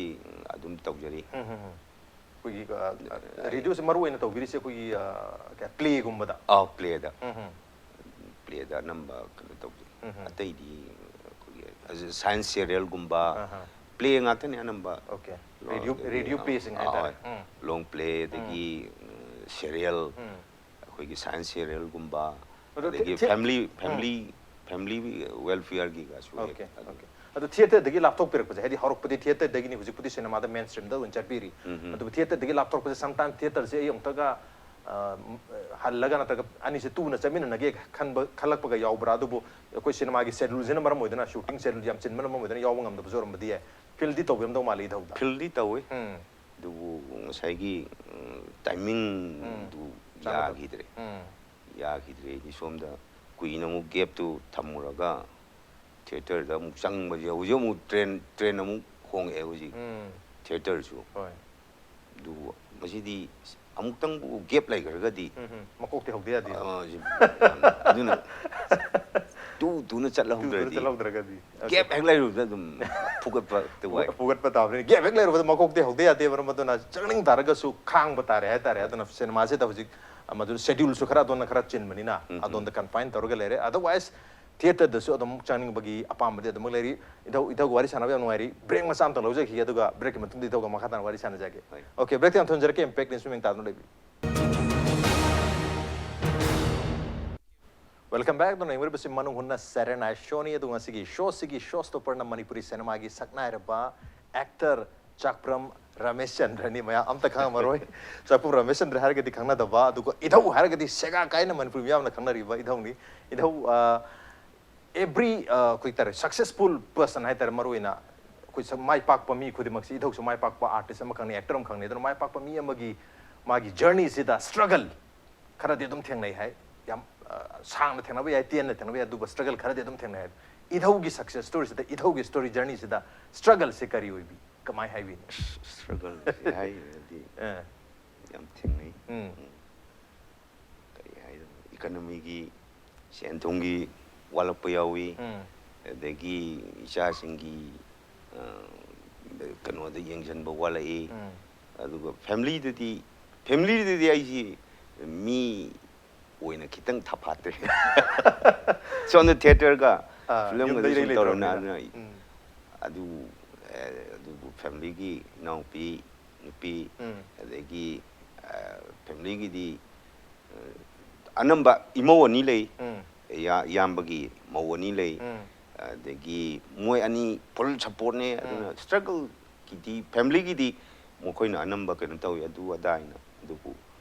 ꯑꯗꯨꯝ ꯇꯧꯖꯔꯤ꯫ ꯎꯝ, ꯎꯝ, ꯎꯝ꯫ ꯑꯩꯈꯣꯏꯒꯤ ꯑ, ꯑ, ꯔꯦꯗꯤꯑꯣꯁꯦ ꯃꯔꯨ ꯑꯣꯏꯅ ꯇꯧꯕꯤꯔꯤꯁꯦ ꯑꯩꯈꯣꯏꯒꯤ, ꯑ, ꯀꯩ, ꯄ꯭ꯂꯦꯒꯨꯝꯕꯗ꯫ ꯑꯥꯎ, ꯄ꯭ꯂꯦꯗ꯫ ꯎꯝ, ꯎꯝ꯫ ꯄ꯭ꯂꯦꯗ ꯑꯅꯝꯕ ꯀꯩꯅꯣ ꯇꯧꯖꯩ꯫ ꯎꯝ, ꯎꯝ꯫ ꯑꯇꯩꯗꯤ ꯑꯩꯈꯣꯏꯒꯤ ꯁꯥꯏꯟꯁ ꯁꯦꯔꯤꯌꯦꯜꯒꯨꯝꯕ, ꯑꯍꯥ꯫ ꯄ꯭ꯂꯦ ꯉꯥꯛꯇꯅꯤ ꯑꯅꯝꯕ꯫ ꯑꯣꯀꯦ꯫ ꯂꯣ-, ꯔꯦꯗꯤꯑꯣ, ꯑꯗꯒꯤ, ꯔꯦꯗꯤꯑꯣ ꯑ, ꯄ꯭ꯂꯦꯁꯤꯡ ꯑ, ꯍꯥꯏꯇꯥꯔꯦ꯫ ꯍꯣꯏ꯫ ꯎꯝ꯫ ꯂꯣꯡ ꯄ꯭ꯂꯦ, ꯑꯗꯒꯤ, ꯁꯦꯔꯤꯌꯦꯜ, ꯎꯝ꯫ ꯑꯩꯈꯣꯏꯒꯤ ꯁꯥꯏꯟꯁ ꯁꯦꯔꯤꯌꯦꯜꯒꯨꯝꯕ, ꯑꯗꯣ ꯑꯗꯒꯤ ꯊꯤ-, ꯊꯤ-, ꯐꯦꯃꯤꯂꯤ, ꯎꯝ꯫ ꯐꯦꯃꯤꯂꯤ, ꯐꯦꯃꯤꯂꯤ ꯋꯦꯜꯐꯤꯌꯔꯒꯤꯒꯁꯨ ꯍꯦꯛ ꯑꯣꯀꯦ, ꯑꯗꯨꯝ꯫ ꯑꯣꯀꯦ꯫ ꯑꯗꯣ ꯊꯤꯌꯦꯇꯔꯗꯒꯤ ꯂꯥꯞꯊꯣꯛꯄꯤꯔꯛꯄꯁꯦ, ꯍꯥꯏꯗꯤ ꯍꯧꯔꯛꯄꯗꯤ ꯊꯤꯌꯦꯇꯔꯗꯒꯤꯅꯤ, ꯍꯧꯖꯤꯛꯄꯨꯗꯤ ꯁꯤꯅꯦꯃꯥꯗ ꯃꯦꯟ ꯁ꯭ꯇ꯭ꯔꯤꯝꯗ ꯑꯣꯏꯅ ꯆꯠꯄꯤꯔꯤ꯫ ꯎꯝ, ꯎꯝ꯫ ꯑꯗꯨꯕꯨ ꯊꯤꯌꯦꯇꯔꯗꯒꯤ ꯂꯥꯞꯊꯣꯛꯄꯁꯦ, ꯁꯝꯇꯥꯏꯝ ꯊꯤꯌꯦꯇꯔꯁꯦ ꯑꯩ ꯑꯃꯨꯛꯇꯒ, ꯑ, ꯍꯜꯂꯒ ꯅꯠꯇ꯭ꯔꯒ ꯑꯅꯤꯁꯦ ꯇꯨꯅ ꯆꯠꯃꯤꯟꯅꯅꯒꯦ ꯈꯟꯕ, ꯈꯜꯂꯛꯄꯒ ꯌꯥꯎꯕ꯭ꯔꯥ? ꯑꯗꯨꯕꯨ ꯑꯩꯈꯣꯏ ꯁꯤꯅꯦꯃꯥꯒꯤ ꯁꯦꯗ꯭ꯌꯨꯜꯁꯤꯅ ꯃꯔꯝ ꯑꯣꯏꯗꯨꯅ, ꯁꯨꯇꯤꯡ ꯁꯦꯗ꯭ꯌꯨꯜ ꯌꯥꯝ ꯆꯤꯟꯕꯅ ꯃꯔꯝ ꯑꯣꯏꯗꯨꯅ ꯌꯥꯎꯕ ꯉꯝꯗꯕꯁꯨ ꯑꯣꯏꯔꯝꯕꯗꯤ ꯌꯥꯏ꯫ ꯐꯤꯜꯗꯤ ꯇꯧꯕꯤꯔꯝꯗꯧ ꯃꯥꯜꯂꯤ ꯏꯙꯧꯗ꯫ ꯐꯤꯜꯗꯤ ꯇꯧꯋꯤ꯫ ꯎꯝ꯫ ꯑꯗꯨꯕꯨ ꯉꯁꯥꯏꯒꯤ, ꯎꯝ, ꯇꯥꯏꯃꯤꯡꯗꯨ ꯆꯥꯟꯅꯗꯕ꯫ ꯌꯥꯈꯤꯗ꯭ꯔꯦ꯫ ꯎꯝ꯫ ꯌꯥꯈꯤꯗ꯭ꯔꯦ꯫ ꯑꯩꯗꯤ ꯁꯣꯝꯗ ꯀꯨꯏꯅ ꯑꯃꯨꯛ ꯒꯦꯞꯇꯨ ꯊꯝꯃꯨꯔꯒ ꯊꯤꯌꯦꯇꯔꯗ ꯑꯃꯨꯛ ꯆꯪꯕꯁꯦ, ꯍꯧꯖꯤꯛ ꯑꯃꯨꯛ ꯇ꯭ꯔꯦꯟ, ꯇ꯭ꯔꯦꯟ ꯑꯃꯨꯛ ꯍꯣꯡꯉꯛꯑꯦ ꯍꯧꯖꯤꯛ꯫ ꯎꯝ꯫ ꯊꯤꯌꯦꯇꯔꯁꯨ꯫ ꯍꯣꯏ꯫ ꯑꯗꯨꯕꯨ ꯃꯁꯤꯗꯤ ꯑꯃꯨꯛꯇꯪꯕꯨ gap ꯂꯩꯈ꯭ꯔꯒꯗꯤ, ꯎꯝ, ꯎꯝ. ꯃꯀꯣꯛꯇꯤ ꯍꯧꯗ ꯌꯥꯗꯦ. ꯑ, ꯁꯤ ꯌꯥꯝꯅ, ꯑꯗꯨꯅ ꯇꯨ ꯇꯨꯅ ꯇꯨ ꯇꯨꯅ ꯆꯠꯍꯧꯗ꯭ꯔꯗꯤ, ꯆꯠꯍꯧꯗ꯭ꯔꯒꯗꯤ. Okay. gap ꯍꯦꯛ ꯂꯩꯔꯨꯕꯗ ꯑꯗꯨꯝ ꯐꯨꯒꯠꯄ ꯋꯥꯏ. ꯐꯨꯒꯠꯄ ꯇꯥꯕꯅꯤ. Gap ꯍꯦꯛ ꯂꯩꯔꯨꯕꯗ ꯃꯀꯣꯛꯇꯤ ꯍꯧꯗ ꯌꯥꯗꯦ. ꯃꯔꯝ ꯑꯗꯨꯅ ꯆꯪꯅꯤꯡ ꯇꯥꯔꯒꯁꯨ ꯈꯥꯡꯕ ꯇꯥꯔꯦ ꯍꯥꯏꯇꯥꯔꯦ. ꯑꯗꯨꯅ ꯁꯤꯅꯦꯃꯥꯁꯤꯗ ꯍꯧꯖꯤꯛ, ꯑ, ꯃꯗꯨ scheduleꯁꯨ ꯈꯔ ꯑꯗꯣꯝꯅ ꯈꯔ ꯆꯤꯟꯕꯅꯤꯅ ꯎꯝ, ꯎꯝ. ꯑꯗꯣꯝꯗ confine ꯇꯧꯔꯒ ꯂꯩꯔꯦ. Otherwise theatreꯗꯁꯨ ꯑꯗꯨꯝ ꯆꯪꯅꯤꯡꯕꯒꯤ ꯑꯄꯥꯝꯕꯗꯤ ꯑꯗꯨꯃꯛ ꯂꯩꯔꯤ. ꯏꯙꯧ, ꯏꯙꯧꯒ ꯋꯥꯔꯤ ꯁꯥꯟꯅꯕ ꯌꯥꯝ ꯅꯨꯡꯉꯥꯏꯔꯤ. Break ꯃꯆꯥ ꯑꯃꯇꯪ ꯂꯧꯖꯈꯤꯒꯦ, ꯑꯗꯨꯒ breakꯀꯤ ꯃꯇꯨꯡꯗ ꯏꯙꯧꯒ ꯃꯈꯥ ꯇꯥꯅ ꯋꯥꯔꯤ ꯁꯥꯟꯅꯖꯒꯦ. ꯍꯣꯏ. Okay, breakꯇ ꯌꯥꯝ ꯊꯨꯅ ꯍꯟꯖꯔꯛꯀꯦ. Impact News ꯃꯤꯡ ꯇꯥꯗꯨꯅ ꯂꯩꯕꯤꯌꯨ. Welcome back. ꯑꯗꯨꯅ ꯌꯦꯡꯕꯤꯔꯤꯕꯁꯤ ꯃꯅꯨꯡ ꯍꯨꯠꯅ Saturday Night Showꯅꯤ꯫ ꯑꯗꯨ ꯉꯁꯤꯒꯤ showꯁꯤꯒꯤ showstopperꯅ ꯃꯅꯤꯄꯨꯔꯤ ꯁꯤꯅꯦꯃꯥꯒꯤ ꯁꯛꯅꯥꯏꯔꯕ actor ꯆꯥꯛꯄ꯭ꯔꯝ ꯔꯥꯃꯦꯁꯆꯟꯗ꯭ꯔꯅꯤ꯫ ꯃꯌꯥꯝ ꯑꯝꯇ ꯈꯪꯉꯝꯃꯔꯣꯏ꯫ ꯆꯥꯛꯄ꯭ꯔꯝ ꯔꯥꯃꯦꯁꯆꯟꯗ꯭ꯔ ꯍꯥꯏꯔꯒꯗꯤ ꯈꯪꯅꯗꯕ, ꯑꯗꯨꯒ ꯏꯙꯧ ꯍꯥꯏꯔꯒꯗꯤ ꯁꯦꯒꯥ ꯀꯥꯏꯅ ꯃꯅꯤꯄꯨꯔ ꯃꯤꯌꯥꯝꯅ ꯈꯪꯅꯔꯤꯕ ꯏꯙꯧꯅꯤ꯫ ꯏꯙꯧ, ꯑ, every, ꯑ, ꯑꯩꯈꯣꯏ ꯇꯥꯔꯦ, successful person ꯍꯥꯏꯇꯥꯔꯦ, ꯃꯔꯨꯑꯣꯏꯅ ꯑꯩꯈꯣꯏ ꯁꯛ-, ꯃꯥꯏ ꯄꯥꯛꯄ ꯃꯤ ꯈꯨꯗꯤꯡꯃꯛꯁꯤ, ꯏꯙꯧꯁꯨ ꯃꯥꯏ ꯄꯥꯛꯄ artist ꯑꯃꯈꯛꯅꯤ, actor ꯑꯃꯈꯛꯅꯤ꯫ ꯑꯗꯨꯅ ꯃꯥꯏ ꯄꯥꯛꯄ ꯃꯤ ꯑꯃꯒꯤ ꯃꯥꯒꯤ journeyꯁꯤꯗ struggle ꯈꯔꯗꯤ ꯑꯗꯨꯝ ꯊꯦꯡꯅꯩ ꯍꯥꯏ꯫ ꯌꯥꯝ, ꯑ, ꯁꯥꯡꯅ ꯊꯦꯡꯅꯕ ꯌꯥꯏ, ꯇꯦꯟꯅ ꯊꯦꯡꯅꯕ ꯌꯥꯏ, ꯑꯗꯨꯕꯨ struggle ꯈꯔꯗꯤ ꯑꯗꯨꯝ ꯊꯦꯡꯅꯩ ꯍꯥꯏ꯫ ꯏꯙꯧꯒꯤ success storyꯁꯤꯗ, ꯏꯙꯧꯒꯤ story journeyꯁꯤꯗ struggleꯁꯦ ꯀꯔꯤ ꯑꯣꯏꯕꯤ? ꯀꯃꯥꯏ ꯍꯥꯏꯕꯤꯅꯤ? Struggleꯁꯦ ꯍꯥꯏꯔꯗꯤ ꯑ, ꯌꯥꯝ ꯊꯦꯡꯅꯩ. ꯎꯝ. ꯎꯝ. ꯀꯔꯤ ꯍꯥꯏꯗꯣꯏꯅꯣ? Economyꯒꯤ, ꯁꯦꯟ ꯊꯨꯝꯒꯤ ꯋꯥꯠꯂꯛꯄ ꯌꯥꯎꯏ. ꯎꯝ. ꯑꯗꯒꯤ ꯏꯆꯥꯁꯤꯡꯒꯤ, ꯑ, ꯀꯩꯅꯣꯗ ꯌꯦꯡꯁꯤꯟꯕ ꯋꯥꯠꯂꯛꯏ. ꯎꯝ. ꯑꯗꯨꯒ familyꯗꯗꯤ, familyꯗꯗꯤ ꯑꯩꯁꯤ ꯃꯤ ꯑꯣꯏꯅ ꯈꯤꯇꯪ ꯊꯐꯥꯠꯇ꯭ꯔꯦ. ꯁꯣꯝꯗ theatreꯒ ꯑꯥ, filmꯒꯗ ꯌꯨꯝꯗ ꯁꯨꯝ ꯏꯔꯩ ꯇꯧꯔꯕꯅꯤꯅ, ꯂꯩꯇ꯭ꯔꯕꯅꯤꯅ. ꯑꯗꯨꯅ ꯎꯝ. ꯑꯗꯨ, ꯑꯦ, ꯑꯗꯨꯕꯨ familyꯒꯤ ꯏꯅꯥꯎꯄꯤ, ꯅꯨꯄꯤ, ꯎꯝ. ꯑꯗꯒꯤ, ꯑ, familyꯒꯤꯗꯤ, ꯑ, ꯑꯅꯝꯕ ꯏꯃꯧ ꯑꯅꯤ ꯂꯩ. ꯎꯝ. ꯏꯌꯥ-, ꯏꯌꯥꯝꯕꯒꯤ ꯃꯧ ꯑꯅꯤ ꯂꯩ. ꯎꯝ. ꯑꯗꯒꯤ ꯃꯣꯏ ꯑꯅꯤ full supportꯅꯦ. ꯑꯗꯨꯅ ꯎꯝ. Struggleꯒꯤꯗꯤ familyꯒꯤꯗꯤ ꯃꯈꯣꯏꯅ ꯑꯅꯝꯕ ꯀꯩꯅꯣ ꯇꯧꯏ, ꯑꯗꯨ ꯑꯗꯥ ꯍꯥꯏꯅ. ꯑꯗꯨꯕꯨ,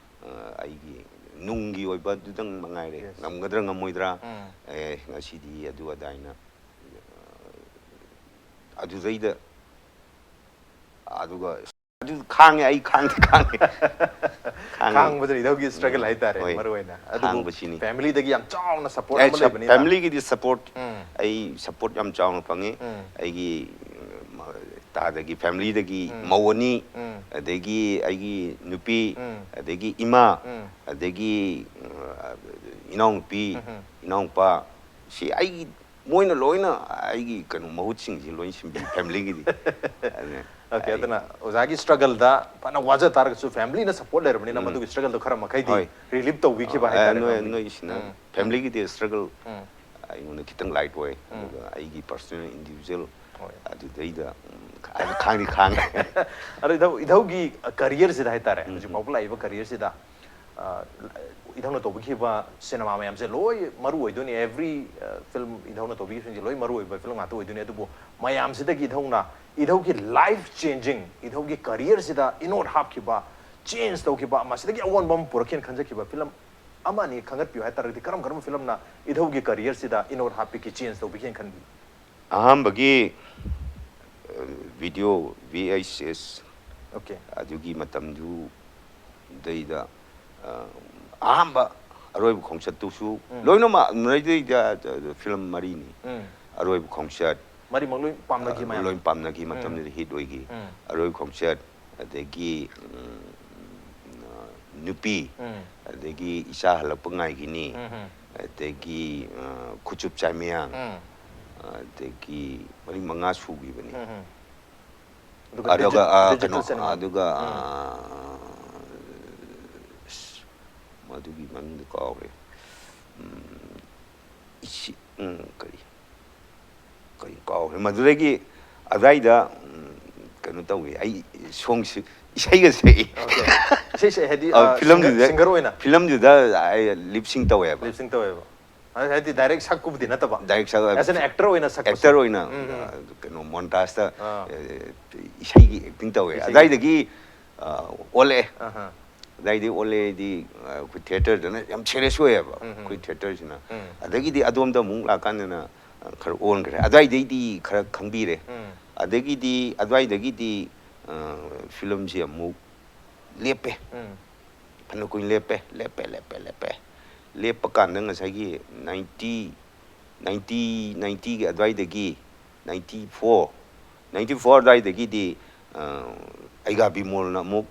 ꯑ, ꯑꯩꯒꯤ ꯅꯨꯡꯒꯤ ꯑꯣꯏꯕ ꯑꯗꯨꯗꯪ ꯃꯉꯥꯏꯔꯦ. Yes. ꯉꯝꯒꯗ꯭ꯔꯥ ꯉꯝꯃꯣꯏꯗ꯭ꯔꯥ, ꯎꯝ. ꯑꯦ, ꯉꯁꯤꯗꯤ ꯑꯗꯨ ꯑꯗꯥ ꯍꯥꯏꯅ, ꯑ, ꯑꯗꯨꯗꯩꯗ, ꯑꯗꯨꯒ ꯑꯗꯨ ꯈꯥꯡꯉꯦ, ꯑꯩ ꯈꯥꯡꯗꯤ ꯈꯥꯡꯉꯦ. ꯈꯥꯡꯉꯦ. ꯈꯥꯡꯕꯗꯨꯅ ꯏꯙꯧꯒꯤ struggle ꯎꯝ, ꯍꯥꯏꯇꯥꯔꯦ, ꯍꯣꯏ. ꯃꯔꯨ ꯑꯣꯏꯅ꯫ ꯑꯗꯨꯕꯨ ꯈꯥꯡꯕꯁꯤꯅꯤ. Familyꯗꯒꯤ ꯌꯥꯝ ꯆꯥꯎꯅ support ꯑꯦ, ꯑꯃ ꯁꯞ-, ꯂꯩꯕꯅꯤꯅ. Familyꯒꯤꯗꯤ support, ꯎꯝ. ꯑꯩ support ꯌꯥꯝ ꯆꯥꯎꯅ ꯐꯪꯉꯤ. ꯎꯝ. ꯑꯩꯒꯤ, ꯎꯝ, ꯇꯥꯗꯒꯤ, ꯐꯦꯃꯤꯂꯤꯗꯒꯤ ꯎꯝ. ꯃꯧ ꯑꯅꯤ, ꯎꯝ. ꯑꯗꯒꯤ ꯑꯩꯒꯤ ꯅꯨꯄꯤ, ꯎꯝ. ꯑꯗꯒꯤ ꯏꯃꯥ, ꯎꯝ. ꯑꯗꯒꯤ ꯎꯝ, ꯏꯅꯥꯎꯅꯨꯄꯤ, ꯎꯝ. ꯏꯅꯥꯎꯅꯨꯄꯥ, ꯁꯤ ꯑꯩꯒꯤ, ꯃꯣꯏꯅ ꯂꯣꯏꯅ ꯑꯩꯒꯤ ꯀꯩꯅꯣ ꯃꯍꯨꯠꯁꯤꯡꯁꯤ ꯂꯣꯏ ꯁꯤꯟꯕꯤ, ꯐꯦꯃꯤꯂꯤꯒꯤꯗꯤ꯫ ꯑꯗꯨꯅ Okay, ꯑꯩ- ꯑꯗꯨꯅ ꯑꯣꯖꯥꯒꯤ struggle ꯗ ꯐꯅ ꯋꯥꯖ ꯇꯥꯔꯒꯁꯨ ꯐꯦꯃꯤꯂꯤꯅ support ꯂꯩꯔꯕꯅꯤꯅ ꯎꯝ. ꯃꯗꯨꯒꯤ struggle ꯗꯣ ꯈꯔ ꯃꯈꯩꯗꯤ ꯍꯣꯏ. relieve ꯇꯧꯕꯤꯈꯤꯕ ꯑ, ꯍꯥꯏꯇꯥꯔꯦ, ꯅꯣꯏ- family. ꯅꯣꯏꯁꯤꯅ ꯎꯝ. ꯐꯦꯃꯤꯂꯤꯒꯤꯗꯤ struggle ꯎꯝ. ꯑꯩꯉꯣꯟꯗ ꯈꯤꯇꯪ light ꯑꯣꯏ꯫ ꯎꯝ. ꯑꯗꯨꯒ ꯑꯩꯒꯤ personal individual ꯍꯣꯏ. ꯑꯗꯨꯗꯩꯗ, ꯎꯝ, ꯑꯗꯨ ꯈꯥꯡꯗꯤ ꯈꯥꯡꯉꯦ꯫ ꯑꯗꯣ ꯏꯙꯧ, ꯏꯙꯧꯒꯤ career ꯁꯤꯗ ꯍꯥꯏꯇꯥꯔꯦ, ꯎꯝ. ꯍꯧꯖꯤꯛ ꯐꯥꯎꯕ ꯂꯥꯛꯏꯕ career ꯁꯤꯗ, ꯑ, ꯏꯙꯧꯅ ꯇꯧꯕꯤꯈꯤꯕ ꯁꯤꯅꯦꯃꯥ ꯃꯌꯥꯝꯁꯦ ꯂꯣꯏ ꯃꯔꯨ ꯑꯣꯏꯗꯣꯏꯅꯤ, every, ꯑ, film ꯏꯙꯧꯅ ꯇꯧꯕꯤꯈꯤꯕꯁꯤꯡꯁꯦ ꯂꯣꯏ ꯃꯔꯨ ꯑꯣꯏꯕ film ꯉꯥꯛꯇ ꯑꯣꯏꯗꯣꯏꯅꯤ꯫ ꯑꯗꯨꯕꯨ ꯃꯌꯥꯝꯁꯤꯗꯒꯤ ꯏꯙꯧꯅ, ꯏꯙꯧꯒꯤ life changing, ꯏꯙꯧꯒꯤ career ꯁꯤꯗ ꯏꯅꯣꯠ ꯍꯥꯞꯈꯤꯕ, change ꯇꯧꯈꯤꯕ, ꯃꯁꯤꯗꯒꯤ ꯑꯑꯣꯟꯕ ꯑꯃ ꯄꯨꯔꯛꯀꯦꯅ ꯈꯟꯖꯈꯤꯕ film ꯑꯃ ꯑꯅꯤ ꯈꯟꯒꯠꯄꯤꯌꯨ ꯍꯥꯏꯇꯥꯔꯒꯗꯤ, ꯀꯔꯝ ꯀꯔꯝꯕ film ꯅ ꯏꯙꯧꯒꯤ career ꯁꯤꯗ ꯏꯅꯣꯠ ꯍꯥꯞꯄꯤꯈꯤ, change ꯇꯧꯕꯤꯈꯤꯅ ꯈꯟꯕꯤ? ꯑꯍꯥꯟꯕꯒꯤ, ꯑ, video V H S Okay. ꯑꯗꯨꯒꯤ ꯃꯇꯝꯗꯨꯗꯩꯗ, ꯑ, ꯑꯍꯥꯟꯕ ꯑꯔꯣꯏꯕ ꯈꯣꯡꯆꯠꯇꯨꯁꯨ ꯎꯝ. ꯂꯣꯏꯅꯃꯛ ꯑꯗꯨꯗꯩꯗ, ꯑ, film ꯃꯔꯤꯅꯤ꯫ ꯎꯝ. ꯑꯔꯣꯏꯕ ꯈꯣꯡꯆꯠ, ꯃꯔꯤꯃꯛ ꯂꯣꯏ ꯄꯥꯝꯅꯈꯤ ꯑ, ꯃꯌꯥꯝ꯫ ꯂꯣꯏ ꯄꯥꯝꯅꯈꯤ, ꯎꯝ. ꯃꯇꯝꯗꯨꯗ hit ꯑꯣꯏꯈꯤ꯫ ꯎꯝ. ꯑꯔꯣꯏꯕ ꯈꯣꯡꯆꯠ, ꯑꯗꯒꯤ, ꯎꯝ, ꯑ, ꯅꯨꯄꯤ, ꯎꯝ. ꯑꯗꯒꯤ ꯏꯆꯥ ꯍꯜꯂꯛꯄ ꯉꯥꯏꯈꯤꯅꯤ, ꯎꯝ, ꯎꯝ. ꯑꯗꯒꯤ, ꯑ, ꯈꯨꯆꯨꯞ ꯆꯥꯏ ꯃꯌꯥꯡ, ꯎꯝ. ꯑꯗꯒꯤ ꯃꯔꯤ ꯃꯉꯥ ꯁꯨꯈꯤꯕꯅꯤ꯫ ꯎꯝ, ꯎꯝ. ꯑꯗꯨꯒ ꯑꯗꯨꯒ, digi-, ꯑ, digital ꯀꯩꯅꯣ, cinema. ꯑꯗꯨꯒ, ꯎꯝ. ꯑ, ꯑꯁ, ꯃꯗꯨꯒꯤ ꯃꯃꯤꯡꯗꯣ ꯀꯥꯎꯔꯦ꯫ ꯎꯝ, ꯏꯁꯤ-, ꯎꯝ, ꯀꯔꯤ, ꯀꯔꯤ ꯀꯥꯎꯔꯦ꯫ ꯃꯗꯨꯗꯒꯤ ꯑꯗꯥꯏꯗ, ꯎꯝ, ꯀꯩꯅꯣ ꯇꯧꯋꯤ, ꯑꯩ song ꯁꯤ, ꯏꯁꯩꯒ ꯁꯛꯏ꯫ Okay. ꯏꯁꯩ ꯁꯛꯑꯦ ꯍꯥꯏꯗꯤ, ꯑ, ꯑ, film ꯗꯨꯗ, singer, singer ꯑꯣꯏꯅ? Film ꯗꯨꯗ ꯑꯩ lip sync ꯇꯧꯋꯦꯕ꯫ Lip sync ꯇꯧꯋꯦꯕ꯫ ꯍꯥꯏ-, ꯍꯥꯏꯗꯤ direct ꯁꯛꯄꯕꯨꯗꯤ ꯅꯠꯇꯕ? Direct ꯁꯛ-, As an actor ꯑꯣꯏꯅ ꯁꯛꯄꯁꯦ? Actor ꯑꯣꯏꯅ, ꯎꯝ, ꯎꯝ. ꯑ, ꯀꯩꯅꯣ, montage ꯇ, ꯑꯥ. ꯑ, ꯏꯁꯩꯒꯤ acting ꯇꯧꯋꯦ꯫ ꯏꯁꯩꯒꯤ. ꯑꯗꯥꯏꯗꯒꯤ, ꯑ, ꯑꯣꯜꯂꯛꯑꯦ꯫ ꯑꯍꯥ. ꯑꯗꯥꯏꯗꯤ ꯑꯣꯜꯂꯦꯗꯤ, ꯑ, ꯑꯩꯈꯣꯏ theatre ꯗꯅ ꯌꯥꯝ serious ꯑꯣꯏꯌꯦꯕ, ꯎꯝ, ꯎꯝ. ꯑꯩꯈꯣꯏ theatre ꯁꯤꯅ꯫ ꯎꯝ. ꯑꯗꯒꯤꯗꯤ ꯑꯗꯣꯝꯗ ꯑꯃꯨꯛ ꯂꯥꯛꯀꯥꯟꯗꯅ, ꯑ, ꯈꯔ ꯑꯣꯟꯈ꯭ꯔꯦ꯫ ꯑꯗꯥꯏꯗꯩꯗꯤ ꯈꯔ ꯈꯪꯕꯤꯔꯦ꯫ ꯎꯝ. ꯑꯗꯒꯤꯗꯤ ꯑꯗꯨꯋꯥꯏꯗꯒꯤꯗꯤ, ꯑ, film ꯁꯤ ꯑꯃꯨꯛ ꯂꯦꯞꯄꯦ꯫ ꯎꯝ. ꯐꯅ ꯀꯨꯏꯅ ꯂꯦꯞꯄꯦ, ꯂꯦꯞꯄꯦ, ꯂꯦꯞꯄꯦ, ꯂꯦꯞꯄꯦ꯫ ꯂꯦꯞꯄ ꯀꯥꯟꯗ ꯉꯁꯥꯏꯒꯤ ninety, ninety, ninety ꯒꯤ ꯑꯗꯨꯋꯥꯏꯗꯒꯤ, ninety four, ꯅꯥꯏꯟꯇꯤ ꯐꯣꯔ ꯑꯗꯨꯋꯥꯏꯗꯒꯤꯗꯤ ꯑ, ꯑꯩꯒ ꯕꯤꯃꯣꯜꯅ ꯑꯃꯨꯛ,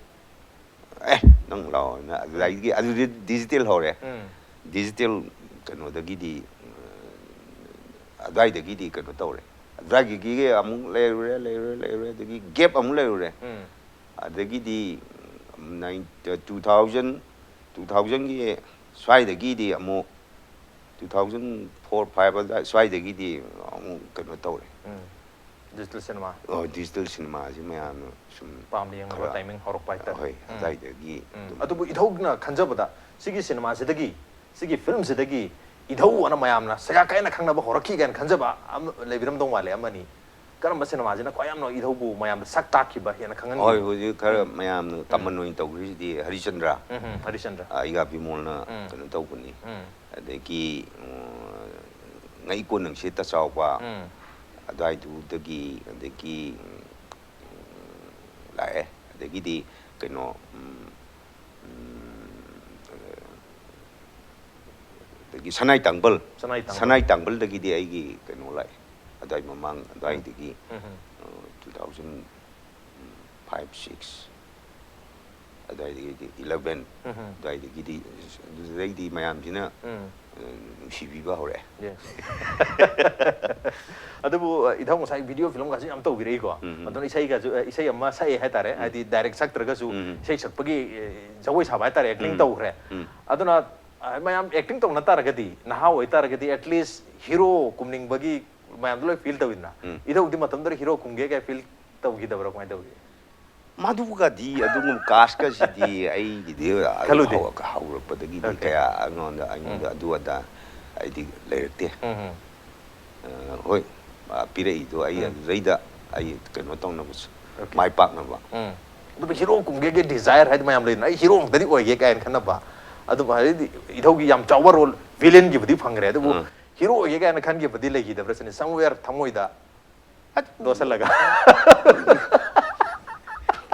"ꯑꯦ, ꯅꯪ ꯂꯥꯛꯑꯣꯅ", ꯑꯗꯨꯗꯒꯤ ꯑꯗꯨꯗꯤ ꯗꯤꯖꯤꯇꯦꯜ ꯍꯧꯔꯦ꯫ ꯎꯝ. ꯗꯤꯖꯤꯇꯦꯜ ꯀꯩꯅꯣꯗꯒꯤꯗꯤ ꯑ, ꯑꯗꯨꯋꯥꯏꯗꯒꯤꯗꯤ ꯀꯩꯅꯣ ꯇꯧꯔꯦ꯫ ꯑꯗꯨꯋꯥꯏꯗꯒꯤ ꯑꯃꯨꯛ ꯂꯩꯔꯨꯔꯦ, ꯂꯩꯔꯨꯔꯦ, ꯂꯩꯔꯨꯔꯦ, ꯑꯗꯒꯤ ꯒꯦꯞ ꯑꯃꯨꯛ ꯂꯩꯔꯨꯔꯦ꯫ ꯎꯝ. ꯑꯗꯒꯤꯗꯤ ꯅꯥꯏꯟ ꯇꯨ ꯊꯥꯎꯖꯟ ꯇꯨ ꯊꯥꯎꯖꯟꯒꯤ ꯁ꯭ꯋꯥꯏꯗꯒꯤꯗꯤ ꯑꯃꯨꯛ ꯇꯨ ꯊꯥꯎꯖꯟ ꯐꯣꯔ ꯐꯥꯏꯚ ꯑꯗꯨꯋꯥꯏ ꯁ꯭ꯋꯥꯏꯗꯒꯤꯗꯤ ꯑꯃꯨꯛ ꯀꯩꯅꯣ ꯇꯧꯔꯦ꯫ ꯎꯝ. Digital cinema. ꯑꯣ, ꯗꯤꯖꯤꯇꯦꯜ ꯁꯤꯅꯦꯃꯥꯁꯤ ꯃꯌꯥꯝꯅ ꯁꯨꯝ ꯄꯥꯝꯅ ꯌꯦꯡꯅꯕ ꯈꯔ, ꯇꯥꯏꯃꯤꯡ ꯍꯧꯔꯛꯄ ꯍꯥꯏꯇꯥꯔꯦ. ꯍꯣꯏ, ꯎꯝ. ꯑꯗꯨꯋꯥꯏꯗꯒꯤ ꯎꯝ. ꯑꯗꯨꯝ ꯑꯗꯨꯕꯨ ꯏꯙꯧꯅ ꯈꯟꯖꯕꯗ ꯁꯤꯒꯤ ꯁꯤꯅꯦꯃꯥꯁꯤꯗꯒꯤ, ꯁꯤꯒꯤ ꯐꯤꯂꯝꯁꯤꯗꯒꯤ ꯏꯙꯧ ꯑꯅ ꯃꯌꯥꯝꯅ ꯁꯌꯥ ꯀꯥꯏꯅ ꯈꯪꯅꯕ ꯍꯧꯔꯛꯈꯤ ꯀꯥꯏꯅ ꯈꯟꯖꯕ ꯑꯃ ꯂꯩꯕꯤꯔꯝꯗꯧ ꯃꯥꯜꯂꯦ, ꯑꯃꯅꯤ꯫ ꯀꯔꯝꯕ ꯁꯤꯅꯦꯃꯥꯁꯤꯅ ꯈ꯭ꯋꯥꯏ ꯌꯥꯝꯅ ꯏꯙꯧꯕꯨ ꯃꯌꯥꯝꯗ ꯁꯛ ꯇꯥꯛꯈꯤꯕ, ꯍꯦꯟꯅ ꯈꯪꯍꯟꯈꯤꯕ? ꯍꯣꯏ, ꯍꯧꯖꯤꯛ ꯈꯔ ꯎꯝ. ꯃꯌꯥꯝꯅ ꯎꯝ. ꯀꯃꯟ ꯑꯣꯏꯅ ꯇꯧꯈ꯭ꯔꯤꯁꯤꯗꯤ ꯍꯔꯤꯆꯟꯗ꯭ꯔ꯫ ꯎꯝ, ꯎꯝ, ꯍꯔꯤꯆꯟꯗ꯭ꯔ. ꯑ, ꯑꯩꯒ ꯕꯤꯃꯣꯜꯅ ꯎꯝ. ꯀꯩꯅꯣ ꯇꯧꯕꯅꯤ꯫ ꯎꯝ. ꯑꯗꯒꯤ, ꯎꯝ, ꯉꯛꯏꯀꯣꯟ ꯅꯪꯁꯦꯠꯇ ꯆꯥꯎꯕ, ꯎꯝ. ꯑꯗꯨꯋꯥꯏꯗꯨꯗꯒꯤ, ꯑꯗꯒꯤ, ꯎꯝ, ꯂꯥꯛꯑꯦ꯫ ꯑꯗꯒꯤꯗꯤ ꯀꯩꯅꯣ, ꯎꯝ, ꯎꯝ, ꯑꯗꯒꯤ ꯁꯅꯥꯏ ꯇꯥꯡꯕꯜ, ꯁꯅꯥꯏ ꯇꯥꯡꯕꯜ. ꯁꯅꯥꯏ ꯇꯥꯡꯕꯜꯗꯒꯤꯗꯤ ꯑꯩꯒꯤ ꯀꯩꯅꯣ ꯂꯥꯛꯑꯦ꯫ ꯑꯗꯨꯋꯥꯏ ꯃꯃꯥꯡ ꯑꯗꯨꯋꯥꯏꯗꯒꯤ, ꯎꯝ. Uh, two thousand five, six ꯑꯗꯨꯋꯥꯏꯗꯒꯤꯗꯤ, ꯏꯂꯚꯦꯟ ꯎꯝ. ꯑꯗꯨꯋꯥꯏꯗꯒꯤꯗꯤ, ꯑꯗꯨꯗꯩꯗꯤ ꯃꯌꯥꯝꯁꯤꯅ, ꯎꯝ. ꯑ, ꯅꯨꯡꯁꯤꯕꯤꯕ ꯍꯧꯔꯛꯑꯦ꯫ Yes. ꯑꯗꯨꯕꯨ, ꯑ, ꯏꯙꯧ ꯉꯁꯥꯏ ꯚꯤꯗꯤꯑꯣ ꯐꯤꯂꯝꯒꯁꯨ ꯌꯥꯝ ꯇꯧꯕꯤꯔꯛꯏꯀꯣ꯫ ꯎꯝ. ꯑꯗꯨꯅ ꯏꯁꯩꯒꯁꯨ, ꯑ, ꯏꯁꯩ ꯑꯃ ꯁꯛꯑꯦ ꯍꯥꯏꯇꯥꯔꯦ꯫ ꯎꯝ. ꯍꯥꯏꯗꯤ ꯗꯥꯏꯔꯦꯛ ꯁꯛꯇ꯭ꯔꯒꯁꯨ ꯎꯝ. ꯏꯁꯩ ꯁꯛꯄꯒꯤ, ꯑ, ꯖꯒꯣꯏ ꯁꯥꯕ ꯍꯥꯏꯇꯥꯔꯦ, ꯑꯦꯛꯇꯤꯡ ꯎꯝ. ꯇꯧꯈ꯭ꯔꯦ꯫ ꯎꯝ. ꯑꯗꯨꯅ, ꯑ, ꯃꯌꯥꯝ ꯑꯦꯛꯇꯤꯡ ꯇꯧꯅ ꯇꯥꯔꯒꯗꯤ, ꯅꯍꯥ ꯑꯣꯏꯇꯥꯔꯒꯗꯤ, at least ꯍꯤꯔꯣ ꯀꯨꯝꯅꯤꯡꯕꯒꯤ ꯃꯌꯥꯝꯗꯣ ꯂꯣꯏ ꯐꯤꯜ ꯇꯧꯋꯤꯗꯅ꯫ ꯎꯝ. ꯏꯙꯧꯗꯤ ꯃꯇꯝꯗꯨꯗ ꯍꯤꯔꯣ ꯀꯨꯝꯒꯦ ꯀꯥꯏ ꯐꯤꯜ ꯇꯧꯈꯤꯗꯕ꯭ꯔꯥ, ꯀꯃꯥꯏꯅ ꯇꯧꯒꯦ? ꯃꯗꯨꯒꯗꯤ, ꯑꯗꯨꯒꯨꯝꯕ ꯀꯥꯁꯀꯁꯤꯗꯤ ꯑꯩꯒꯤꯗꯤ ꯈꯜꯂꯨꯗꯦ꯫ ꯍꯧ-, ꯍꯧꯔꯛꯄꯗꯒꯤꯗꯤ Okay. ꯀꯌꯥ ꯑꯩꯉꯣꯟꯗ, ꯑꯩꯉꯣꯟꯗ ꯎꯝ. ꯑꯗꯨ ꯑꯗꯥ ꯑꯩꯗꯤ ꯂꯩꯔꯛꯇꯦ꯫ ꯎꯝ, ꯎꯝ. ꯑ, ꯍꯣꯏ, ꯑ, ꯄꯤꯔꯛꯏꯗꯣ ꯑꯩ ꯎꯝ. ꯑꯗꯨꯗꯩꯗ ꯑꯩ ꯀꯩꯅꯣ ꯇꯧꯅꯕꯁꯨ, Okay. ꯃꯥꯏ ꯄꯥꯛꯅꯕ꯫ ꯎꯝ. ꯑꯗꯨꯕꯨ ꯍꯤꯔꯣ ꯀꯨꯝꯒꯦꯒꯤ ꯗꯤꯖꯥꯏꯔ ꯍꯥꯏꯗꯤ ꯃꯌꯥꯝ ꯂꯩꯗꯅ, ꯑꯩ ꯍꯤꯔꯣ ꯑꯃꯗꯤ ꯑꯣꯏꯒꯦ ꯀꯥꯏꯅ ꯈꯟꯅꯕ꯫ ꯑꯗꯨꯕꯨ ꯍꯥꯏꯗꯤ ꯏꯙꯧꯒꯤ ꯌꯥꯝ ꯆꯥꯎꯕ ꯔꯣꯜ, ꯚꯤꯂꯦꯟꯒꯤꯕꯨꯗꯤ ꯐꯪꯈ꯭ꯔꯦ, ꯑꯗꯨꯕꯨ ꯎꯝ. ꯍꯤꯔꯣ ꯑꯣꯏꯒꯦ ꯀꯥꯏꯅ ꯈꯟꯈꯤꯕꯗꯤ ꯂꯩꯈꯤꯗꯕ꯭ꯔꯥ ꯁꯤꯅꯤ, somewhere ꯊꯃꯣꯏꯗ ꯑꯠ-, ꯗꯣꯁꯜꯂꯒ꯫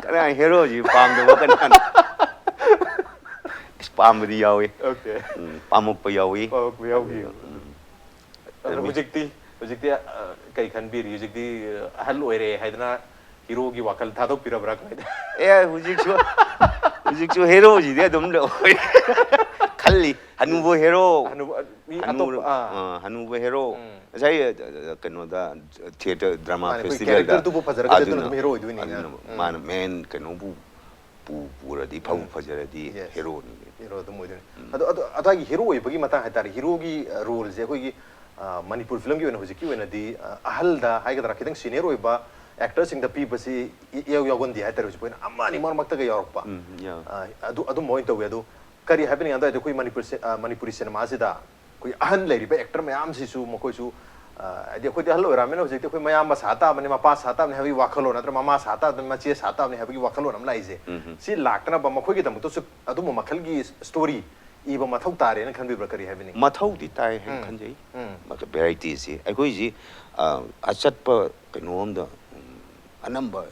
ꯀꯅꯥ ꯍꯦꯔꯣꯁꯤ ꯄꯥꯝꯗꯕ ꯀꯅꯥꯅꯣ? ꯑꯁ, ꯄꯥꯝꯕꯗꯤ ꯌꯥꯎꯏ꯫ Okay. ꯎꯝ, ꯄꯥꯝꯃꯛꯄ ꯌꯥꯎꯏ꯫ ꯄꯥꯝꯃꯛꯄ ꯌꯥꯎꯈꯤ꯫ ꯎꯝ. ꯑꯗꯣ ꯑꯗꯨ ꯍꯧꯖꯤꯛꯇꯤ? ꯍꯧꯖꯤꯛꯇꯤ ꯑ, ꯀꯩ ꯈꯟꯕꯤꯔꯤ? ꯍꯧꯖꯤꯛꯇꯤ ꯑ, ꯑꯍꯜ ꯑꯣꯏꯔꯦ ꯍꯥꯏꯗꯅ ꯍꯤꯔꯣꯒꯤ ꯋꯥꯈꯜ ꯊꯥꯗꯣꯛꯄꯤꯔꯕ꯭ꯔꯥ? ꯀꯃꯥꯏꯅ? ꯑꯦ, ꯍꯧꯖꯤꯛꯁꯨ ꯍꯧꯖꯤꯛꯁꯨ ꯍꯦꯔꯣꯁꯤꯗꯤ ꯑꯗꯨꯝ ꯂꯩ꯫ ꯈꯜꯂꯤ, ꯍꯅꯨꯕ ꯍꯦꯔꯣ꯫ ꯍꯅꯨꯕ- ꯃꯤ ꯍꯅꯨ- ꯑꯇꯣꯞꯄ ꯑꯥ. ꯑ, ꯍꯅꯨꯕ ꯍꯦꯔꯣ꯫ ꯎꯝ. ꯉꯁꯥꯏ ꯑ, ꯀꯩꯅꯣꯗ, ꯊꯤꯌꯦꯇꯔ ꯗ꯭ꯔꯃꯥ ꯃꯥꯅꯦ, ꯑꯩꯈꯣꯏ ꯐꯦꯁꯇꯤꯚꯦꯜꯗ ꯀꯦꯔꯦꯛꯇꯔꯗꯨꯕꯨ ꯐꯖꯔꯒꯗꯤ ꯑꯗꯨꯅ ꯑꯗꯨꯝ ꯍꯦꯔꯣ ꯑꯣꯏꯗꯣꯏꯅꯤꯅ. ꯑꯗꯨꯅ ꯎꯝ. ꯃꯥꯅ ꯃꯦꯟ ꯀꯩꯅꯣꯕꯨ ꯄꯨ ꯄꯨꯔꯗꯤ, ꯐꯕꯨ ꯎꯝ. ꯐꯖꯔꯗꯤ Yes. ꯍꯦꯔꯣꯅꯤ꯫ ꯍꯦꯔꯣ ꯑꯗꯨꯝ ꯑꯣꯏꯗꯣꯏꯅꯤ. ꯑꯗꯣ ꯑꯗꯣ ꯑꯗꯨꯋꯥꯏꯒꯤ ꯍꯦꯔꯣ ꯑꯣꯏꯕꯒꯤ ꯃꯇꯥꯡ ꯍꯥꯏꯇꯥꯔꯦ, ꯍꯦꯔꯣꯒꯤ ꯔꯣꯜꯁꯦ ꯑꯩꯈꯣꯏꯒꯤ ꯑ, ꯃꯅꯤꯄꯨꯔ ꯐꯤꯂꯝꯒꯤ ꯑꯣꯏꯅ ꯍꯧꯖꯤꯛꯀꯤ ꯑꯣꯏꯅꯗꯤ ꯑ, ꯑꯍꯜꯗ ꯍꯥꯏꯒꯗ꯭ꯔꯥ, ꯈꯤꯇꯪ ꯁꯤꯅꯤꯌꯔ ꯑꯣꯏꯕ ꯑꯦꯛꯇꯔꯁꯤꯡꯗ ꯄꯤꯕꯁꯤ ꯏ- ꯏꯌꯥꯎ ꯌꯥꯎꯒꯟꯗꯦ ꯍꯥꯏꯇꯥꯔꯦ꯫ ꯍꯧꯖꯤꯛ ꯑꯣꯏꯅ ꯑꯃ ꯑꯅꯤ ꯃꯔꯛ ꯃꯔꯛꯇꯒ ꯌꯥꯎꯔꯛꯄ ꯎꯝ, ꯌꯥꯎꯋꯦ꯫ ꯑ, ꯑꯗꯨ ꯑꯗꯨꯝꯕ ꯑꯣꯏꯅ ꯇꯧꯋꯤ꯫ ꯑꯗꯣ ꯀꯔꯤ ꯍꯥꯏꯕꯅꯤ ꯑꯗꯨꯋꯥꯏꯗ ꯑꯩꯈꯣꯏ ꯃꯅꯤꯄꯨꯔ ꯁꯤ- ꯑ, ꯃꯅꯤꯄꯨꯔꯤ ꯁꯤꯅꯦꯃꯥꯁꯤꯗ ꯑꯩꯈꯣꯏ ꯑꯍꯟ ꯂꯩꯔꯤꯕ ꯑꯦꯛꯇꯔ ꯃꯌꯥꯝꯁꯤꯁꯨ ꯃꯈꯣꯏꯁꯨ ꯑ, ꯍꯥꯏꯗꯤ ꯑꯩꯈꯣꯏꯗꯤ ꯑꯍꯜ ꯑꯣꯏꯔꯛꯑꯕꯅꯤꯅ ꯍꯧꯖꯤꯛꯇꯤ ꯑꯩꯈꯣꯏ ꯃꯌꯥꯝꯕ ꯁꯥ ꯇꯥꯕꯅꯤ, ꯃꯄꯥ ꯁꯥ ꯇꯥꯕꯅꯤ ꯍꯥꯏꯕꯒꯤ ꯋꯥꯈꯜꯂꯣꯟ ꯅꯠꯇ꯭ꯔ ꯃꯃꯥ ꯁꯥ ꯇꯥꯕꯅꯤ, ꯃꯆꯦ ꯁꯥ ꯇꯥꯕꯅꯤ ꯍꯥꯏꯕꯒꯤ ꯋꯥꯈꯜꯂꯣꯟ ꯑꯃ ꯂꯥꯛꯏꯁꯦ꯫ ꯎꯝ. ꯁꯤ ꯂꯥꯛꯇꯅꯕ ꯃꯈꯣꯏꯒꯤꯗꯃꯛꯇꯁꯨ ꯑꯗꯨꯝꯕ ꯃꯈꯜꯒꯤ ꯁ꯭ꯇꯣꯔꯤ ꯏꯕ ꯃꯊꯧ ꯇꯥꯔꯦꯅ ꯈꯟꯕꯤꯕ꯭ꯔꯥ? ꯀꯔꯤ ꯍꯥꯏꯕꯅꯤ? ꯃꯊꯧꯗꯤ ꯇꯥꯏ ꯍꯥꯏꯅ ꯎꯝ. ꯈꯟꯖꯩ꯫ ꯎꯝ. ꯚꯦꯔꯥꯏꯇꯤꯁꯦ ꯑꯩꯈꯣꯏꯁꯤ ꯑ, ꯑꯆꯠꯄ ꯀꯩꯅꯣ ꯑꯝꯗ, ꯎꯝ, ꯑꯅꯝꯕ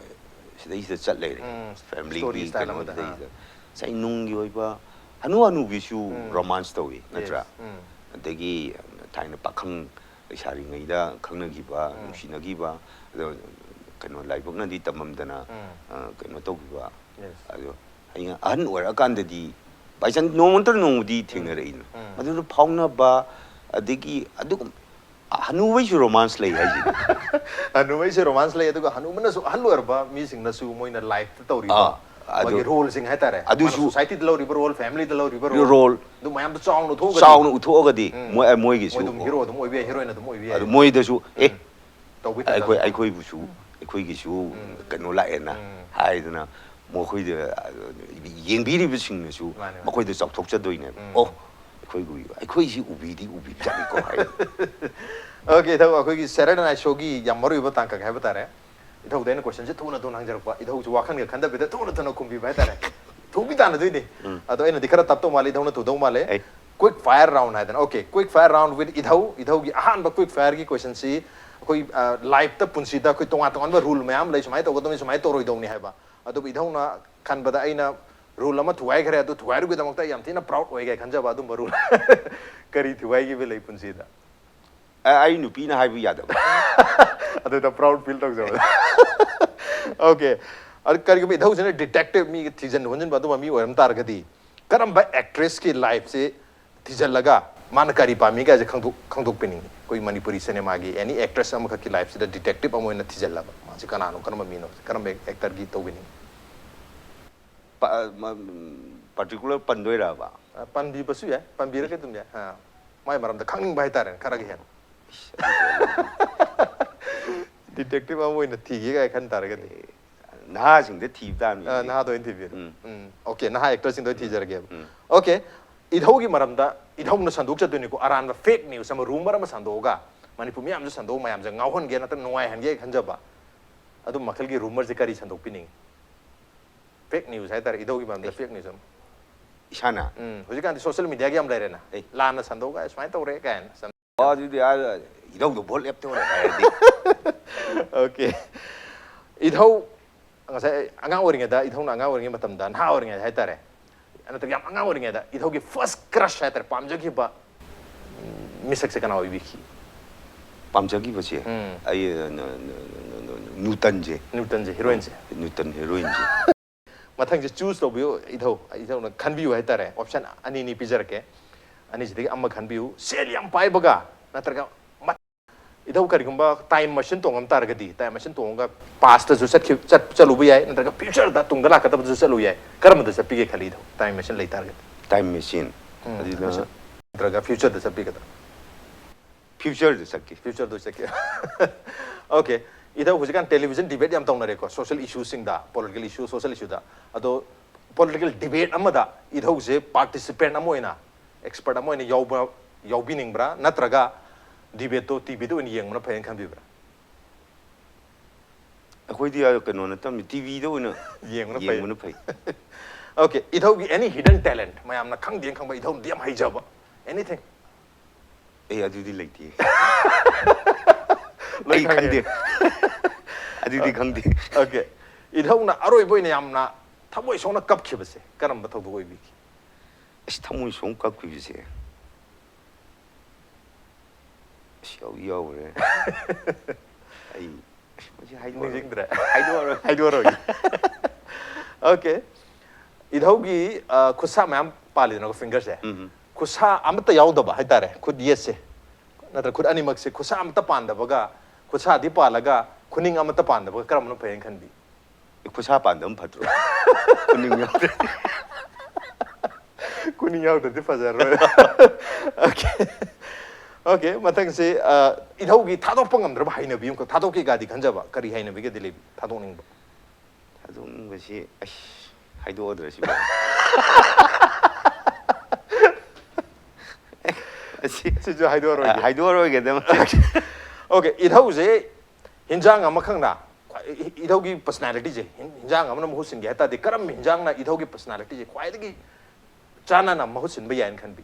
ꯁꯤꯗꯩꯁꯤꯗ ꯆꯠ ꯂꯩꯔꯦ꯫ ꯎꯝ. ꯐꯦꯃꯤꯂꯤꯒꯤ Story style ꯑꯃꯗ, ꯀꯩꯅꯣꯁꯤꯗꯩꯁꯤꯗ ꯉꯁꯥꯏ ꯅꯨꯡꯒꯤ ꯑꯣꯏꯕ ꯍꯅꯨ ꯍꯅꯨꯕꯤꯁꯨ ꯎꯝ. ꯔꯣꯃꯥꯟꯁ ꯇꯧꯏ, ꯅꯠꯇ꯭ꯔꯥ? ꯎꯝ. ꯑꯗꯒꯤ ꯊꯥꯏꯅ ꯄꯥꯈꯪ ꯂꯩꯁꯥꯔꯤꯉꯩꯗ ꯈꯪꯅꯈꯤꯕ, ꯎꯝ. ꯅꯨꯡꯁꯤꯅꯈꯤꯕ, ꯑꯗꯣ ꯀꯩꯅꯣ, ꯂꯥꯏꯕꯛꯅꯗꯤ ꯇꯝꯃꯝꯗꯅ, ꯎꯝ. ꯑ, ꯀꯩꯅꯣ ꯇꯧꯈꯤꯕ꯫ Yes. ꯑꯗꯣ ꯍꯌꯦꯡ ꯑꯍꯟ ꯑꯣꯏꯔꯛꯑꯀꯥꯟꯗꯗꯤ, by chance, ꯅꯣꯡꯃ ꯅꯠꯇ꯭ꯔ ꯅꯣꯡꯃꯗꯤ ꯊꯦꯡꯅꯔꯛꯏꯗꯅ꯫ ꯎꯝ. ꯃꯗꯨꯗ ꯐꯥꯎꯅꯕ, ꯑꯗꯒꯤ ꯑꯗꯨꯒꯨꯝ-, ꯍꯅꯨꯕꯩꯁꯨ ꯔꯣꯃꯥꯟꯁ ꯂꯩ ꯍꯥꯏꯁꯤꯗꯤ꯫ ꯍꯅꯨꯕꯩꯁꯦ ꯔꯣꯃꯥꯟꯁ ꯂꯩ, ꯑꯗꯨꯒ ꯍꯅꯨꯕꯅꯁꯨ, ꯑꯍꯜ ꯑꯣꯏꯔꯕ ꯃꯤꯁꯤꯡꯅꯁꯨ ꯃꯣꯏꯅ ꯂꯥꯏꯐꯇ ꯇꯧꯔꯤꯕ ꯑꯥ, ꯑꯗꯨ- ꯃꯥꯒꯤ ꯔꯣꯜꯁꯤꯡ ꯍꯥꯏꯇꯥꯔꯦ꯫ ꯑꯗꯨꯁꯨ- ꯁꯣꯁꯥꯏꯇꯤꯗ ꯂꯧꯔꯤꯕ ꯔꯣꯜ, ꯐꯦꯃꯤꯂꯤꯗ ꯂꯧꯔꯤꯕ ꯔꯣꯜ, ꯔꯣꯜ ꯑꯗꯨ ꯃꯌꯥꯝꯗꯣ ꯆꯥꯎꯅ ꯎꯠꯊꯣꯛꯑꯒꯗꯤ ꯆꯥꯎꯅ ꯎꯠꯊꯣꯛꯑꯒꯗꯤ ꯎꯝ. ꯃꯣꯏ ꯃꯣꯏꯒꯤꯁꯨ ꯃꯣꯏ ꯑꯗꯨꯝ ꯍꯤꯔꯣ ꯑꯗꯨꯝ ꯑꯣꯏꯕ ꯌꯥꯏ, ꯍꯤꯔꯣꯏꯟ ꯑꯗꯨꯝ ꯑꯣꯏꯕ ꯌꯥꯏ꯫ ꯑꯗꯨ ꯃꯣꯏꯗꯁꯨ, ꯑꯦ, ꯇꯧꯕꯤ ꯑꯩꯈꯣꯏ ꯇꯥꯟꯖꯥ. ꯑꯩꯈꯣꯏꯕꯨꯁꯨ ꯑꯩꯈꯣꯏꯒꯤꯁꯨ ꯀꯩꯅꯣ ꯂꯥꯛꯑꯦꯅ ꯎꯝ. ꯍꯥꯏꯗꯅ ꯃꯈꯣꯏꯗ, ꯑ, ꯌꯦꯡꯕꯤꯔꯤꯕꯁꯤꯡꯅꯁꯨ ꯃꯥꯅꯦ, ꯃꯥꯅꯦ. ꯃꯈꯣꯏꯗ ꯆꯥꯎꯊꯣꯛꯆꯗꯣꯏꯅꯦꯕ꯫ ꯎꯝ. ꯑꯣ, ꯑꯩꯈꯣꯏꯕꯨ ꯑꯩꯈꯣꯏꯁꯤ ꯎꯕꯤꯗꯤ ꯎꯕꯤꯕꯖꯥꯠꯅꯤꯀꯣ ꯍꯥꯏ꯫ ꯑꯣꯀꯦ, ꯏꯊꯧ ꯑꯩꯈꯣꯏꯒꯤ ꯁꯦꯇꯔꯗꯦ ꯅꯥꯏꯠ ꯁꯣꯒꯤ ꯌꯥꯝ ꯃꯔꯨ ꯑꯣꯏꯕ ꯇꯥꯡꯀꯛ ꯍꯥꯏꯕ ꯇꯥꯔꯦ꯫ ꯏꯊꯧꯗ ꯑꯩꯅ ꯀꯣꯏꯁꯟꯁꯦ ꯊꯨꯅ ꯊꯨꯅ ꯍꯪꯖꯔꯛꯄ, ꯏꯊꯧꯁꯨ ꯋꯥꯈꯜꯒ ꯈꯟꯗꯕꯤꯗ ꯊꯨꯅ ꯊꯨꯅ ꯈꯨꯝꯕꯤꯕ ꯍꯥꯏꯇꯥꯔꯦ꯫ ꯊꯨꯕꯤ ꯇꯥꯟꯅꯗꯣꯏꯅꯤ꯫ ꯎꯝ. ꯑꯗꯣ ꯑꯩꯅꯗꯤ ꯈꯔ ꯇꯞꯇꯧ ꯃꯥꯜꯂꯦ, ꯏꯊꯧꯅ ꯊꯨꯗꯧ ꯃꯥꯜꯂꯦ꯫ ꯑꯩ- Quick fire round ꯍꯥꯏꯗꯅ, okay, quick fire round with ꯏꯊꯧ꯫ ꯏꯊꯧꯒꯤ ꯑꯍꯥꯟꯕ quick fireꯒꯤ ꯀꯣꯏꯁꯟꯁꯤ ꯑꯩꯈꯣꯏ ꯂꯥꯏꯐꯇ, ꯄꯨꯟꯁꯤꯗ ꯑꯩꯈꯣꯏ ꯇꯣꯉꯥꯟ ꯇꯣꯉꯥꯟꯕ ꯔꯨꯜ ꯃꯌꯥꯝ ꯂꯩ, ꯁꯨꯃꯥꯏꯅ ꯇꯧꯒꯗꯕꯅꯤ, ꯁꯨꯃꯥꯏꯅ ꯇꯧꯔꯣꯏꯗꯧꯅꯤ ꯍꯥꯏꯕ꯫ ꯑꯗꯨꯕꯨ ꯏꯊꯧꯅ ꯈꯟꯕꯗ ꯑꯩꯅ ꯔꯨꯜ ꯑꯃ ꯊꯨꯒꯥꯏꯈ꯭ꯔꯦ, ꯑꯗꯨ ꯊꯨꯒꯥꯏꯔꯨꯒꯤꯗꯃꯛꯇ ꯑꯩ ꯌꯥꯝ ꯊꯤꯅ ꯄ꯭ꯔꯥꯎꯗ ꯑꯣꯏꯒꯦ ꯈꯟꯖꯕ ꯑꯗꯨꯝꯕ ꯔꯨꯜ ꯀꯔꯤ ꯊꯨꯒꯥꯏꯈꯤꯕ ꯂꯩ ꯄꯨꯟꯁꯤꯗ? ꯑ- ꯑꯩ ꯅꯨꯄꯤꯅ ꯍꯥꯏꯕ ꯌꯥꯗꯕ꯫ ꯑꯗꯨꯗ proud feel ꯇꯧꯖꯕꯗꯣ꯫ Okay, ꯑꯗꯨ ꯀꯔꯤꯒꯨꯝꯕ ꯏꯙꯧꯁꯤꯅ detective, ꯃꯤꯒ ꯊꯤꯖꯤꯟ ꯍꯨꯟꯖꯤꯟꯕ ꯑꯗꯨꯝꯕ ꯃꯤ ꯑꯣꯏꯔꯝ ꯇꯥꯔꯒꯗꯤ, ꯀꯔꯝꯕ actressꯀꯤ lifeꯁꯤ ꯊꯤꯖꯤꯜꯂꯒ ꯃꯥꯅ ꯀꯔꯤ ꯄꯥꯝꯃꯤ ꯀꯥꯏꯁꯦ ꯈꯪꯗꯣꯛ ꯈꯪꯗꯣꯛꯄꯤꯅꯤꯡꯉꯤ꯫ ꯑꯩꯈꯣꯏ ꯃꯅꯤꯄꯨꯔꯤ cinemaꯒꯤ any actress ꯑꯃꯈꯛꯀꯤ lifeꯁꯤꯗ detective ꯑꯃ ꯑꯣꯏꯅ ꯊꯤꯖꯤꯜꯂꯕ, ꯃꯥꯁꯦ ꯀꯅꯥꯅꯣ, ꯀꯔꯝꯕ ꯃꯤꯅꯣ, ꯀꯔꯝꯕ actorꯒꯤ ꯇꯧꯕꯤꯅꯤꯡꯉꯤ? ꯄ- ꯃ- particular ꯄꯟꯗꯣꯏꯔꯕ? ꯑ, ꯄꯟꯕꯤꯕꯁꯨ ꯌꯥꯏ, ꯄꯟꯕꯤꯔꯒ ꯑꯗꯨꯝ ꯌꯥꯏ꯫ ꯑꯥ, ꯃꯥꯏ ꯃꯔꯝꯗ ꯈꯪꯅꯤꯡꯕ ꯍꯥꯏꯇꯥꯔꯦꯅꯦ, ꯈꯔꯒ ꯍꯦꯟꯅ꯫ Detective ꯑꯃ ꯑꯣꯏꯅ ꯊꯤꯒꯦ ꯀꯥꯏ ꯈꯟ ꯇꯥꯔꯒꯗꯤ꯫ ꯅꯍꯥꯁꯤꯡꯗ ꯊꯤꯕ ꯇꯥꯕꯅꯤ꯫ ꯑ, ꯅꯍꯥꯗ ꯑꯣꯏꯅ ꯊꯤꯕꯤꯔꯣ꯫ ꯎꯝ. ꯎꯝ, okay, ꯅꯍꯥ actorꯁꯤꯡꯗ ꯑꯣꯏꯅ ꯊꯤꯖꯔꯒꯦꯕ꯫ ꯎꯝ. Okay, ꯏꯙꯧꯒꯤ ꯃꯔꯝꯗ ꯏꯙꯧꯅ ꯁꯟꯗꯣꯛꯆꯗꯣꯏꯅꯤꯀꯣ, ꯑꯔꯥꯟꯕ fake news ꯑꯃ, rumor ꯑꯃ ꯁꯟꯗꯣꯛꯑꯒ ꯃꯅꯤꯄꯨꯔ ꯃꯤꯌꯥꯝꯁꯨ ꯁꯟꯗꯣꯛꯑꯒ ꯃꯌꯥꯝꯁꯦ ꯉꯥꯎꯍꯟꯒꯦ ꯅꯠꯇ꯭ꯔꯒ ꯅꯨꯡꯉꯥꯏꯍꯟꯒꯦ ꯈꯟꯖꯕ ꯑꯗꯨꯝ ꯃꯈꯜꯒꯤ rumorꯁꯦ ꯀꯔꯤ ꯁꯟꯗꯣꯛꯄꯤꯅꯤꯡꯉꯤ? Fake news ꯍꯥꯏꯇꯥꯔꯦ, ꯏꯙꯧꯒꯤ ꯃꯔꯝꯗ fake news ꯑꯃ꯫ ꯏꯁꯥꯅ? ꯎꯝ, ꯍꯧꯖꯤꯛꯀꯥꯟꯗꯤ social mediaꯒꯤ ꯌꯥꯝ ꯂꯩꯔꯦꯅ꯫ ꯑꯦ. ꯂꯥꯟꯅ ꯁꯟꯗꯣꯛꯑꯒ ꯁꯨꯃꯥꯏꯅ ꯇꯧꯔꯦ ꯀꯥꯏꯅ ꯁꯟ- ꯑꯣ, ꯑꯗꯨꯗꯤ ꯑꯥ, ꯏꯙꯧꯗꯣ vote ꯂꯦꯞꯇꯧꯔꯦ ꯍꯥꯏꯔꯗꯤ꯫ Okay, ꯏꯙꯧ ꯉꯁꯥꯏ ꯑꯉꯥꯡ ꯑꯣꯏꯔꯤꯉꯩꯗ, ꯏꯙꯧꯅ ꯑꯉꯥꯡ ꯑꯣꯏꯔꯤꯉꯩ ꯃꯇꯝꯗ, ꯅꯍꯥ ꯑꯣꯏꯔꯤꯉꯩꯗ ꯍꯥꯏꯇꯥꯔꯦ, ꯅꯠꯇ꯭ꯔꯒ ꯌꯥꯝ ꯑꯉꯥꯡ ꯑꯣꯏꯔꯤꯉꯩꯗ ꯏꯙꯧꯒꯤ first crush ꯍꯥꯏꯇꯥꯔꯦ, ꯄꯥꯝꯖꯈꯤꯕ, ꯎꯝ, ꯃꯤꯁꯛꯁꯦ ꯀꯅꯥ ꯑꯣꯏꯕꯤꯈꯤ? ꯄꯥꯝꯖꯈꯤꯕꯁꯦ ꯎꯝ. ꯑꯩ ꯑ, ꯅ- ꯅ- ꯅ- ꯅ- ꯅ- ꯅ꯭ꯌꯨꯇꯟꯁꯦ꯫ ꯅ꯭ꯌꯨꯇꯟꯁꯦ, heroineꯁꯦ꯫ ꯅ꯭ꯌꯨꯇꯟ heroineꯁꯦ꯫ ꯃꯊꯪꯁꯦ choose ꯇꯧꯕꯤꯌꯨ, ꯏꯙꯧ, ꯏꯙꯧꯅ ꯈꯟꯕꯤꯌꯨ ꯍꯥꯏꯇꯥꯔꯦ, option ꯑꯅꯤꯅꯤ ꯄꯤꯖꯔꯛꯀꯦ, ꯑꯅꯤꯁꯤꯗꯒꯤ ꯑꯃ ꯈꯟꯕꯤꯌꯨ꯫ ꯁꯦꯜ ꯌꯥꯝ ꯄꯥꯏꯕꯒ ꯅꯠꯇ꯭ꯔꯒ ꯃ- ꯏꯙꯧ ꯀꯔꯤꯒꯨꯝꯕ time machine ꯇꯣꯡꯉꯝ ꯇꯥꯔꯒꯗꯤ, time machine ꯇꯣꯡꯉꯒ pastꯇꯁꯨ ꯆꯠꯈꯤ ꯆꯠ- ꯆꯠꯂꯨꯕ ꯌꯥꯏ, ꯅꯠꯇ꯭ꯔꯒ futureꯗ, ꯇꯨꯡꯗ ꯂꯥꯛꯀꯗꯕꯗꯁꯨ ꯆꯠꯂꯨ ꯌꯥꯏ꯫ ꯀꯔꯝꯕꯗ ꯆꯠꯄꯤꯒꯦ ꯈꯜꯂꯤ ꯏꯙꯧ, time machine ꯂꯩ ꯇꯥꯔꯒꯗꯤ? Time machine꯫ ꯎꯝ, ꯑꯗꯨꯅ ꯅꯠꯇ꯭ꯔꯒ futureꯗ ꯆꯠꯄꯤꯒꯗ꯭ꯔꯥ? Futureꯗ ꯆꯠꯀꯦ꯫ Futureꯗ ꯆꯠꯀꯦ꯫ Okay, ꯏꯙꯧ, ꯍꯧꯖꯤꯛꯀꯥꯟ television debate ꯌꯥꯝ ꯇꯧꯅꯔꯦꯀꯣ, social issueꯁꯤꯡꯗ, political issue, social issueꯗ꯫ ꯑꯗꯣ political debate ꯑꯃꯗ ꯏꯙꯧꯁꯦ participant ꯑꯃ ꯑꯣꯏꯅ, expert ꯑꯃ ꯑꯣꯏꯅ ꯌꯥꯎꯕ, ꯌꯥꯎꯕꯤꯅꯤꯡꯕ꯭ꯔꯥ, ꯅꯠꯇ꯭ꯔꯒ debateꯇꯣ TVꯗ ꯑꯣꯏꯅ ꯌꯦꯡꯕꯅ ꯐꯩꯅ ꯈꯟꯕꯤꯕ꯭ꯔꯥ? ꯑꯩꯈꯣꯏꯗꯤ ꯑ, ꯀꯩꯅꯣ ꯅꯠꯇꯕꯅꯤ, TVꯗ ꯑꯣꯏꯅ ꯌꯦꯡꯕꯅ ꯐꯩ꯫ ꯌꯦꯡꯕꯅ ꯐꯩ꯫ Okay, ꯏꯙꯧꯒꯤ any hidden talent, ꯃꯌꯥꯝꯅ ꯈꯪꯗꯦꯅ ꯈꯪꯕ, ꯏꯙꯧꯅꯗꯤ ꯌꯥꯝ ꯍꯩꯖꯕ, anything? ꯑꯦ, ꯑꯗꯨꯗꯤ ꯂꯩꯇꯦ꯫ ꯂꯣꯏ ꯑꯩ ꯈꯪꯉꯦ꯫ ꯈꯪꯗꯦ꯫ ꯑꯗꯨꯗꯤ ꯈꯪꯗꯦ꯫ Okay, ꯏꯙꯧꯅ ꯑꯔꯣꯏꯕ ꯑꯣꯏꯅ ꯌꯥꯝꯅ ꯊꯃꯣꯏ ꯁꯣꯛꯅ ꯀꯞꯈꯤꯕꯁꯦ ꯀꯔꯝꯕ ꯊꯧꯗꯣꯛ ꯑꯣꯏꯕꯤꯒꯦ? ꯑꯁ, ꯊꯃꯣꯏ ꯁꯣꯛꯅ ꯀꯞꯈꯤꯕꯁꯦ꯫ ꯌꯥꯎ ꯌꯥꯎꯔꯦ꯫ ꯑꯩ ꯃꯁꯤ ꯍꯥꯏꯗꯣꯛꯑꯔꯣꯏ꯫ ꯅꯤꯡꯁꯤꯡꯗ꯭ꯔꯦ꯫ ꯍꯥꯏꯗꯣꯛꯑꯔꯣꯏ꯫ ꯍꯥꯏꯗꯣꯛꯑꯔꯣꯏꯒꯦ꯫ Okay꯫ ꯏꯙꯧꯒꯤ ꯑ, ꯈꯨꯠꯁꯥ ꯃꯌꯥꯝ ꯄꯥꯜꯂꯤꯗꯅꯀꯣ, ꯐꯤꯡꯒꯔꯁꯦ꯫ ꯎꯝ꯫ ꯈꯨꯠꯁꯥ ꯑꯃꯠꯇ ꯌꯥꯎꯗꯕ ꯍꯥꯏꯇꯥꯔꯦ, ꯈꯨꯠ ꯌꯦꯠꯁꯦ ꯅꯠꯇ꯭ꯔ ꯈꯨꯠ ꯑꯅꯤꯃꯛꯁꯦ, ꯈꯨꯠꯁꯥ ꯑꯃꯠꯇ ꯄꯥꯟꯗꯕꯒ, ꯈꯨꯠꯁꯥꯗꯤ ꯄꯥꯜꯂꯒ ꯈꯨꯅꯤꯡ ꯑꯃꯠꯇ ꯄꯥꯟꯗꯕꯒ ꯀꯔꯝꯕꯅ ꯐꯩꯅ ꯈꯟꯕꯤ? ꯑꯦ, ꯈꯨꯠꯁꯥ ꯄꯥꯟꯗꯕꯅ ꯐꯠꯇ꯭ꯔꯣ? ꯈꯨꯅꯤꯡ ꯌꯥꯎꯗ꯭ꯔꯗꯤ꯫ ꯈꯨꯅꯤꯡ ꯌꯥꯎꯗ꯭ꯔꯗꯤ ꯐꯖꯔꯣꯏ꯫ Okay꯫ Okay, ꯃꯊꯪꯁꯤ ꯑ, ꯏꯙꯧꯒꯤ ꯊꯥꯗꯣꯛꯄ ꯉꯝꯗ꯭ꯔꯕ ꯍꯩꯅꯕꯤ ꯑꯃꯈꯛ ꯊꯥꯗꯣꯛꯀꯦꯒꯗꯤ ꯈꯟꯖꯕ, ꯀꯔꯤ ꯍꯩꯅꯕꯤꯒꯗꯤ ꯂꯩꯕꯤ ꯊꯥꯗꯣꯛꯅꯤꯡꯕ? ꯊꯥꯗꯣꯛꯅꯤꯡꯕꯁꯤ ꯑꯁ ꯍꯥꯏꯗꯣꯛꯑꯗ꯭ꯔ ꯁꯤꯕꯣ꯫ ꯑꯁꯤ ꯁꯤꯁꯨ ꯍꯥꯏꯗꯣꯛꯑꯔꯣꯏꯒꯦ꯫ ꯍꯥꯏꯗꯣꯛꯑꯔꯣꯏꯒꯦꯗ꯫ Okay, ꯏꯙꯧꯁꯦ ꯍꯤꯟꯖꯥꯡ ꯑꯃꯈꯛꯅ, ꯈ꯭ꯋꯥꯏ-, ꯏ-, ꯏꯙꯧꯒꯤ personalityꯁꯦ ꯍꯤꯟ-, ꯍꯤꯟꯖꯥꯡ ꯑꯃꯅ ꯃꯍꯨꯠ ꯁꯤꯟꯒꯦ ꯍꯥꯏ ꯇꯥꯔꯗꯤ ꯀꯔꯝꯕ ꯍꯤꯟꯖꯥꯡꯅ ꯏꯙꯧꯒꯤ personalityꯁꯦ ꯈ꯭ꯋꯥꯏꯗꯒꯤ ꯆꯥꯟꯅꯅ ꯃꯍꯨꯠ ꯁꯤꯟꯕ ꯌꯥꯏꯅ ꯈꯟꯕꯤ?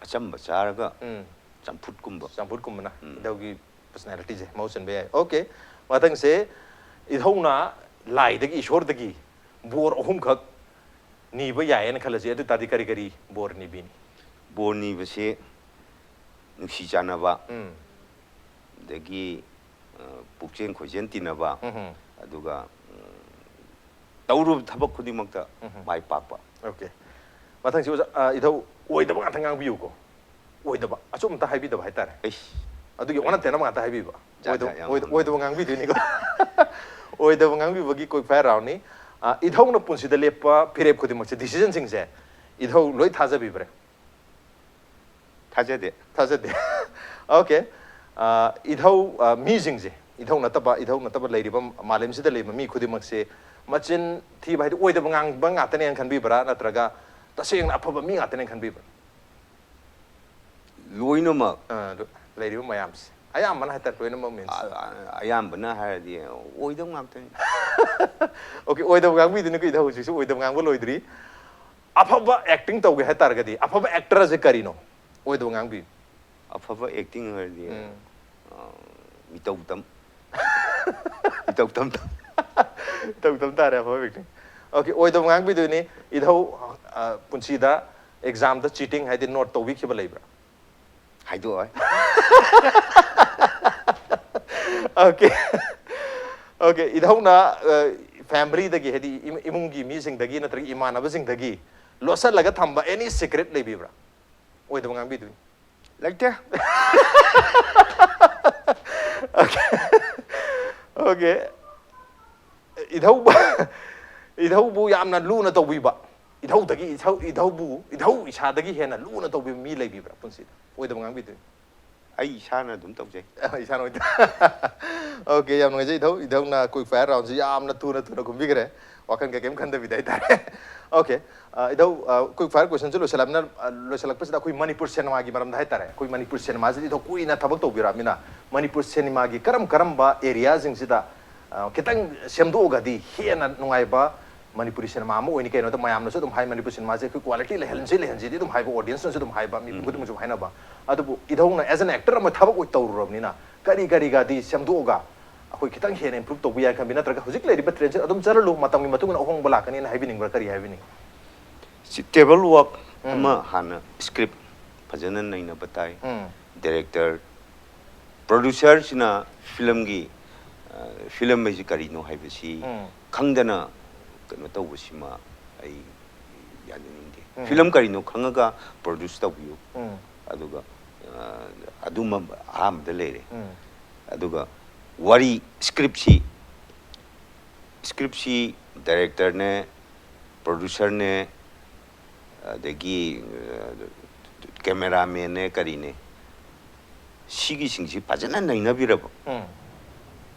ꯑꯆꯝꯕ ꯆꯥꯔꯒ ꯎꯝ꯫ ꯆꯝꯐꯨꯠꯀꯨꯝꯕ꯫ ꯆꯝꯐꯨꯠꯀꯨꯝꯕꯅ ꯏꯙꯧꯒꯤ personalityꯁꯦ ꯃꯍꯨꯠ ꯁꯤꯟꯕ ꯌꯥꯏ꯫ Okay꯫ ꯃꯊꯪꯁꯦ ꯏꯙꯧꯅ ꯂꯥꯏꯗꯒꯤ, ꯏꯁꯣꯔꯗꯒꯤ ꯕꯣꯔ ꯑꯍꯨꯝꯈꯛ ꯅꯤꯕ ꯌꯥꯏꯌꯦꯅ ꯈꯜꯂꯁꯤ, ꯑꯗꯨ ꯇꯥꯔꯗꯤ ꯀꯔꯤ ꯀꯔꯤ ꯕꯣꯔ ꯅꯤꯕꯤꯅꯤ? ꯕꯣꯔ ꯅꯤꯕꯁꯤ ꯅꯨꯡꯁꯤ ꯆꯥꯟꯅꯕ, ꯎꯝ꯫ ꯑꯗꯒꯤ ꯑ, ꯄꯨꯛꯆꯦꯟ ꯈꯣꯏꯖꯦꯟ ꯇꯤꯟꯅꯕ, ꯎꯝ꯫ ꯑꯗꯨꯒ ꯎꯝ, ꯇꯧꯔꯨꯕ ꯊꯕꯛ ꯈꯨꯗꯤꯡꯃꯛꯇ ꯎꯝ꯫ ꯃꯥꯏ ꯄꯥꯛꯄ꯫ Okay꯫ ꯃꯊꯪꯁꯤ ꯑꯣꯖꯥ, ꯑ, ꯏꯙꯧ ꯑꯣꯏꯗꯕ ꯉꯥꯛꯇ ꯉꯥꯡꯕꯤꯌꯨꯀꯣ꯫ ꯑꯣꯏꯗꯕ, ꯑꯆꯨꯝꯕꯇ ꯍꯥꯏꯕꯤꯗꯕ ꯍꯥꯏꯇꯥꯔꯦ꯫ ꯑꯩꯁ, ꯑꯗꯨꯒꯤ ꯑꯣꯟꯅ ꯇꯩꯅꯕ ꯉꯥꯛꯇ ꯍꯥꯏꯕꯤꯕ꯫ ꯖꯥꯠ ꯑꯣꯏꯗꯕ, ꯖꯥꯠ ꯌꯥꯝ ꯑꯣꯏꯗ-, ꯍꯪꯉꯦ꯫ ꯑꯣꯏꯗꯕ ꯉꯥꯡꯕꯤꯗꯣꯏꯅꯤꯀꯣ꯫ ꯑꯣꯏꯗꯕ ꯉꯥꯡꯕꯤꯕꯒꯤ quick fire roundꯅꯤ꯫ ꯑ, ꯏꯙꯧꯅ ꯄꯨꯟꯁꯤꯗ ꯂꯦꯞꯄ ꯐꯤꯔꯦꯞ ꯈꯨꯗꯤꯡꯃꯛꯁꯦ, decisionꯁꯤꯡꯁꯦ ꯏꯙꯧ ꯂꯣꯏ ꯊꯥꯖꯕꯤꯕ꯭ꯔꯥ? ꯊꯥꯖꯗꯦ꯫ ꯊꯥꯖꯗꯦ꯫ Okay꯫ ꯑ, ꯏꯙꯧ, ꯑ, ꯃꯤꯁꯤꯡꯁꯦ, ꯏꯙꯧ ꯅꯠꯇꯕ, ꯏꯙꯧ ꯅꯠꯇꯕ ꯂꯩꯔꯤꯕ, ꯃꯥꯂꯦꯝꯁꯤꯗ ꯂꯩꯔꯤꯕ ꯃꯤ ꯈꯨꯗꯤꯡꯃꯛꯁꯦ ꯃꯆꯤꯟ ꯊꯤꯕ ꯍꯥꯏꯗꯤ ꯑꯣꯏꯗꯕ ꯉꯥꯡꯕ ꯉꯥꯛꯇꯅꯦꯅ ꯈꯟꯕꯤꯕ꯭ꯔꯥ, ꯅꯠꯇ꯭ꯔꯒ ꯇꯁꯦꯡꯅ ꯑꯐꯕ ꯃꯤ ꯉꯥꯛꯇꯅꯦꯅ ꯈꯟꯕꯤꯕ꯭ꯔꯥ? ꯂꯣꯏꯅꯃꯛ꯫ ꯑ, ꯂꯩꯔꯤꯕ ꯃꯌꯥꯝꯁꯦ ꯑꯌꯥꯝꯕꯅ ꯍꯥꯏꯇꯥꯔꯦ, ꯂꯣꯏꯅꯃꯛ means꯫ ꯑ-, ꯑ-, ꯑꯌꯥꯝꯕꯅ ꯍꯥꯏꯔꯗꯤ ꯑꯣꯏꯗꯕ ꯉꯥꯛꯇꯅꯤ꯫ Okay, ꯑꯣꯏꯗꯕ ꯉꯥꯡꯕꯤꯗꯨꯅꯤꯀꯣ ꯏꯙꯧ, ꯍꯧꯖꯤꯛꯁꯨ ꯑꯣꯏꯗꯕ ꯉꯥꯡꯕ ꯂꯣꯏꯗ꯭ꯔꯤ꯫ ꯑꯐꯕ acting ꯇꯧꯒꯦ ꯍꯥꯏꯇꯥꯔꯒꯗꯤ ꯑꯐꯕ actorꯁꯦ ꯀꯔꯤꯅꯣ? ꯑꯣꯏꯗꯕ ꯉꯥꯡꯕꯤꯌꯨ꯫ ꯑꯐꯕ acting ꯍꯥꯏꯔꯗꯤ ꯎꯝ꯫ ꯑ, ꯃꯤꯇꯧ ꯇꯝ꯫ ꯃꯤꯇꯧ ꯇꯝ ꯇꯝ꯫ ꯇꯧ ꯇꯝ ꯇꯥꯔꯦ ꯑꯐꯕ acting꯫ Okay, ꯑꯣꯏꯗꯕ ꯉꯥꯡꯕꯤꯗꯣꯏꯅꯤ꯫ ꯏꯙꯧ, ꯑ, ꯄꯨꯟꯁꯤꯗ examꯗ cheating ꯍꯥꯏꯗꯤ note ꯇꯧꯕꯤꯈꯤꯕ ꯂꯩꯕ꯭ꯔꯥ? ꯍꯥꯏꯗꯣꯛꯑꯣꯏ꯫ Okay. Okay, ꯏꯙꯧꯅ ꯐꯦꯃꯤꯂꯤꯗꯒꯤ, ꯍꯥꯏꯗꯤ ꯏꯃꯨꯡꯒꯤ ꯃꯤꯁꯤꯡꯗꯒꯤ ꯅꯠꯇ꯭ꯔꯒ ꯏꯃꯥꯟꯅꯕꯁꯤꯡꯗꯒꯤ ꯂꯣꯠꯁꯤꯜꯂꯒ ꯊꯝꯕ any secret ꯂꯩꯕꯤꯕ꯭ꯔꯥ? ꯑꯣꯏꯗꯕ ꯉꯥꯡꯕꯤꯗꯣꯏꯅꯤ꯫ ꯂꯩꯇꯦ꯫ Okay. Okay. ꯏꯙꯧꯕ ꯏꯙꯧꯕꯨ ꯌꯥꯝꯅ ꯂꯨꯅ ꯇꯧꯕꯤꯕ, ꯏꯙꯧꯗꯒꯤ ꯏꯙꯧ ꯏꯙꯧꯕꯨ ꯏꯙꯧ ꯏꯁꯥꯗꯒꯤ ꯍꯦꯟꯅ ꯂꯨꯅ ꯇꯧꯕꯤꯕ ꯃꯤ ꯂꯩꯕꯤꯕ꯭ꯔꯥ ꯄꯨꯟꯁꯤꯗ? ꯑꯣꯏꯗꯕ ꯉꯥꯡꯕꯤꯗꯣꯏꯅꯤ꯫ ꯑꯩ ꯏꯁꯥꯅ ꯑꯗꯨꯝ ꯇꯧꯖꯩ꯫ ꯏꯁꯥꯅ ꯑꯣꯏꯗ꯫ Okay, ꯌꯥꯝ ꯅꯨꯡꯉꯥꯏꯖꯩ ꯏꯙꯧ꯫ ꯏꯙꯧꯅ quick fire roundꯁꯤ ꯌꯥꯝꯅ ꯊꯨꯅ ꯊꯨꯅ ꯈꯨꯝꯕꯤꯈ꯭ꯔꯦ꯫ ꯋꯥꯈꯜꯒ ꯀꯩꯝ ꯈꯟꯗꯕꯤꯗ ꯍꯥꯏꯇꯥꯔꯦ꯫ Okay. ꯏꯙꯧ, quick fire questionꯁꯨ ꯂꯣꯏꯁꯤꯜꯂꯛꯄꯅ ꯂꯣꯏꯁꯤꯜꯂꯛꯄꯁꯤꯗ ꯑꯩꯈꯣꯏ ꯃꯅꯤꯄꯨꯔ ꯁꯤꯅꯦꯃꯥꯒꯤ ꯃꯔꯝꯗ ꯍꯥꯏꯇꯥꯔꯦ꯫ ꯑꯩꯈꯣꯏ ꯃꯅꯤꯄꯨꯔ ꯁꯤꯅꯦꯃꯥꯁꯤꯗ ꯏꯙꯧ ꯀꯨꯏꯅ ꯊꯕꯛ ꯇꯧꯕꯤꯔꯛꯑꯕꯅꯤꯅ ꯃꯅꯤꯄꯨꯔ ꯁꯤꯅꯦꯃꯥꯒꯤ ꯀꯔꯝ ꯀꯔꯝꯕ areaꯁꯤꯡꯁꯤꯗ ꯈꯤꯇꯪ ꯁꯦꯝꯗꯣꯛꯑꯒꯗꯤ ꯍꯦꯟꯅ ꯅꯨꯡꯉꯥꯏꯕ ꯃꯅꯤꯄꯨꯔꯤ ꯁꯤꯅꯦꯃꯥ ꯑꯃ ꯑꯣꯏꯅꯤ? ꯀꯩꯅꯣꯗ ꯃꯌꯥꯝꯅꯁꯨ ꯑꯗꯨꯝ ꯍꯥꯏ, ꯃꯅꯤꯄꯨꯔ ꯁꯤꯅꯦꯃꯥꯁꯦ ꯑꯩꯈꯣꯏ quality ꯂꯩꯍꯟꯁꯤ ꯂꯩꯍꯟꯁꯤꯗꯤ ꯑꯗꯨꯝ ꯍꯥꯏꯕ, audienceꯅꯁꯨ ꯑꯗꯨꯝ ꯍꯥꯏꯕ, ꯃꯤꯄꯨꯝ ꯈꯨꯗꯤꯡꯃꯛꯁꯨ ꯍꯥꯏꯅꯕ꯫ ꯑꯗꯨꯕꯨ ꯏꯙꯧꯅ as an actor ꯑꯃ ꯊꯕꯛ ꯑꯣꯏ ꯇꯧꯔꯨꯔꯕꯅꯤꯅ ꯀꯔꯤ ꯀꯔꯤꯒꯗꯤ ꯁꯦꯝꯗꯣꯛꯑꯒ ꯑꯩꯈꯣꯏ ꯈꯤꯇꯪ ꯍꯦꯟꯅ improve ꯇꯧꯕ ꯌꯥꯏ ꯈꯟꯕꯤ? ꯅꯠꯇ꯭ꯔꯒ ꯍꯧꯖꯤꯛ ꯂꯩꯔꯤꯕ trendꯁꯦ ꯑꯗꯨꯝ ꯆꯠꯍꯜꯂꯨ, ꯃꯇꯝꯒꯤ ꯃꯇꯨꯡ ꯏꯟꯅ ꯑꯍꯣꯡꯕ ꯂꯥꯛꯀꯅꯤꯅ ꯍꯥꯏꯕꯤꯅꯤꯡꯕ꯭ꯔꯥ? ꯀꯔꯤ ꯍꯥꯏꯕꯤꯅꯤꯡ? ꯁꯤ table work ꯑꯃ ꯍꯥꯟꯅ script ꯐꯖꯅ ꯅꯩꯅꯕ ꯇꯥꯏ꯫ ꯎꯝ꯫ Director, producerꯁꯤꯅ filmꯒꯤ film ꯍꯥꯏꯁꯤ ꯀꯔꯤꯅꯣ ꯍꯥꯏꯕꯁꯤ ꯎꯝ꯫ ꯈꯪꯗꯅ ꯀꯩꯅꯣ ꯇꯧꯕꯁꯤꯃ ꯑꯩ ꯌꯥꯖꯅꯤꯡꯗꯦ꯫ ꯎꯝ꯫ Film ꯀꯔꯤꯅꯣ ꯈꯪꯉꯒ produce ꯇꯧꯕꯤꯌꯨ꯫ ꯎꯝ꯫ ꯑꯗꯨꯒ ꯑꯗꯨꯃ ꯑꯍꯥꯟꯕꯗ ꯂꯩꯔꯦ꯫ ꯎꯝ꯫ ꯑꯗꯨꯒ ꯋꯥꯔꯤ, scriptꯁꯤ scriptꯁꯤ directorꯅꯦ, producerꯅꯦ, ꯑꯗꯒꯤ cameramanꯅꯦ, ꯀꯔꯤꯅꯦ, ꯁꯤꯒꯤꯁꯤꯡꯁꯤ ꯐꯖꯅ ꯅꯩꯅꯕꯤꯔꯕ, ꯎꯝ꯫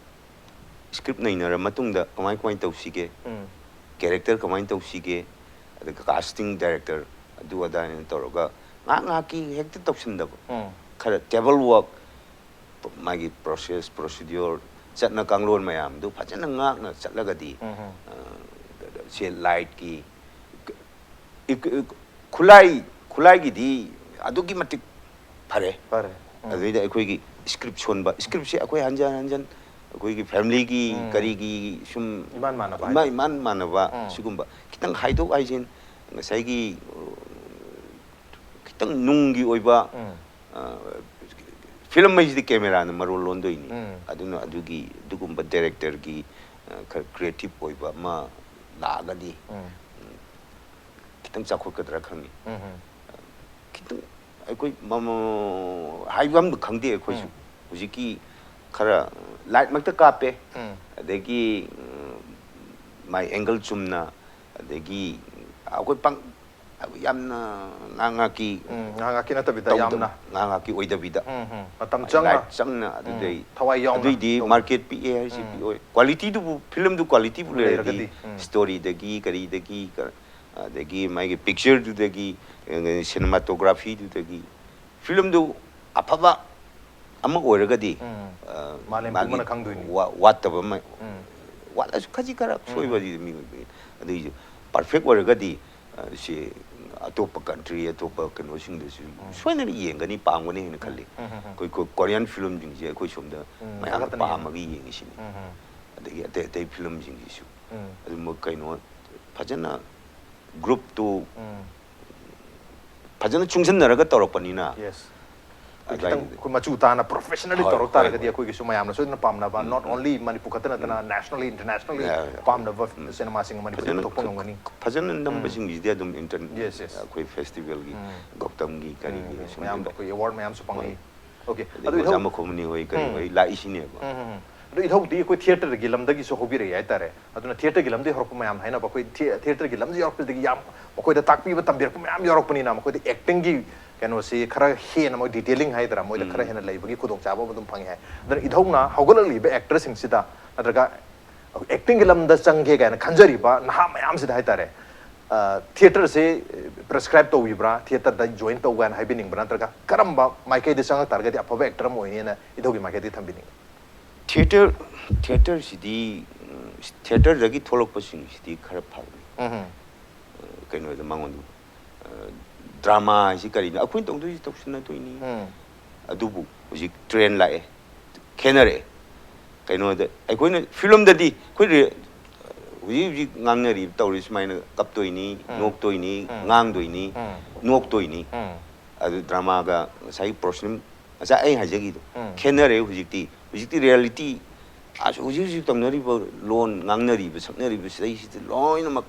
script ꯅꯩꯅꯔ ꯃꯇꯨꯡꯗ ꯀꯃꯥꯏ ꯀꯃꯥꯏꯅ ꯇꯧꯁꯤꯒꯦ, ꯎꯝ꯫ character ꯀꯃꯥꯏꯅ ꯇꯧꯁꯤꯒꯦ, ꯑꯗꯨꯒ casting director ꯑꯗꯨ ꯑꯗꯥꯅ ꯇꯧꯔꯒ ꯉꯥꯏꯍꯥꯛ ꯉꯥꯏꯍꯥꯛꯀꯤ ꯍꯦꯛꯇ ꯇꯧꯁꯤꯟꯗꯕ, ꯎꯝ꯫ ꯈꯔ table work, ꯃꯥꯒꯤ process, procedure, ꯆꯠꯅ ꯀꯥꯡꯂꯣꯟ ꯃꯌꯥꯝꯗꯨ ꯐꯖꯅ ꯉꯥꯛꯅ ꯆꯠꯂꯒꯗꯤ, ꯎꯝ꯫ ꯑ, ꯁꯦ lightꯀꯤ, ꯈꯨꯠꯂꯥꯏ, ꯈꯨꯠꯂꯥꯏꯒꯤꯗꯤ ꯑꯗꯨꯛꯀꯤ ꯃꯇꯤꯛ ꯐꯔꯦ꯫ ꯐꯔꯦ꯫ ꯎꯝ꯫ ꯑꯗꯨꯗꯩꯗ ꯑꯩꯈꯣꯏꯒꯤ script ꯁꯣꯟꯕ, scriptꯁꯦ ꯑꯩꯈꯣꯏ ꯍꯟꯖꯟ ꯍꯟꯖꯟ ꯑꯩꯈꯣꯏꯒꯤ familyꯒꯤ ꯎꯝ꯫ ꯀꯔꯤꯒꯤ ꯁꯨꯝ ꯏꯃꯥꯟ ꯃꯥꯟꯅꯕ ꯏꯃꯥ-, ꯍꯥꯏꯗꯣ꯫ ꯏꯃꯥꯟ ꯃꯥꯟꯅꯕ ꯎꯝ꯫ ꯁꯤꯒꯨꯝꯕ ꯈꯤꯇꯪ ꯍꯥꯏꯗꯣꯛ ꯍꯥꯏꯖꯤꯟ, ꯉꯁꯥꯏꯒꯤ, ꯑ, ꯈꯤꯇꯪ ꯅꯨꯡꯒꯤ ꯑꯣꯏꯕ, ꯎꯝ꯫ ꯑ, ꯐꯤꯂꯝ ꯍꯥꯏꯁꯤꯗꯤ ꯀꯦꯃꯦꯔꯥꯅ ꯃꯔꯣꯜ ꯂꯣꯟꯗꯣꯏꯅꯤ꯫ ꯎꯝ꯫ ꯑꯗꯨꯅ ꯑꯗꯨꯒꯤ ꯑꯗꯨꯒꯨꯝꯕ ꯗꯥꯏꯔꯦꯛꯇꯔꯒꯤ ꯈꯔ ꯀ꯭ꯔꯤꯌꯦꯇꯤꯞ ꯑꯣꯏꯕ ꯑꯃ ꯂꯥꯛꯑꯒꯗꯤ ꯎꯝ꯫ ꯈꯤꯇꯪ ꯆꯥꯎꯈꯠꯀꯗ꯭ꯔꯥ ꯈꯪꯉꯤ꯫ ꯎꯝ꯫ ꯈꯤꯇꯪ ꯑꯩꯈꯣꯏ ꯃꯃ- ꯍꯥꯏꯕ ꯑꯃ ꯈꯪꯗꯦ ꯑꯩꯈꯣꯏꯁꯨ꯫ ꯍꯧꯖꯤꯛꯀꯤ ꯈꯔ ꯂꯥꯏꯠꯃꯛꯇ ꯀꯥꯞꯄꯦ꯫ ꯎꯝ꯫ ꯑꯗꯒꯤ ꯎꯝ, ꯃꯥꯏ ꯑꯦꯡꯒꯜ ꯆꯨꯝꯅ, ꯑꯗꯒꯤ ꯑꯩꯈꯣꯏ ꯄꯪ- ꯌꯥꯝꯅ ꯉꯥꯏꯍꯥꯛ ꯉꯥꯏꯍꯥꯛꯀꯤ ꯎꯝ, ꯉꯥꯏꯍꯥꯛ ꯉꯥꯏꯍꯥꯛꯀꯤ ꯅꯠꯇꯕꯤꯗ ꯇꯧꯗꯕ, ꯌꯥꯝꯅ꯫ ꯉꯥꯏꯍꯥꯛ ꯉꯥꯏꯍꯥꯛꯀꯤ ꯑꯣꯏꯗꯕꯤꯗ ꯎꯝ, ꯎꯝ, ꯃꯇꯝ ꯆꯪꯅ꯫ ꯂꯥꯏꯠ ꯆꯪꯅ꯫ ꯑꯗꯨꯗꯩ ꯊꯋꯥꯏ ꯌꯥꯎꯅ ꯑꯗꯨꯏꯗꯤ ꯇꯧꯕ꯫ ꯃꯥꯔꯀꯦꯠ ꯄꯤꯛꯑꯦ ꯍꯥꯏꯔꯤꯁꯤ ꯎꯝ꯫ ꯄꯤꯛꯑꯣꯏ, ꯀ꯭ꯋꯥꯂꯤꯇꯤꯗꯨꯕꯨ, ꯐꯤꯂꯝꯗꯨ ꯀ꯭ꯋꯥꯂꯤꯇꯤꯕꯨ ꯂꯩꯔꯗꯤ, ꯂꯩꯔꯒꯗꯤ, ꯎꯝ꯫ ꯁ꯭ꯇꯣꯔꯤꯗꯒꯤ ꯀꯔꯤꯗꯒꯤ ꯀ- ꯑꯗꯒꯤ ꯃꯥꯒꯤ ꯄꯤꯛꯆꯔꯗꯨꯗꯒꯤ, ꯁꯤꯅꯦꯃꯥꯇꯣꯒ꯭ꯔꯥꯐꯤꯗꯨꯗꯒꯤ, ꯐꯤꯂꯝꯗꯨ ꯑꯐꯕ ꯑꯃ ꯑꯣꯏꯔꯒꯗꯤ ꯎꯝ꯫ ꯑ, ꯃꯥꯂꯦꯝ ꯃꯥꯒꯤ ꯄꯨꯝꯕꯅ ꯈꯪꯗꯣꯏꯅꯤ꯫ ꯋꯥ- ꯋꯥꯠꯇꯕ ꯑꯃ, ꯎꯝ꯫ ꯋꯥꯠꯂꯁꯨ ꯈꯖꯤꯛ ꯈꯔ ꯁꯣꯏꯕꯗꯤ ꯃꯤ ꯑꯣꯏꯕꯒꯤ, ꯑꯗꯨꯏꯁꯨ ꯄꯔꯐꯦꯛ ꯑꯣꯏꯔꯒꯗꯤ ꯑ, ꯁꯤ ꯑꯇꯣꯞꯄ ꯀꯟꯇ꯭ꯔꯤ, ꯑꯇꯣꯞꯄ ꯀꯩꯅꯣꯁꯤꯡꯗꯁꯨ ꯁꯣꯏꯗꯅ ꯌꯦꯡꯒꯅꯤ, ꯄꯥꯝꯒꯅꯤ ꯍꯥꯏꯅ ꯈꯜꯂꯤ꯫ ꯎꯝ, ꯎꯝ, ꯎꯝ꯫ ꯑꯩꯈꯣꯏ ꯀꯣ- ꯀꯣꯔꯤꯌꯥꯟ ꯐꯤꯂꯝꯁꯤꯡꯁꯦ ꯑꯩꯈꯣꯏ ꯁꯣꯝꯗ ꯎꯝ, ꯃꯌꯥꯝꯅ ꯊꯥꯒꯠꯇꯅ ꯌꯦꯡꯉꯤ꯫ ꯄꯥꯝꯃꯒ ꯌꯦꯡꯉꯤꯁꯤꯅꯤ꯫ ꯎꯝ, ꯎꯝ꯫ ꯑꯗꯒꯤ ꯑꯇꯩ ꯑꯇꯩ ꯐꯤꯂꯝꯁꯤꯡꯁꯤꯁꯨ ꯎꯝ꯫ ꯑꯗꯨꯝꯕ ꯀꯩꯅꯣ ꯐꯖꯅ ꯒ꯭ꯔꯨꯞꯇꯨ ꯎꯝ꯫ ꯐꯖꯅ ꯆꯨꯡꯁꯤꯟꯅꯔꯒ ꯇꯧꯔꯛꯄꯅꯤꯅ꯫ ꯌꯦꯁ꯫ ꯑꯗꯨꯋꯥꯏꯗꯨꯗ ꯈꯤꯇꯪ ꯑꯩꯈꯣꯏ ꯃꯆꯨ ꯇꯥꯅ ꯄ꯭ꯔꯣꯐꯦꯁꯅꯦꯜꯂꯤ ꯍꯣꯏ, ꯇꯧꯔꯛ ꯍꯣꯏ, ꯇꯥꯔꯒꯗꯤ ꯍꯣꯏ꯫ ꯑꯩꯈꯣꯏꯒꯤꯁꯨ ꯃꯌꯥꯝꯅ ꯁꯣꯏꯗꯅ ꯄꯥꯝꯅꯕ, ꯅꯣꯠ ꯑꯣꯟꯂꯤ ꯃꯅꯤꯄꯨꯔ ꯈꯛꯇ ꯅꯠꯇꯅ ꯅꯦꯁꯅꯦꯜꯂꯤ, ꯏꯟꯇꯔꯅꯦꯁꯅꯦꯜꯂꯤ ꯌꯥ, ꯌꯥ, ꯌꯥ꯫ ꯄꯥꯝꯅꯕ ꯎꯝ꯫ ꯁꯤꯅꯦꯃꯥꯁꯤꯡ ꯃꯅꯤꯄꯨꯔꯗ ꯐꯖꯅ ꯊꯣꯛꯄ ꯉꯝꯒꯅꯤ꯫ ꯐꯖꯅ ꯅꯝꯕꯁꯤꯡꯁꯤꯗꯤ ꯑꯗꯨꯝ ꯏꯟꯇꯔ- Yes, yes. ꯑꯩꯈꯣꯏ ꯐꯦꯁꯇꯤꯚꯦꯜꯒꯤ ꯎꯝ꯫ ꯒꯧꯇꯝꯒꯤ ꯀꯔꯤꯒꯤ ꯎꯝ, ꯁꯨꯝ ꯃꯌꯥꯝ ꯑꯗꯨꯝ ꯑꯩꯈꯣꯏ ꯑꯦꯋꯥꯔꯗ ꯃꯌꯥꯝꯁꯨ ꯐꯪꯉꯤ꯫ ꯍꯣꯏ꯫ ꯑꯣꯀꯦ꯫ ꯑꯗꯩ ꯑꯗꯨ ꯑꯣꯖꯥ ꯏꯙꯧ ꯃꯈꯣꯝꯃꯅꯤ ꯍꯣꯏ ꯀꯔꯤ ꯎꯝ꯫ ꯍꯣꯏ ꯂꯥꯛꯏꯁꯤꯅꯦꯕ꯫ ꯎꯝ, ꯎꯝ, ꯎꯝ꯫ ꯑꯗꯣ ꯏꯙꯧꯗꯤ ꯑꯩꯈꯣꯏ ꯊꯤꯌꯦꯇꯔꯒꯤ ꯂꯝꯗꯒꯤꯁꯨ ꯍꯧꯕꯤꯔꯛꯏ ꯍꯥꯏꯇꯥꯔꯦ꯫ ꯑꯗꯨꯅ ꯊꯤꯌꯦꯇꯔꯒꯤ ꯂꯝꯗꯒꯤ ꯍꯧꯔꯛꯄ ꯃꯌꯥꯝ ꯍꯥꯏꯅꯕ ꯑꯩꯈꯣꯏ ꯊꯤ- ꯊꯤꯌꯦꯇꯔꯒꯤ ꯂꯝꯗꯒꯤ ꯍꯧꯔꯛꯄꯗꯒꯤ ꯌꯥꯝ ꯃꯈꯣꯏꯗ ꯇꯥꯛꯄꯤꯕ ꯇꯝꯕꯤꯔꯛꯄ ꯃꯌꯥꯝ ꯌꯥꯎꯔꯛꯄꯅꯤꯅ ꯃꯈꯣꯏꯗ ꯑꯦꯛꯇꯤꯡꯒꯤ ꯀꯩꯅꯣꯁꯤ ꯈꯔ ꯍꯦꯟꯅ ꯃꯣꯏ ꯗꯤꯇꯦꯂꯤꯡ ꯍꯥꯏꯗ꯭ꯔꯥ, ꯃꯣꯏꯗ ꯈꯔ ꯍꯦꯟꯅ ꯂꯩꯕꯒꯤ ꯈꯨꯗꯣꯡꯆꯥꯕ ꯑꯃ ꯑꯗꯨꯝ ꯐꯪꯉꯦ ꯍꯥꯏ꯫ ꯑꯗꯨꯅ ꯏꯙꯧꯅ ꯍꯧꯒꯠꯂꯛꯂꯤꯕ ꯑꯦꯛꯇꯔꯁꯤꯡꯁꯤꯗ ꯅꯠꯇ꯭ꯔꯒ ꯑꯦꯛꯇꯤꯡꯒꯤ ꯂꯝꯗ ꯆꯪꯒꯦ ꯀꯥꯏꯅ ꯈꯟꯖꯔꯤꯕ ꯅꯍꯥ ꯃꯌꯥꯝꯁꯤꯗ ꯍꯥꯏꯇꯥꯔꯦ, ꯑ, ꯊꯤꯌꯦꯇꯔꯁꯦ ꯄ꯭ꯔꯦꯁꯀ꯭ꯔꯥꯏꯕ ꯇꯧꯕꯤꯕ꯭ꯔꯥ, ꯊꯤꯌꯦꯇꯔꯗ ꯖꯣꯏꯟ ꯇꯧ ꯀꯥꯏꯅ ꯍꯥꯏꯕꯤꯅꯤꯡꯕ꯭ꯔꯥ, ꯅꯠꯇ꯭ꯔꯒ ꯀꯔꯝꯕ ꯃꯥꯏꯀꯩꯗ ꯆꯪꯉꯛ ꯇꯥꯔꯒꯗꯤ ꯑꯐꯕ ꯑꯦꯛꯇꯔ ꯑꯃ ꯑꯣꯏꯅꯤ ꯍꯥꯏꯅ ꯏꯙꯧꯒꯤ ꯃꯥꯏꯀꯩꯗꯒꯤ ꯊꯝꯕꯤꯅꯤꯡꯉꯤ? ꯊꯤꯌꯦꯇꯔ ꯊꯤꯌꯦꯇꯔꯁꯤꯗꯤ ꯎꯝ, ꯊꯤꯌꯦꯇꯔꯗꯒꯤ ꯊꯣꯛꯂꯛꯄꯁꯤꯡꯁꯤꯗꯤ ꯈꯔ ꯐꯕꯅꯤ꯫ ꯎꯝ꯫ ꯀꯩꯅꯣꯗ ꯃꯉꯣꯟꯗ ꯗ꯭ꯔꯃꯥ ꯍꯥꯏꯁꯤ ꯀꯔꯤꯅꯣ? ꯑꯩꯈꯣꯏꯅ ꯇꯧꯗꯣꯏꯁꯤ ꯇꯧꯁꯤꯟꯅꯗꯣꯏꯅꯤ꯫ ꯎꯝ꯫ ꯑꯗꯨꯕꯨ ꯍꯧꯖꯤꯛ ꯇ꯭ꯔꯦꯟ ꯂꯥꯛꯑꯦ, ꯈꯦꯠꯅꯔꯛꯑꯦ꯫ ꯀꯩꯅꯣꯗ ꯑꯩꯈꯣꯏꯅ ꯐꯤꯂꯝꯗꯗꯤ ꯑꯩꯈꯣꯏ ꯔꯦ- ꯍꯧꯖꯤꯛ ꯍꯧꯖꯤꯛ ꯉꯥꯡꯅꯔꯤꯕ ꯇꯧꯔꯤ ꯁꯨꯃꯥꯏꯅ ꯀꯞꯇꯣꯏꯅꯤ, ꯎꯝ꯫ ꯅꯣꯛꯇꯣꯏꯅꯤ, ꯎꯝ꯫ ꯉꯥꯡꯗꯣꯏꯅꯤ, ꯎꯝ꯫ ꯅꯣꯛꯇꯣꯏꯅꯤ꯫ ꯎꯝ꯫ ꯑꯗꯨ ꯗ꯭ꯔꯃꯥꯒ ꯉꯁꯥꯏꯒꯤ ꯄ꯭ꯔꯣꯐꯦꯁꯅꯦꯜ ꯉꯁꯥꯏ ꯑꯩ ꯍꯥꯏꯖꯈꯤꯗꯣ, ꯎꯝ꯫ ꯈꯦꯠꯅꯔꯦ ꯍꯧꯖꯤꯛꯇꯤ꯫ ꯍꯧꯖꯤꯛꯇꯤ ꯔꯤꯌꯦꯂꯤꯇꯤ, ꯑꯁ, ꯍꯧꯖꯤꯛ ꯍꯧꯖꯤꯛ ꯇꯧꯅꯔꯤꯕ ꯂꯣꯟ ꯉꯥꯡꯅꯔꯤꯕ ꯁꯛꯅꯔꯤꯕ ꯁꯤꯗꯩꯁꯤꯗ ꯂꯣꯏꯅꯃꯛ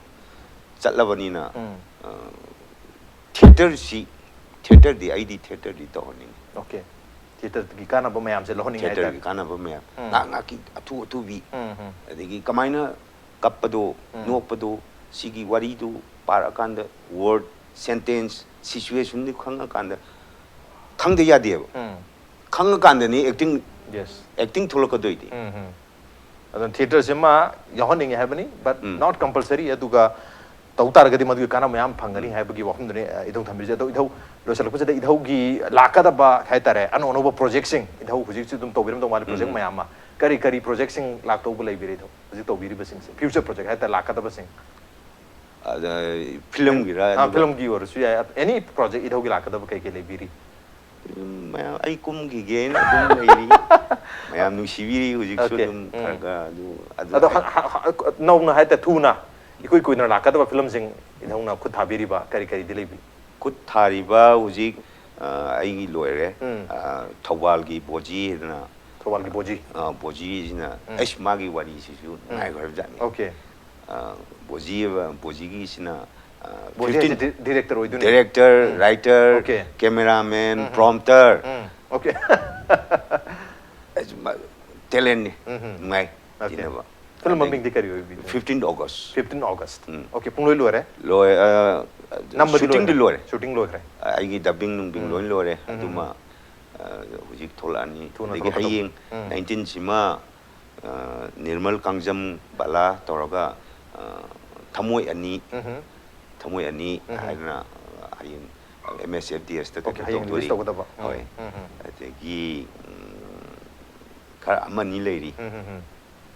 ꯆꯠꯂꯕꯅꯤꯅ, ꯎꯝ꯫ ꯑ, ꯊꯤꯌꯦꯇꯔꯁꯤ, ꯊꯤꯌꯦꯇꯔꯗꯤ, ꯑꯩꯗꯤ ꯊꯤꯌꯦꯇꯔꯗꯤ ꯇꯧꯍꯟꯅꯤꯡꯉꯤ꯫ ꯑꯣꯀꯦ꯫ ꯊꯤꯌꯦꯇꯔꯒꯤ ꯀꯥꯟꯅꯕ ꯃꯌꯥꯝꯁꯦ ꯂꯧꯍꯟꯅꯤꯡꯉꯦ ꯊꯤꯌꯦꯇꯔꯒꯤ ꯍꯥꯏꯇꯥꯔꯦ꯫ ꯀꯥꯟꯅꯕ ꯃꯌꯥꯝ, ꯎꯝ꯫ ꯉꯥꯏꯍꯥꯛ ꯉꯥꯏꯍꯥꯛꯀꯤ ꯑꯊꯨ ꯑꯊꯨꯕꯤ, ꯎꯝ, ꯎꯝ꯫ ꯑꯗꯒꯤ ꯀꯃꯥꯏꯅ ꯀꯞꯄꯗꯣ, ꯎꯝ꯫ ꯅꯣꯛꯄꯗꯣ, ꯁꯤꯒꯤ ꯋꯥꯔꯤꯗꯨ ꯄꯥꯔꯛꯑꯀꯥꯟꯗ ꯋꯥꯔꯗ, ꯁꯦꯟꯇꯦꯟꯁ, ꯁꯤꯆꯨꯋꯦꯁꯟꯗꯨ ꯈꯪꯉꯀꯥꯟꯗ ꯈꯪꯗ ꯌꯥꯗꯦꯕ꯫ ꯎꯝ꯫ ꯈꯪꯉꯀꯥꯟꯗꯅꯤ ꯑꯦꯛꯇꯤꯡ, ꯌꯦꯁ꯫ ꯑꯦꯛꯇꯤꯡ ꯊꯣꯛꯂꯛꯀꯗꯣꯏꯗꯤ꯫ ꯎꯝ, ꯎꯝ꯫ ꯑꯗꯨꯅ ꯊꯤꯌꯦꯇꯔꯁꯤꯃ ꯌꯥꯎꯍꯟꯅꯤꯡꯉꯦ ꯍꯥꯏꯕꯅꯤ, but ꯎꯝ꯫ not compulsory꯫ ꯑꯗꯨꯒ ꯇꯧ ꯇꯥꯔꯒꯗꯤ ꯃꯗꯨꯒꯤ ꯀꯥꯟꯅꯕ ꯃꯌꯥꯝ ꯐꯪꯒꯅꯤ ꯎꯝ꯫ ꯍꯥꯏꯕꯒꯤ ꯋꯥꯐꯝꯗꯨꯅꯤ, ꯑ, ꯏꯙꯧ ꯊꯝꯕꯤꯔꯤꯁꯦ꯫ ꯑꯗꯣ ꯏꯙꯧ, ꯂꯣꯏꯁꯤꯜꯂꯛꯄꯁꯤꯗ ꯏꯙꯧꯒꯤ ꯂꯥꯛꯀꯗꯕ ꯍꯥꯏꯇꯥꯔꯦ, ꯑꯅꯧ ꯑꯅꯧꯕ ꯄ꯭ꯔꯣꯖꯦꯛꯁꯤꯡ, ꯏꯙꯧ ꯍꯧꯖꯤꯛꯁꯨ ꯑꯗꯨꯝ ꯇꯧꯕꯤꯔꯝꯗꯧ ꯃꯥꯜꯂꯤ, ꯄ꯭ꯔꯣꯖꯦꯛ ꯎꯝ꯫ ꯃꯌꯥꯝ ꯑꯃ꯫ ꯀꯔꯤ ꯀꯔꯤ ꯄ꯭ꯔꯣꯖꯦꯛꯁꯤꯡ ꯂꯥꯛꯇꯧꯕ ꯂꯩꯕꯤꯔꯦ ꯏꯙꯧ? ꯍꯧꯖꯤꯛ ꯇꯧꯕꯤꯔꯤꯕꯁꯤꯡꯁꯦ, ꯐ꯭ꯌꯨꯆꯔ ꯄ꯭ꯔꯣꯖꯦꯛ ꯍꯥꯏꯇꯥꯔꯦ, ꯂꯥꯛꯀꯗꯕꯁꯤꯡ꯫ ꯑꯗ, ꯐꯤꯂꯝꯒꯤꯔ? ꯑꯥ, ꯑꯗꯨꯒ ꯐꯤꯂꯝꯒꯤ ꯑꯣꯏꯔꯁꯨ ꯌꯥꯏ, ꯑꯦꯅꯤ ꯄ꯭ꯔꯣꯖꯦꯛ ꯏꯙꯧꯒꯤ ꯂꯥꯛꯀꯗꯕ ꯀꯩ ꯀꯩ ꯂꯩꯕꯤꯔꯤ? ꯐꯤꯂꯝ ꯃꯌꯥꯝ ꯑꯩ ꯀꯨꯝꯈꯤꯒꯦꯅ ꯑꯗꯨꯝ ꯂꯩꯔꯤ꯫ ꯃꯌꯥꯝ ꯅꯨꯡꯁꯤꯕꯤꯔꯤ ꯍꯧꯖꯤꯛꯁꯨ ꯑꯣꯀꯦ, ꯑꯗꯨꯝ ꯎꯝ꯫ ꯈꯔ ꯈꯔ ꯑꯗꯨ, ꯑꯗꯨ ꯑꯗꯣ ꯑꯩ ꯍ-, ꯍ-, ꯍ-, ꯅꯧꯅ ꯍꯥꯏꯇꯥꯔꯦ, ꯊꯨꯅ, ꯏꯀꯨꯏ ꯀꯨꯏꯗꯅ ꯂꯥꯛꯀꯗꯕ ꯐꯤꯂꯝꯁꯤꯡ ꯏꯙꯧꯅ ꯈꯨꯠ ꯊꯥꯕꯤꯔꯤꯕ ꯀꯔꯤ ꯀꯔꯤꯗꯤ ꯂꯩꯕꯤ? ꯈꯨꯠ ꯊꯥꯔꯤꯕ ꯍꯧꯖꯤꯛ, ꯑ, ꯑꯩꯒꯤ ꯂꯣꯏꯔꯦ꯫ ꯎꯝ꯫ ꯑ, ꯊꯧꯕꯥꯜꯒꯤ ꯕꯣꯖꯤ ꯍꯥꯏꯗꯅ, ꯊꯧꯕꯥꯜꯒꯤ ꯕꯣꯖꯤ꯫ ꯑ, ꯕꯣꯖꯤꯁꯤꯅ, ꯎꯝ꯫ ꯑꯩꯁ, ꯃꯥꯒꯤ ꯋꯥꯔꯤꯁꯤꯁꯨ ꯅꯨꯡꯉꯥꯏꯈ꯭ꯔꯕꯖꯥꯠꯅꯤ꯫ ꯑꯣꯀꯦ꯫ ꯑ, ꯕꯣꯖꯤ, ꯕꯣꯖꯤꯒꯤꯁꯤꯅ, ꯑ, ꯕꯣꯖꯤ ꯍꯥꯏꯁꯦ ꯐꯤꯐꯇꯤꯟ ꯗꯤ-, ꯗꯤꯔꯦꯛꯇꯔ ꯑꯣꯏꯗꯣꯏꯅꯦ꯫ Director, um. Writer, okay. Cameraman, um, um. Promoter. Um, okay. ꯑꯁ, ꯃ-, ꯇꯦꯂꯦꯟꯅꯤ꯫ ꯎꯝ, ꯎꯝ꯫ ꯅꯨꯡꯉꯥꯏ ꯑꯣꯀꯦ꯫ ꯇꯤꯟꯅꯕ꯫ ꯐꯤꯂꯝ ꯑꯗꯒꯤ ꯃꯃꯤꯡꯗꯤ ꯀꯔꯤ ꯑꯣꯏꯕꯤꯒꯦ? Fifteen August. Fifteen August. Um. Okay, ꯄꯨꯡꯂꯣꯏ ꯂꯣꯏꯔꯦ? ꯂꯣꯏ-, ꯑ, ꯅꯝꯕꯗꯤ ꯁꯨꯇꯤꯡꯗꯤ ꯂꯣꯏꯈ꯭ꯔꯦ? ꯂꯣꯏꯔꯦ꯫ ꯁꯨꯇꯤꯡ ꯂꯣꯏꯈ꯭ꯔꯦ? ꯑꯩꯒꯤ ꯗꯕꯤꯡ ꯅꯨꯡꯕꯤꯡ ꯎꯝ꯫ ꯂꯣꯏ ꯂꯣꯏꯔꯦ꯫ ꯎꯝ, ꯑꯗꯨꯃ, ꯎꯝ꯫ ꯑ, ꯍꯧꯖꯤꯛ ꯊꯣꯛꯂꯛꯑꯅꯤ꯫ ꯊꯨꯅ ꯑꯗꯒꯤ ꯊꯣꯛꯂꯛꯀꯗꯧꯕ꯫ ꯍꯌꯦꯡ ꯎꯝ꯫ ꯅꯥꯏꯟꯇꯤꯟꯁꯤꯃ, ꯑ, ꯅꯤꯔꯃꯜ ꯀꯥꯡꯖꯝ ꯕꯂꯥ ꯇꯧꯔꯒ, ꯑ, ꯊꯃꯣꯏ ꯑꯅꯤ, ꯎꯝ꯫ ꯊꯃꯣꯏ ꯑꯅꯤ ꯎꯝ꯫ ꯍꯥꯏꯗꯅ, ꯑ, ꯍꯌꯦꯡ ꯑꯦꯝ ꯑꯦꯁ ꯑꯦꯐ ꯗꯤ ꯑꯦꯁꯇ ꯑꯣꯀꯦ, ꯍꯌꯦꯡ ꯔꯤꯂꯤꯁ ꯇꯧꯒꯗꯕ꯫ ꯎꯝ꯫ ꯍꯣꯏ꯫ ꯎꯝ, ꯎꯝ꯫ ꯑꯗꯒꯤ, ꯎꯝ, ꯈꯔ ꯑꯃꯅꯤ ꯂꯩꯔꯤ꯫ ꯎꯝ, ꯎꯝ, ꯎꯝ꯫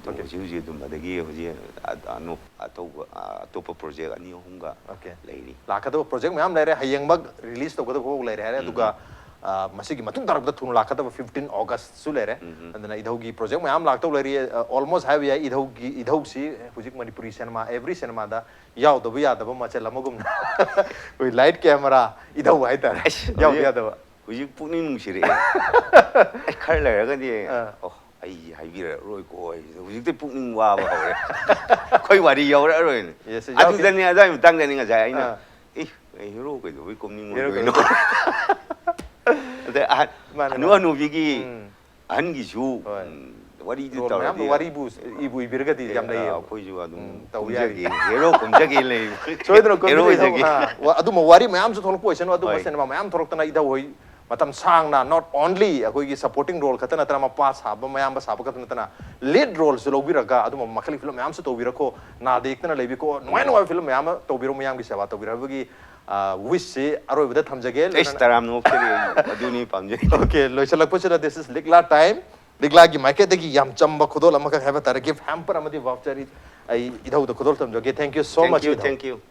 ꯑꯗꯣ ꯑꯣꯀꯦ꯫ ꯍꯧꯖꯤꯛ ꯍꯧꯖꯤꯛ ꯑꯗꯨꯝ, ꯑꯗꯒꯤ ꯍꯧꯖꯤꯛ ꯑ-, ꯑꯅꯣꯞ-, ꯑꯇꯧꯕ, ꯑ-, ꯑꯇꯣꯞꯄ ꯄ꯭ꯔꯣꯖꯦꯛ ꯑꯅꯤ ꯑꯍꯨꯝꯒ ꯑꯣꯀꯦ꯫ ꯂꯩꯔꯤ꯫ ꯂꯥꯛꯀꯗꯕ ꯄ꯭ꯔꯣꯖꯦꯛ ꯃꯌꯥꯝ ꯂꯩꯔꯦ, ꯍꯌꯦꯡꯃꯛ ꯔꯤꯂꯤꯁ ꯇꯧꯒꯗꯕ ꯐꯥꯎ ꯂꯩꯔꯦ ꯍꯥꯏꯔꯦ, ꯎꯝ, ꯑꯗꯨꯒ, ꯎꯝ꯫ ꯑ, ꯃꯁꯤꯒꯤ ꯃꯇꯨꯡ ꯇꯥꯔꯛꯄꯗ ꯊꯨꯅ ꯂꯥꯛꯀꯗꯕ ꯐꯤꯐꯇꯤꯟ ꯑꯣꯒꯁꯁꯨ ꯂꯩꯔꯦ꯫ ꯎꯝ, ꯎꯝ꯫ ꯑꯗꯨꯅ ꯏꯙꯧꯒꯤ ꯄ꯭ꯔꯣꯖꯦꯛ ꯃꯌꯥꯝ ꯂꯥꯛꯇꯧ ꯂꯩꯔꯤ, ꯑ, ꯑꯣꯜꯃꯣꯁ ꯍꯥꯏꯕ ꯌꯥꯏ, ꯏꯙꯧꯒꯤ, ꯏꯙꯧꯁꯤ ꯍꯧꯖꯤꯛ ꯃꯅꯤꯄꯨꯔꯤ ꯁꯤꯅꯦꯃꯥ, ꯑꯦꯚ꯭ꯔꯤ ꯁꯤꯅꯦꯃꯥꯗ ꯌꯥꯎꯗꯕ ꯌꯥꯗꯕ ꯃꯆꯜ ꯑꯃꯒꯨꯝꯅ ꯑꯩꯈꯣꯏ ꯂꯥꯏꯠ, ꯀꯦꯃꯦꯔꯥ, ꯏꯙꯧ ꯍꯥꯏꯇꯥꯔꯦ꯫ ꯑꯁ, ꯌꯥꯎꯗ ꯍꯧꯖꯤꯛ ꯌꯥꯗꯕ꯫ ꯍꯧꯖꯤꯛ ꯄꯨꯛꯅꯤꯡ ꯅꯨꯡꯁꯤꯔꯛꯑꯦ꯫ ꯑꯩ ꯈꯔ ꯂꯩꯔꯒꯗꯤ, ꯑꯥ. ꯑꯣ, ꯑꯩ ꯍꯥꯏꯕꯤꯔꯛꯑꯔꯣꯏꯀꯣ, ꯑꯩ ꯍꯧꯖꯤꯛꯇꯤ ꯄꯨꯛꯅꯤꯡ ꯋꯥꯕ ꯍꯧꯔꯦ꯫ ꯑꯩꯈꯣꯏ ꯋꯥꯔꯤ ꯌꯥꯎꯔꯛꯑꯔꯣꯏꯅꯦ꯫ Yes, ꯌꯥꯎꯔꯛꯀꯦ. ꯑꯗꯨꯗꯅꯤ, ꯑꯗꯨꯋꯥꯏ ꯃꯇꯥꯡꯗꯅꯤ ꯉꯁꯥꯏ ꯑꯩꯅ, ꯑꯥ. "ꯏ, ꯑꯩ ꯍꯦꯔꯣ ꯀꯩꯗꯧꯕꯩ ꯍꯦꯔꯣ ꯀꯨꯝꯅꯤꯡꯉꯣꯏꯗꯣꯏꯅꯣ?" ꯑꯗꯩ ꯑꯍꯟ, ꯃꯥꯅꯦ, ꯍꯅꯨ ꯃꯥꯅꯦ. ꯍꯅꯨꯕꯤꯒꯤ ꯎꯝ. ꯑꯍꯟꯒꯤꯁꯨ, ꯍꯣꯏ. ꯎꯝ, ꯋꯥꯔꯤꯗꯤ Role ꯇꯧꯔꯗꯤ ꯃꯌꯥꯝꯗꯣ ꯋꯥꯔꯤꯕꯨ ꯏꯕꯨ ꯏꯕꯤꯔꯒꯗꯤ ꯌꯥꯝ ꯑꯦ, ꯂꯩꯌꯦꯕ. ꯑꯩꯈꯣꯏꯁꯨ ꯑꯗꯨꯝ ꯎꯝ, ꯇꯧ ꯌꯥꯔꯤ. ꯀꯨꯝꯖꯒꯦ, ꯍꯦꯔꯣ ꯀꯨꯝꯖꯒꯦ ꯂꯩ꯫ ꯁꯣꯏꯗꯅ ꯍꯦꯔꯣ ꯀꯨꯝꯕꯤꯔꯛꯏ ꯑꯣꯏꯖꯒꯦ꯫ ꯇꯧ-, ꯑꯥ, ꯋꯥ-, ꯑꯗꯨꯝꯕ ꯋꯥꯔꯤ ꯃꯌꯥꯝꯁꯨ ꯊꯣꯛꯂꯛꯄ ꯑꯣꯏꯁꯅꯨ, ꯑꯗꯨꯝꯕ ꯍꯣꯏ. ꯁꯤꯅꯦꯃꯥ ꯃꯌꯥꯝ ꯊꯣꯛꯂꯛꯇꯅ ꯏꯙꯧ ꯍꯣꯏ ꯃꯇꯝ ꯁꯥꯡꯅ not only ꯑꯩꯈꯣꯏꯒꯤ supporting role ꯈꯛꯇ ꯅꯠꯇꯅ, ꯃꯄꯥ ꯁꯥꯕ, ꯃꯌꯥꯝꯕ ꯁꯥꯕ ꯈꯛꯇ ꯅꯠꯇꯅ, lead roleꯁꯨ ꯂꯧꯕꯤꯔꯒ ꯑꯗꯨꯝꯕ ꯃꯈꯜꯒꯤ film ꯃꯌꯥꯝꯁꯨ ꯇꯧꯕꯤꯔꯛꯈꯣ, ꯅꯥꯗ ꯌꯦꯛꯇꯅ ꯂꯩꯕꯤꯈꯣ, ꯅꯨꯡꯉꯥꯏ ꯅꯨꯡꯉꯥꯏꯕ film ꯃꯌꯥꯝ ꯑꯃ ꯇꯧꯕꯤꯔꯣ, ꯃꯌꯥꯝꯒꯤ ꯁꯦꯕꯥ ꯇꯧꯕꯤꯔꯛꯄꯒꯤ, ꯑꯥ, wishꯁꯤ ꯑꯔꯣꯏꯕꯗ ꯊꯝꯖꯒꯦ꯫ ꯑꯩꯁ, ꯇꯔꯥꯝꯅ ꯑꯣꯛꯆꯔꯤ, ꯑꯩ ꯑꯗꯨꯅꯤ ꯄꯥꯝꯖꯩ꯫ Okay, ꯂꯣꯏꯁꯤꯜꯂꯛꯄꯁꯤꯗ this is ꯂꯤꯛꯂꯥ time. ꯂꯤꯛꯂꯥꯒꯤ ꯃꯥꯏꯀꯩꯗꯒꯤ ꯌꯥꯝ ꯆꯝꯕ ꯈꯨꯗꯣꯜ ꯑꯃꯈꯛ ꯍꯥꯏꯕ ꯇꯥꯔꯦ, gift hamper ꯑꯃꯗꯤ voucher ꯑꯩ ꯏꯙꯧꯗ ꯈꯨꯗꯣꯜ ꯇꯝꯖꯒꯦ꯫ Thank you so Thank much, you, ꯏꯙꯧ꯫ thank you.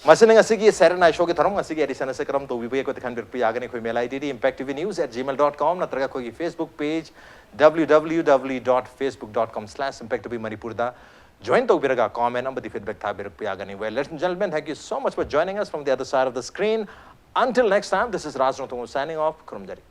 ꯃꯁꯤꯅ ꯉꯁꯤꯒꯤ Saturday Night Showꯒꯤ ꯊꯧꯔꯝ, ꯉꯁꯤꯒꯤ edition ꯑꯁꯤ ꯀꯔꯝ ꯇꯧꯕꯤꯕꯒꯦ ꯑꯩꯈꯣꯏꯗ ꯈꯟꯕꯤꯔꯛꯄ ꯌꯥꯒꯅꯤ꯫ ꯑꯩꯈꯣꯏ mail IDꯗꯤ impact T V news at gmail dot com ꯅꯠꯇ꯭ꯔꯒ ꯑꯩꯈꯣꯏꯒꯤ Facebook page W W W dot facebook dot com slash impact T V ꯃꯅꯤꯄꯨꯔꯗ join ꯇꯧꯕꯤꯔꯒ comment ꯑꯃꯗꯤ feedback ꯊꯥꯕꯤꯔꯛꯄ ꯌꯥꯒꯅꯤ꯫ Well, ladies and gentlemen, thank you so much for joining us from the other side of the screen. Until next time, this is Raj Rongthong signing off. ꯈꯨꯔꯨꯝꯖꯔꯤ꯫